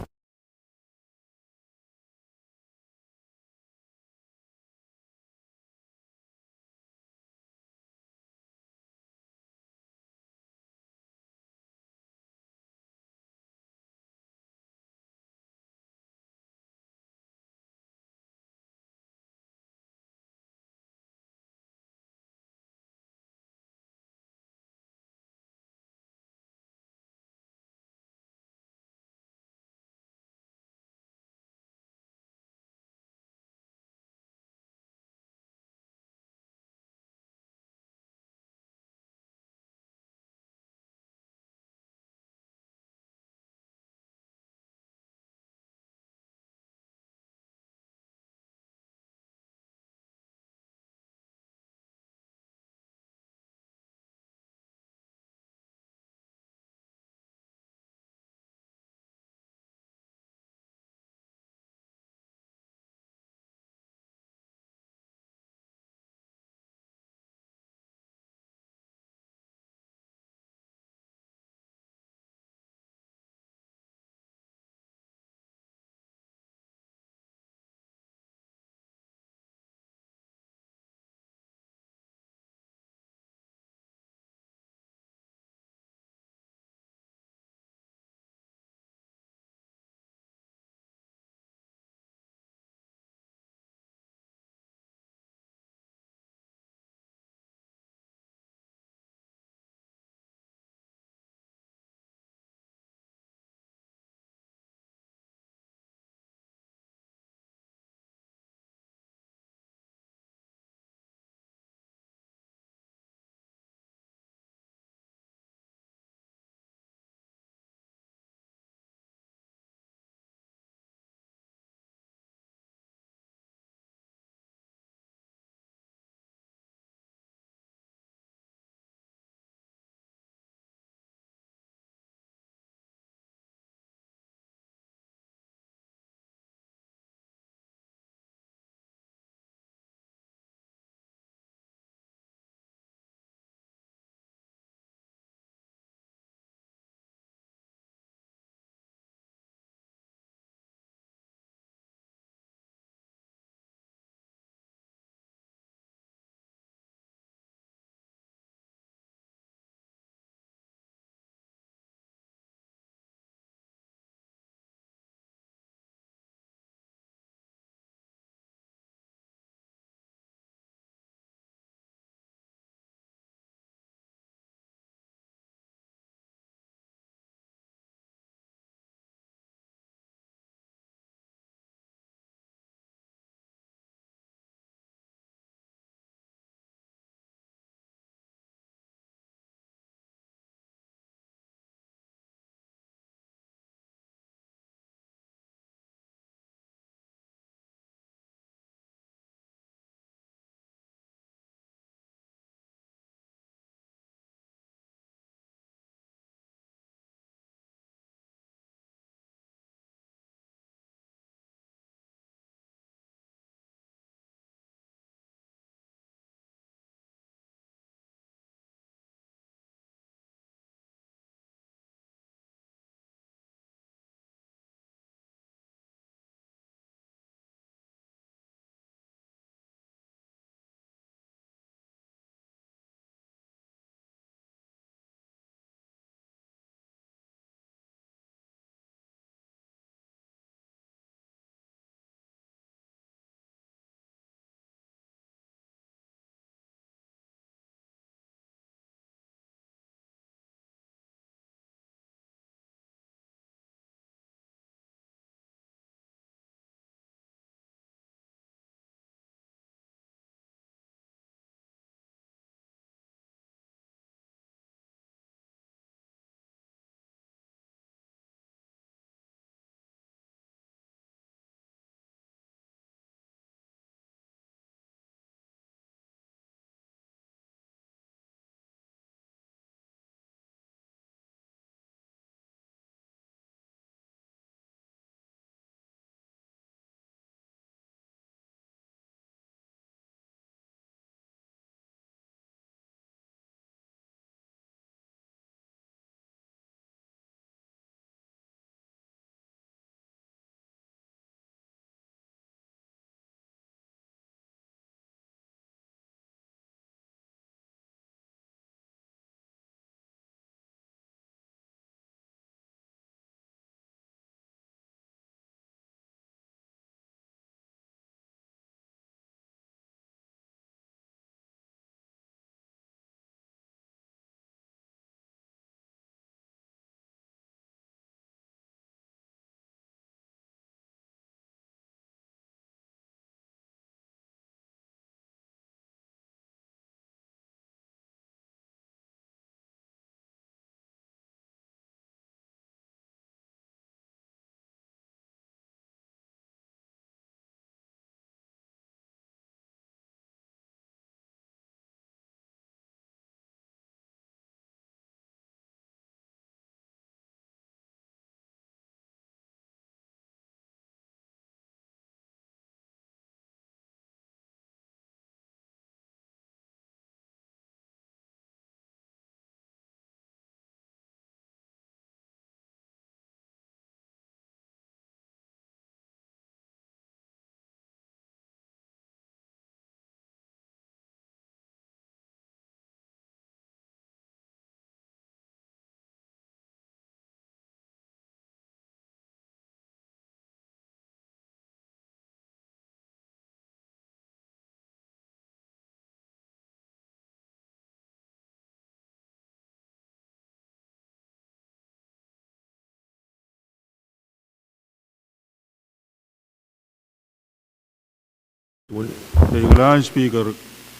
Ei, kalahngan Speaker,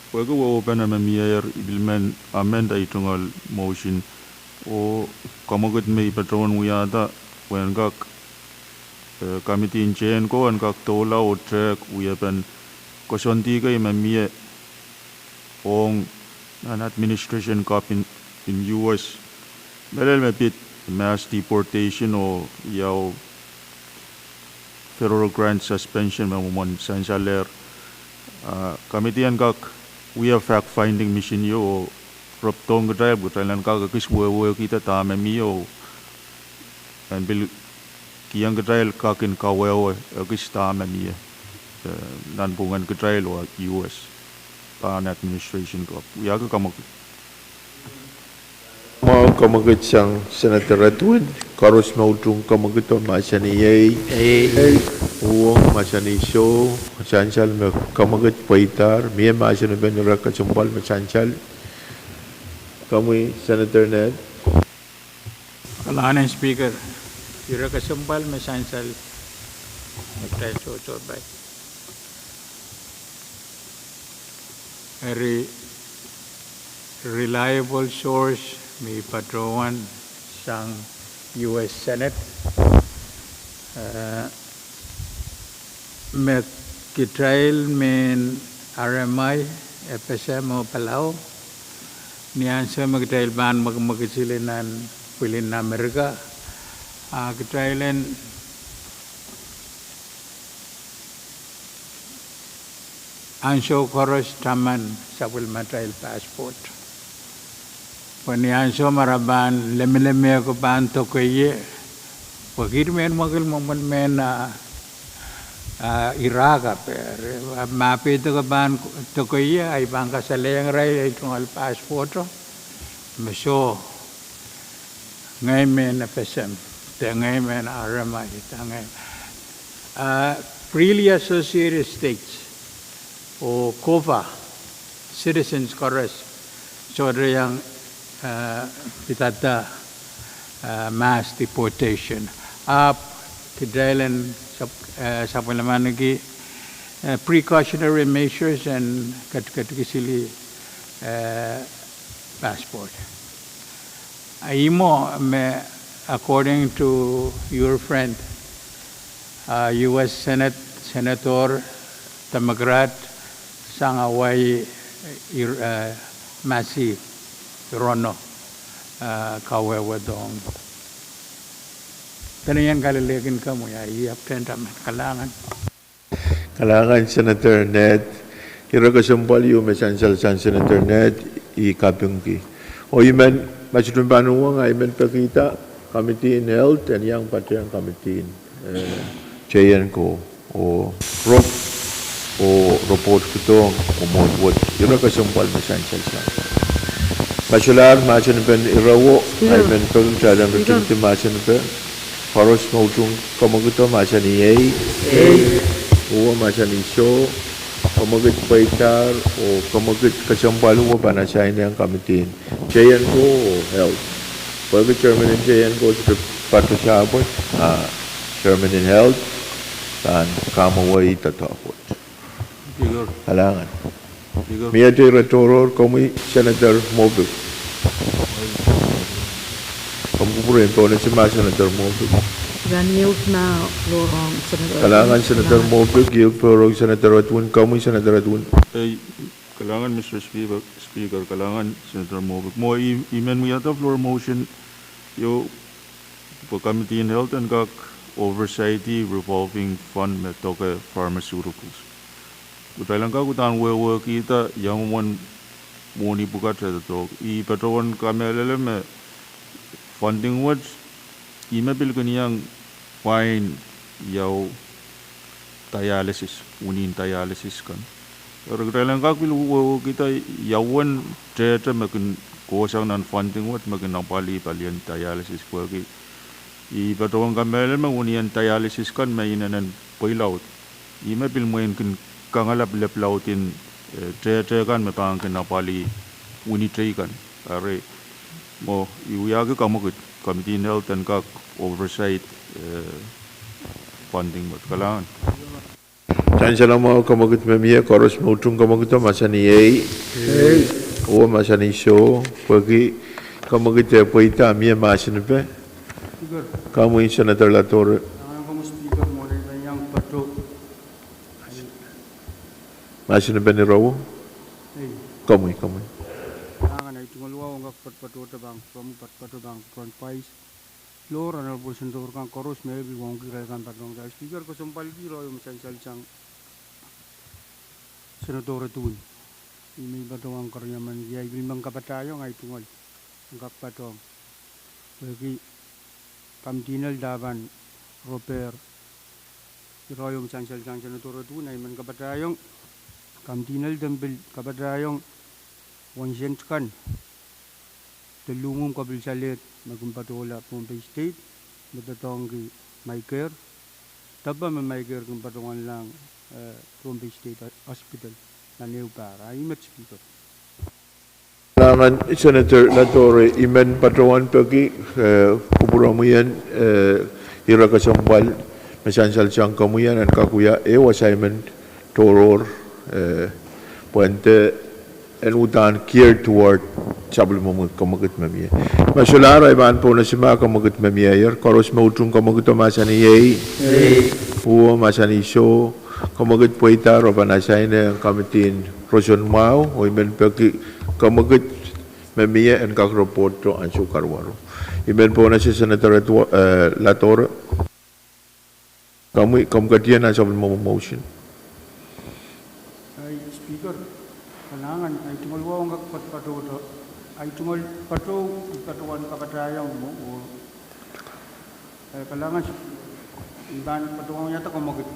pwehki wehwehpen me mieier, I pil men amend ahi tungoal motion, oh kamwekid me I patohwan wiahda pwe en kak, eh, committee en J N ko en kak doula oh tehk wiepen koasoandi kei me mie ong nan administration kapw en, en U S. Mehlel me pid mass deportation oh ia federal grant suspension me mwomwen sansalehr. Ah, committee en kak wia fact finding mission ieu oh repdohng kitail, kitail en kak ekis wehwehkihda dahme mie oh en pil kihong kitail kak en kawehwe ekis dahme mie, eh, nanpwungen kitail oh U S pahn administration kapw. Wiahki kamwekid. Mwahu kamwekid sang Senator Edwin, koaros me utung kamwekid oh mahsanih ei. Ei. Uhwong mahsanih soh, sansal me kamwekid pweidahr, mie mahsen en ire kesempwal me sansal. Komwi Senator Ned. Kalahngan Speaker, ire kesempwal me sansal me kitail sohsohpai. Eri reliable source me I patohwan sang U S Senate, eh, me kitail mehn R M I, F S M oh Palau, ni ansou me kitail pahn mwekimwekid sili nan pwilin Amerika, a kitail en ansou koaros taman sapwellimatail passport. Pwe ni ansou me re pahn lemeleme ko pahn doke ie, pwe kiht mehn mwekid mwomwen mehn, ah, ah, Iraq ape, re, ah, ma pid ko pahn doke ie, ahi pahn kasalehiong irail ei tungoal passport o, me soh, ngehi mehn F S M, de ngehi mehn R M I, de ngehi, ah, freely associated states, oh COFA citizens koaros, sohte iang, eh, pidada, eh, mass deportation. Ahpw kitail en sap-, eh, sapwellimaniki, eh, precautionary measures en kat-, katikadkisili, eh, passport. Ih mwo me, according to your friend, ah, U S Senate, Senator Democrat sang Hawaii, ir-, eh, Masi Hirono, ah, kawehwehdohng. Dene ien kalelekin komwi, ah, ih apwtehn taman. Kalahngan. Kalahngan Senator Ned. Ire kesempwal ieu me sansal sang Senator Ned, I kapingki. Oh I men, ma sohte pahn uhwong, I men pekihda Committee in Health en iang patehng Committee in, eh, J N ko, oh rop, oh report kidohng, oh mwohd wet, ire kesempwal me sansal sang. Ma solahr mahsen en ire wet, I men peki kitail en rittingdi mahsen en Koaros me utung kamwekid o mahsanih ei. Ei. Uwe mahsanih soh. Kamwekid pweidahr oh kamwekid kesempwal uwe pahn assign-ehng committee en J N ko oh health. Pwehki chairman en J N ko sohte patohwan sapwet, a chairman en health pahn kamwehwehda toahk wet. Kalahngan. Mie ire tohrohr, komwi Senator Moffitt. Komw kupwure en pohnese ma Senator Moffitt. Kalahngan Senator Moffitt, I pil kupwure Senator Edwin, komwi Senator Edwin. Ei, kalahngan Mister Speaker, Speaker, kalahngan Senator Moffitt. Mwo I, I men wiahda floor motion, io, pwe committee en health en kak oversight-i revolving fund me doke pharmaceuticals. Kitail en kak uhdahn wehwehkihda ia mwomwen mwohni pwukat e doadoahk. I patohwan kamehlele me funding wet, ih me pil kin iang pwain ia dialysis, winin dialysis kan. Eri kitail en kak pil wehwehkihda ia uwen tehte me kin kohsang nan funding wet me kin apwalih palien dialysis pwehki I patohwan kamehlele me winien dialysis kan me inenen pweilaud. Ih me pil mwein kin kangalap lep laud en, eh, tehte kan me pahn kin apwalih wini teikan. Eri mwo I wiahki kamwekid, committee en health en kak oversight, eh, funding wet. Kalahngan. Ansou me komwekid me mie, koaros me utung komwekido mahsanih ei. Ei. Oh mahsanih soh, pwehki komwekid eh pweida, mie mahsenipe. Komwi Senator Latore. Mahsenipe ni rou. Ei. Komwi, komwi. Angan ahi tungoal wahu ong kak patopato pahn, patopato pahn Vice. Lor, Honorable Senator kan koaros me pil wauneki irail kan patohwan. Speaker, kesempwalki irail me sansal sang Senator Edwin. Ih me I patohwan kariaman, I pil men kapatahiong ahi tungoal en kak patohwan. Pwehki kamidinel dahpan roper irail me sansal sang Senator Edwin, I men kapatahiong kamidinel de pil kapatahiong wen sent kan de luhmwuhm kapilsalehd me kin patohla Pohnpei State, me doadoahngki MICARE, depe me MICARE kin patohwanlahng, eh, Pohnpei State Hospital nan ehu pahr. Ahi met Speaker. Angan Senator Latore, I men patohwan peki, eh, kupwuromwi en, eh, ire kesempwal me sansal sang komwi en kak wia ehu assignment tohrohr, eh, pwehn de en uhdahn gear toward sapwellimomwi komwekid me mie. Ma solahr, I pahn pohnese ma komwekid me mieier, koaros me utung komwekido mahsanih ei. Ei. Uwe mahsanih soh, komwekid pweida re pahn assign-e komwedin roson mwahu, oh I men peki komwekid me mie en kak report-o ansou karuwaru. I men pohnese Senator Edwa-, eh, Latore. Komwi, komw ketido nan sapwellimomwi motion. Ahi Speaker, kalahngan, ahi tungoal wahu ong kak patopato, ahi tungoal pato, I patohwan kapatahiong mwo, oh, eh, kalahngan, I pahn patohwan wiahda komwekid.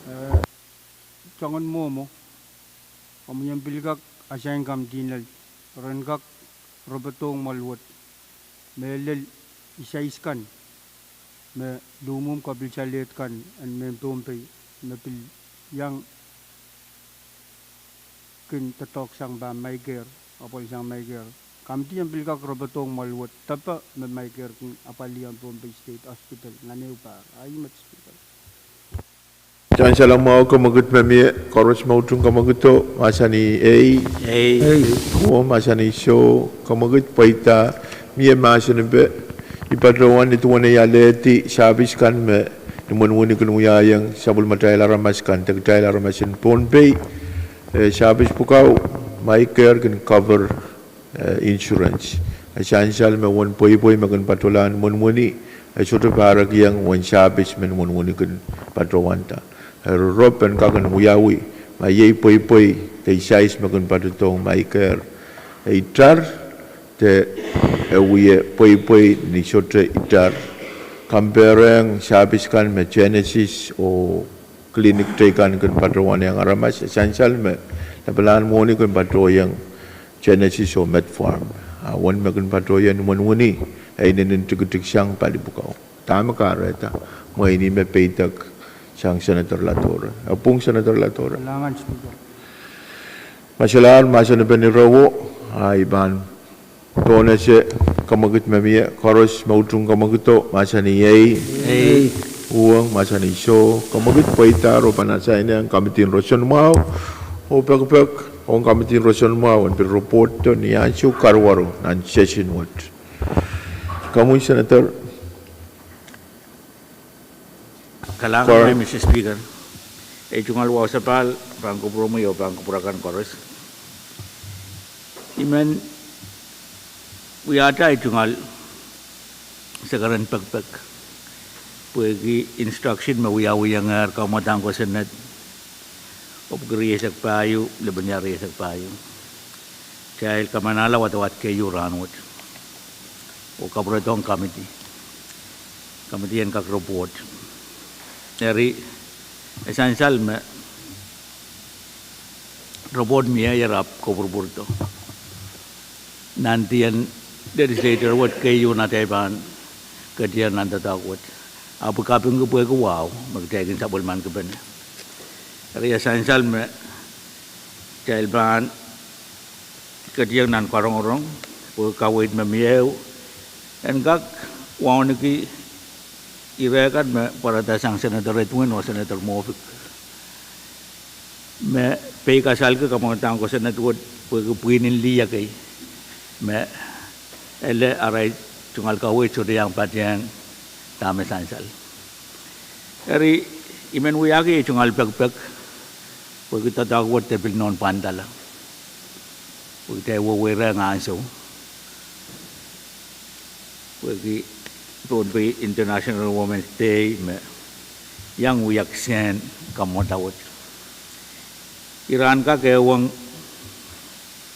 Eh, soangen mwomwo, komwi en pil kak assign kamidinel, ren kak repedohng mwoal wet, mehlel isais kan me luhmwuhm kapilsalehd kan en mehn Pohnpei me pil iang kin doadoahk sang pahn MICARE, apwalsang MICARE. Kamidi en pil kak repedohng mwoal wet, depe me MICARE kin apwalih Pohnpei State Hospital nan ehu pahr. Ahi met Speaker. Sansal mwahu komwekid me mie, koaros me utung komwekido mahsanih ei. Ei. Ei. Uwe mahsanih soh, komwekid pweida, mie mahsenipe. I patohwan nin duwen ei alehdi service kan me nimwenmwenikin wiahiong sapwellimatail aramas kan, de kitail aramas en Pohnpei. Eh, service pwukat MICARE kin cover eh, insurance. E sansal me uwen pweipwei me kin patohlahng nimwenmweni, e sohte pahrekiong uwen service me nimwenmwenikin patohwanda. E rop en kak en wiawi, ma iei pweipwei de isais me kin patohdohng MICARE. E itar, de e wie pweipwei ni sohte itar. Kampehrehng service kan me Genesis oh clinic teikan kin patohwanehng aramas, e sansal me lapalahn mwohni kin patohiong Genesis oh MedPharm. A uwen me kin patohiong nimwenmweni, e inenen tikitik sang pali pwukat. Dahme kahrehda, mwein ih me peidek sang Senator Latore. E pwung Senator Latore. Kalahngan Speaker. Ma solahr mahsen en peni rowo, a I pahn pohnese komwekid me mie, koaros me utung komwekido mahsanih ei. Ei. Uwen mahsanih soh, komwekid pweida re pahn assign-ehng komwedin roson mwahu, oh pekipek ong komwedin roson mwahu en pil report-o ni ansou karuwaru nan session wet. Komwi Senator. Kalahngan, Mister Speaker. Ei tungoal wahu sapahl pahn kupwuromwi oh pahn kupwur akan koaros. I men wiahda ei tungoal sekeren pekipek pwehki instruction me wiawihongehr, kamwadang kosonned, oh pwuhk rieisek pahieu, lepin iar rieisek pahieu. Kitail kamanahla wadawad keieu rahnwet oh kapwuredohng komwedi, komwedi en kak report. Eri, e sansal me report mieier ahpw kopwurupwurdo nandien legislator wet keieu, nan atail pahn ketier nan doadoahk wet, ahpw kapingki pwehki wahu me kitail kin sapwellimankipene. Eri e sansal me kitail pahn ketier nan karongorong pwe kaweid me mie ehu en kak wauneki Ire kan me pwarada sang Senator Edwin oh Senator Moffitt, me peikasalki kamwadang kosonned wet pwehki pwihn en lih ekei me ele arail tungoal kaweid sohte iang patehng dahme sansal. Eri, I men wiahki ei tungoal pekipek pwehki doadoahk wet de pil nohn pwandala, pwehki de wehwehki ansou pwehki Pohnpei International Women's Day me iang wia kisehn kamwoda wet. Iren kak ehuong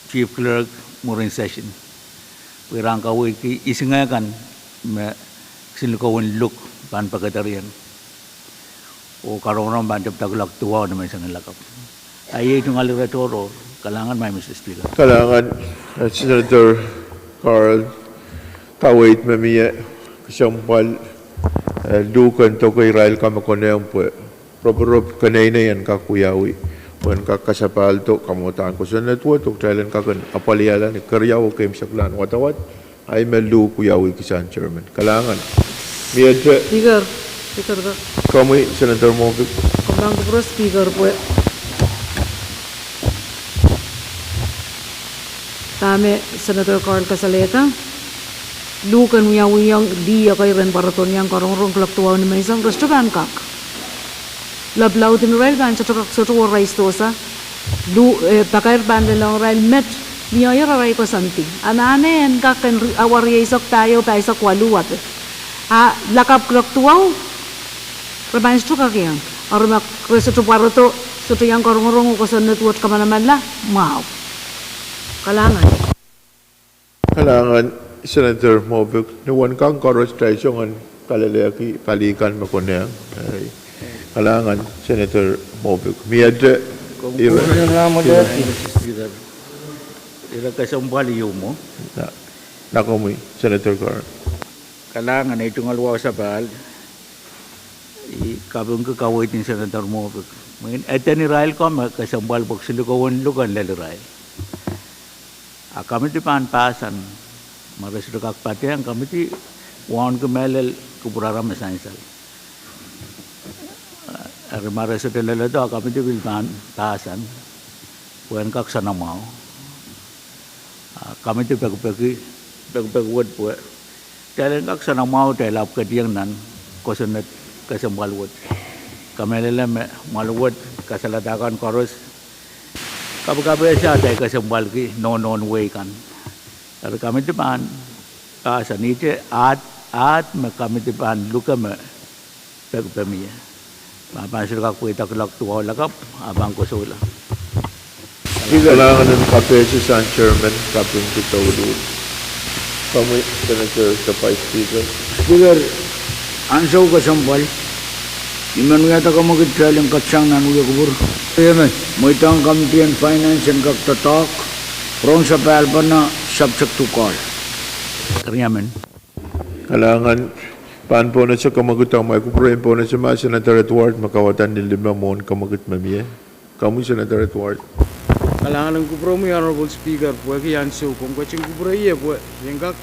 Chief Clerk mwurin session, pwe iren kaweidki isingeh kan me kisin likouwen luk pahn pekederien, oh karongorong pahn tepida kuloak duwau nimenseng en lakapw. A iei tungoal ire tohrohr. Kalahngan, Madam Speaker. Kalahngan, eh, Senator Carl. Kaweid me mie kesempwal, eh, luhk en doke irail ka me konehng pwe roporop keneinei en kak wiawi, pwe en kak kasapahldo kamwadang kosonned wet, oh kitail en kak en apwalihala ni keriau oh keimwseklahn wadawad, ahi me luhk wiawi kisehn chairman. Kalahngan. Miehte. Speaker, Speaker ka. Komwi, Senator Moffitt. Komw pahn kupwure Speaker pwe dahme Senator Carl kasalehda, luhk en wiawihong lih ekei ren pwarodo ni iang karongorong kuloak duwau nimenseng, re sohte pahn kak. Lapalahn irail pahn sohte kak sohte wor rais dohsa. Luhk, eh, pakair pahn lelohng irail met, mie arail koasoandi. Anahne en kak en ri-, awa rieisek pahieu, pahisek waluh ape. A lakapw kuloak duwau, re pahn sohte kak iang. Eri ma re sohte pwarodo, sohte iang karongorong oh kosonned wet kamanamanla, mwahu. Kalahngan. Kalahngan, Senator Moffitt. Ni wen kan koaros kitail song en kalelehki pali kan me konehng. Eh, kalahngan, Senator Moffitt. Miehte. Ire. Ire kesempwal ieu mwo. Na, nakomwi, Senator Carl. Kalahngan, ei tungoal wasa pahl. I kapingki kaweid en Senator Moffitt. Mwein eden irail ko me kesempwal pwe kisin likouwen luk en lel irail. A komiti pahn pahsan, ma re sohte kak patehng, komiti wauneki mehlel kupwurara me sansal. Eri ma re sohte leledo, a komiti pil pahn pahsan pwe en kak soanamwahu. A komiti pekipeki, pekipeki wet pwe kitail en kak soanamwahu, kitail ahpw ketieng nan kosonned kesempwal wet. Kamehlele me mwahl wet, kasalehda kan koaros kapikapehse atail kesempwalki nohnohn wehi kan. Eri komiti pahn pahsan, ihte ahd, ahd me komiti pahn luke me pekipek mie. Ma pahn sohte kak pweida kuloak duwau lakapw, a pahn kosoula. Kalahngan en kapehse sang chairman, kapingki douluhl. Komwi, Senator, Vice Speaker. Speaker, ansou kesempwal, I men wiahda kamwekid kitail en ketsang nan wia kupwur. Mweidohng komiti en finance en kak doadoahk, pwurehng sapahlpene subject to call. Keriamen. Kalahngan, pahn pohnese kamwekid, amwail kupwure en pohnese ma Senator Edward me kauwada ni lime mwohn kamwekid me mie. Komwi Senator Edward. Kalahngan en kupwuromwi Honorable Speaker, pwehki ansou komw ketin kupwure ie pwe I en kak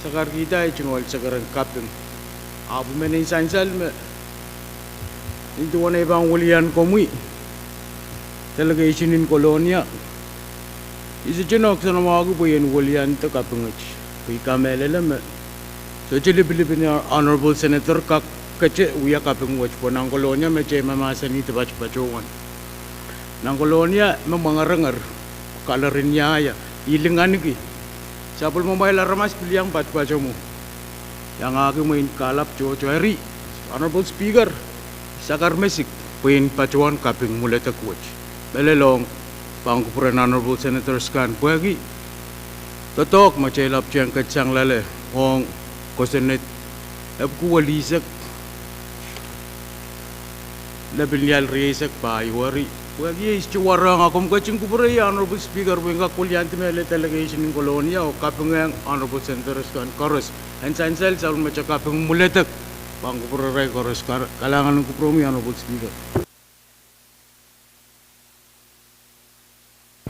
sakarkihda ei tungoal sakaren kaping. Ahpw I men en sansal me nin duwen ei pahn wilian komwi delegation en Kolonia, I sohte nohk soanamwahki pwe I en wiliandi kaping wet, pwe I kamehlele me sohte lipilipil en Honorable Senator kak kete wia kaping wet pwe nan Kolonia me kitail mahmahsanihda patopatohwan. Nan Kolonia me mwengeringer, kalerinieie, I linganiki sapwellimamwail aramas pil iang patopato mwo, iangahki mwein kalapw tohto. Eri, Honorable Speaker, I sakar mesik pwe I en patohwan kaping mwuledek wet. Mehlel ong pahn kupwuren Honorable Senators kan pwehki doadoahk me kitail ahpwtehn ketsang loale ong kosonned epwiki welihsek lepin lial rieisek pahieu. Eri pwehki iei sohte warohng, a komw ketin kupwure ie Honorable Speaker pwe I en kak wiliandi mehlel delegation en Kolonia oh kapingehng Honorable Senators kan koaros en sansal sapwellimatail kaping mwuledek. Pahn kupwurerail koaros. Kalahngan en kupwuromwi Honorable Speaker.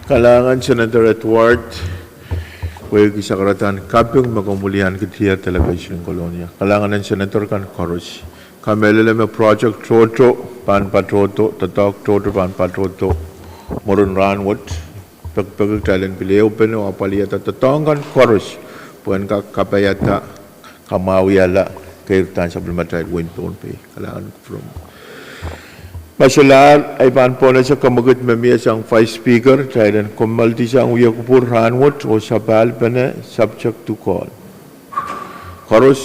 Kalahngan Senator Edward. Pwehki sakaradahn kaping me komw wiliandi ketier delegation en Kolonia. Kalahngan en senator kan koaros. Kamehlele me project tohto pahn patohdo, doadoahk tohto pahn patohdo mwurin rahnwet. Pekipeki kitail en pil ehupene oh apwalihada doadoahk kan koaros pwehn kak kapaiada, kamwahwihala keirdahn sapwellimatail wehin Pohnpei. Kalahngan en kupwuromwi. Ma solahr, I pahn pwonese kemwekid me mie sang Vice Speaker, kitail en kommoaldi sang wia kupwur rahnwet oh sapahl pene subject to call. Koaros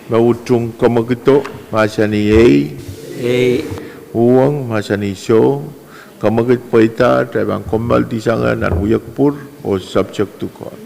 me utung kemwekido, mahsanih ei. Uhwong, mahsanih soh. Kemwekid pweida, kitail pahn kommoaldi sang nan wia kupwur oh subject to call.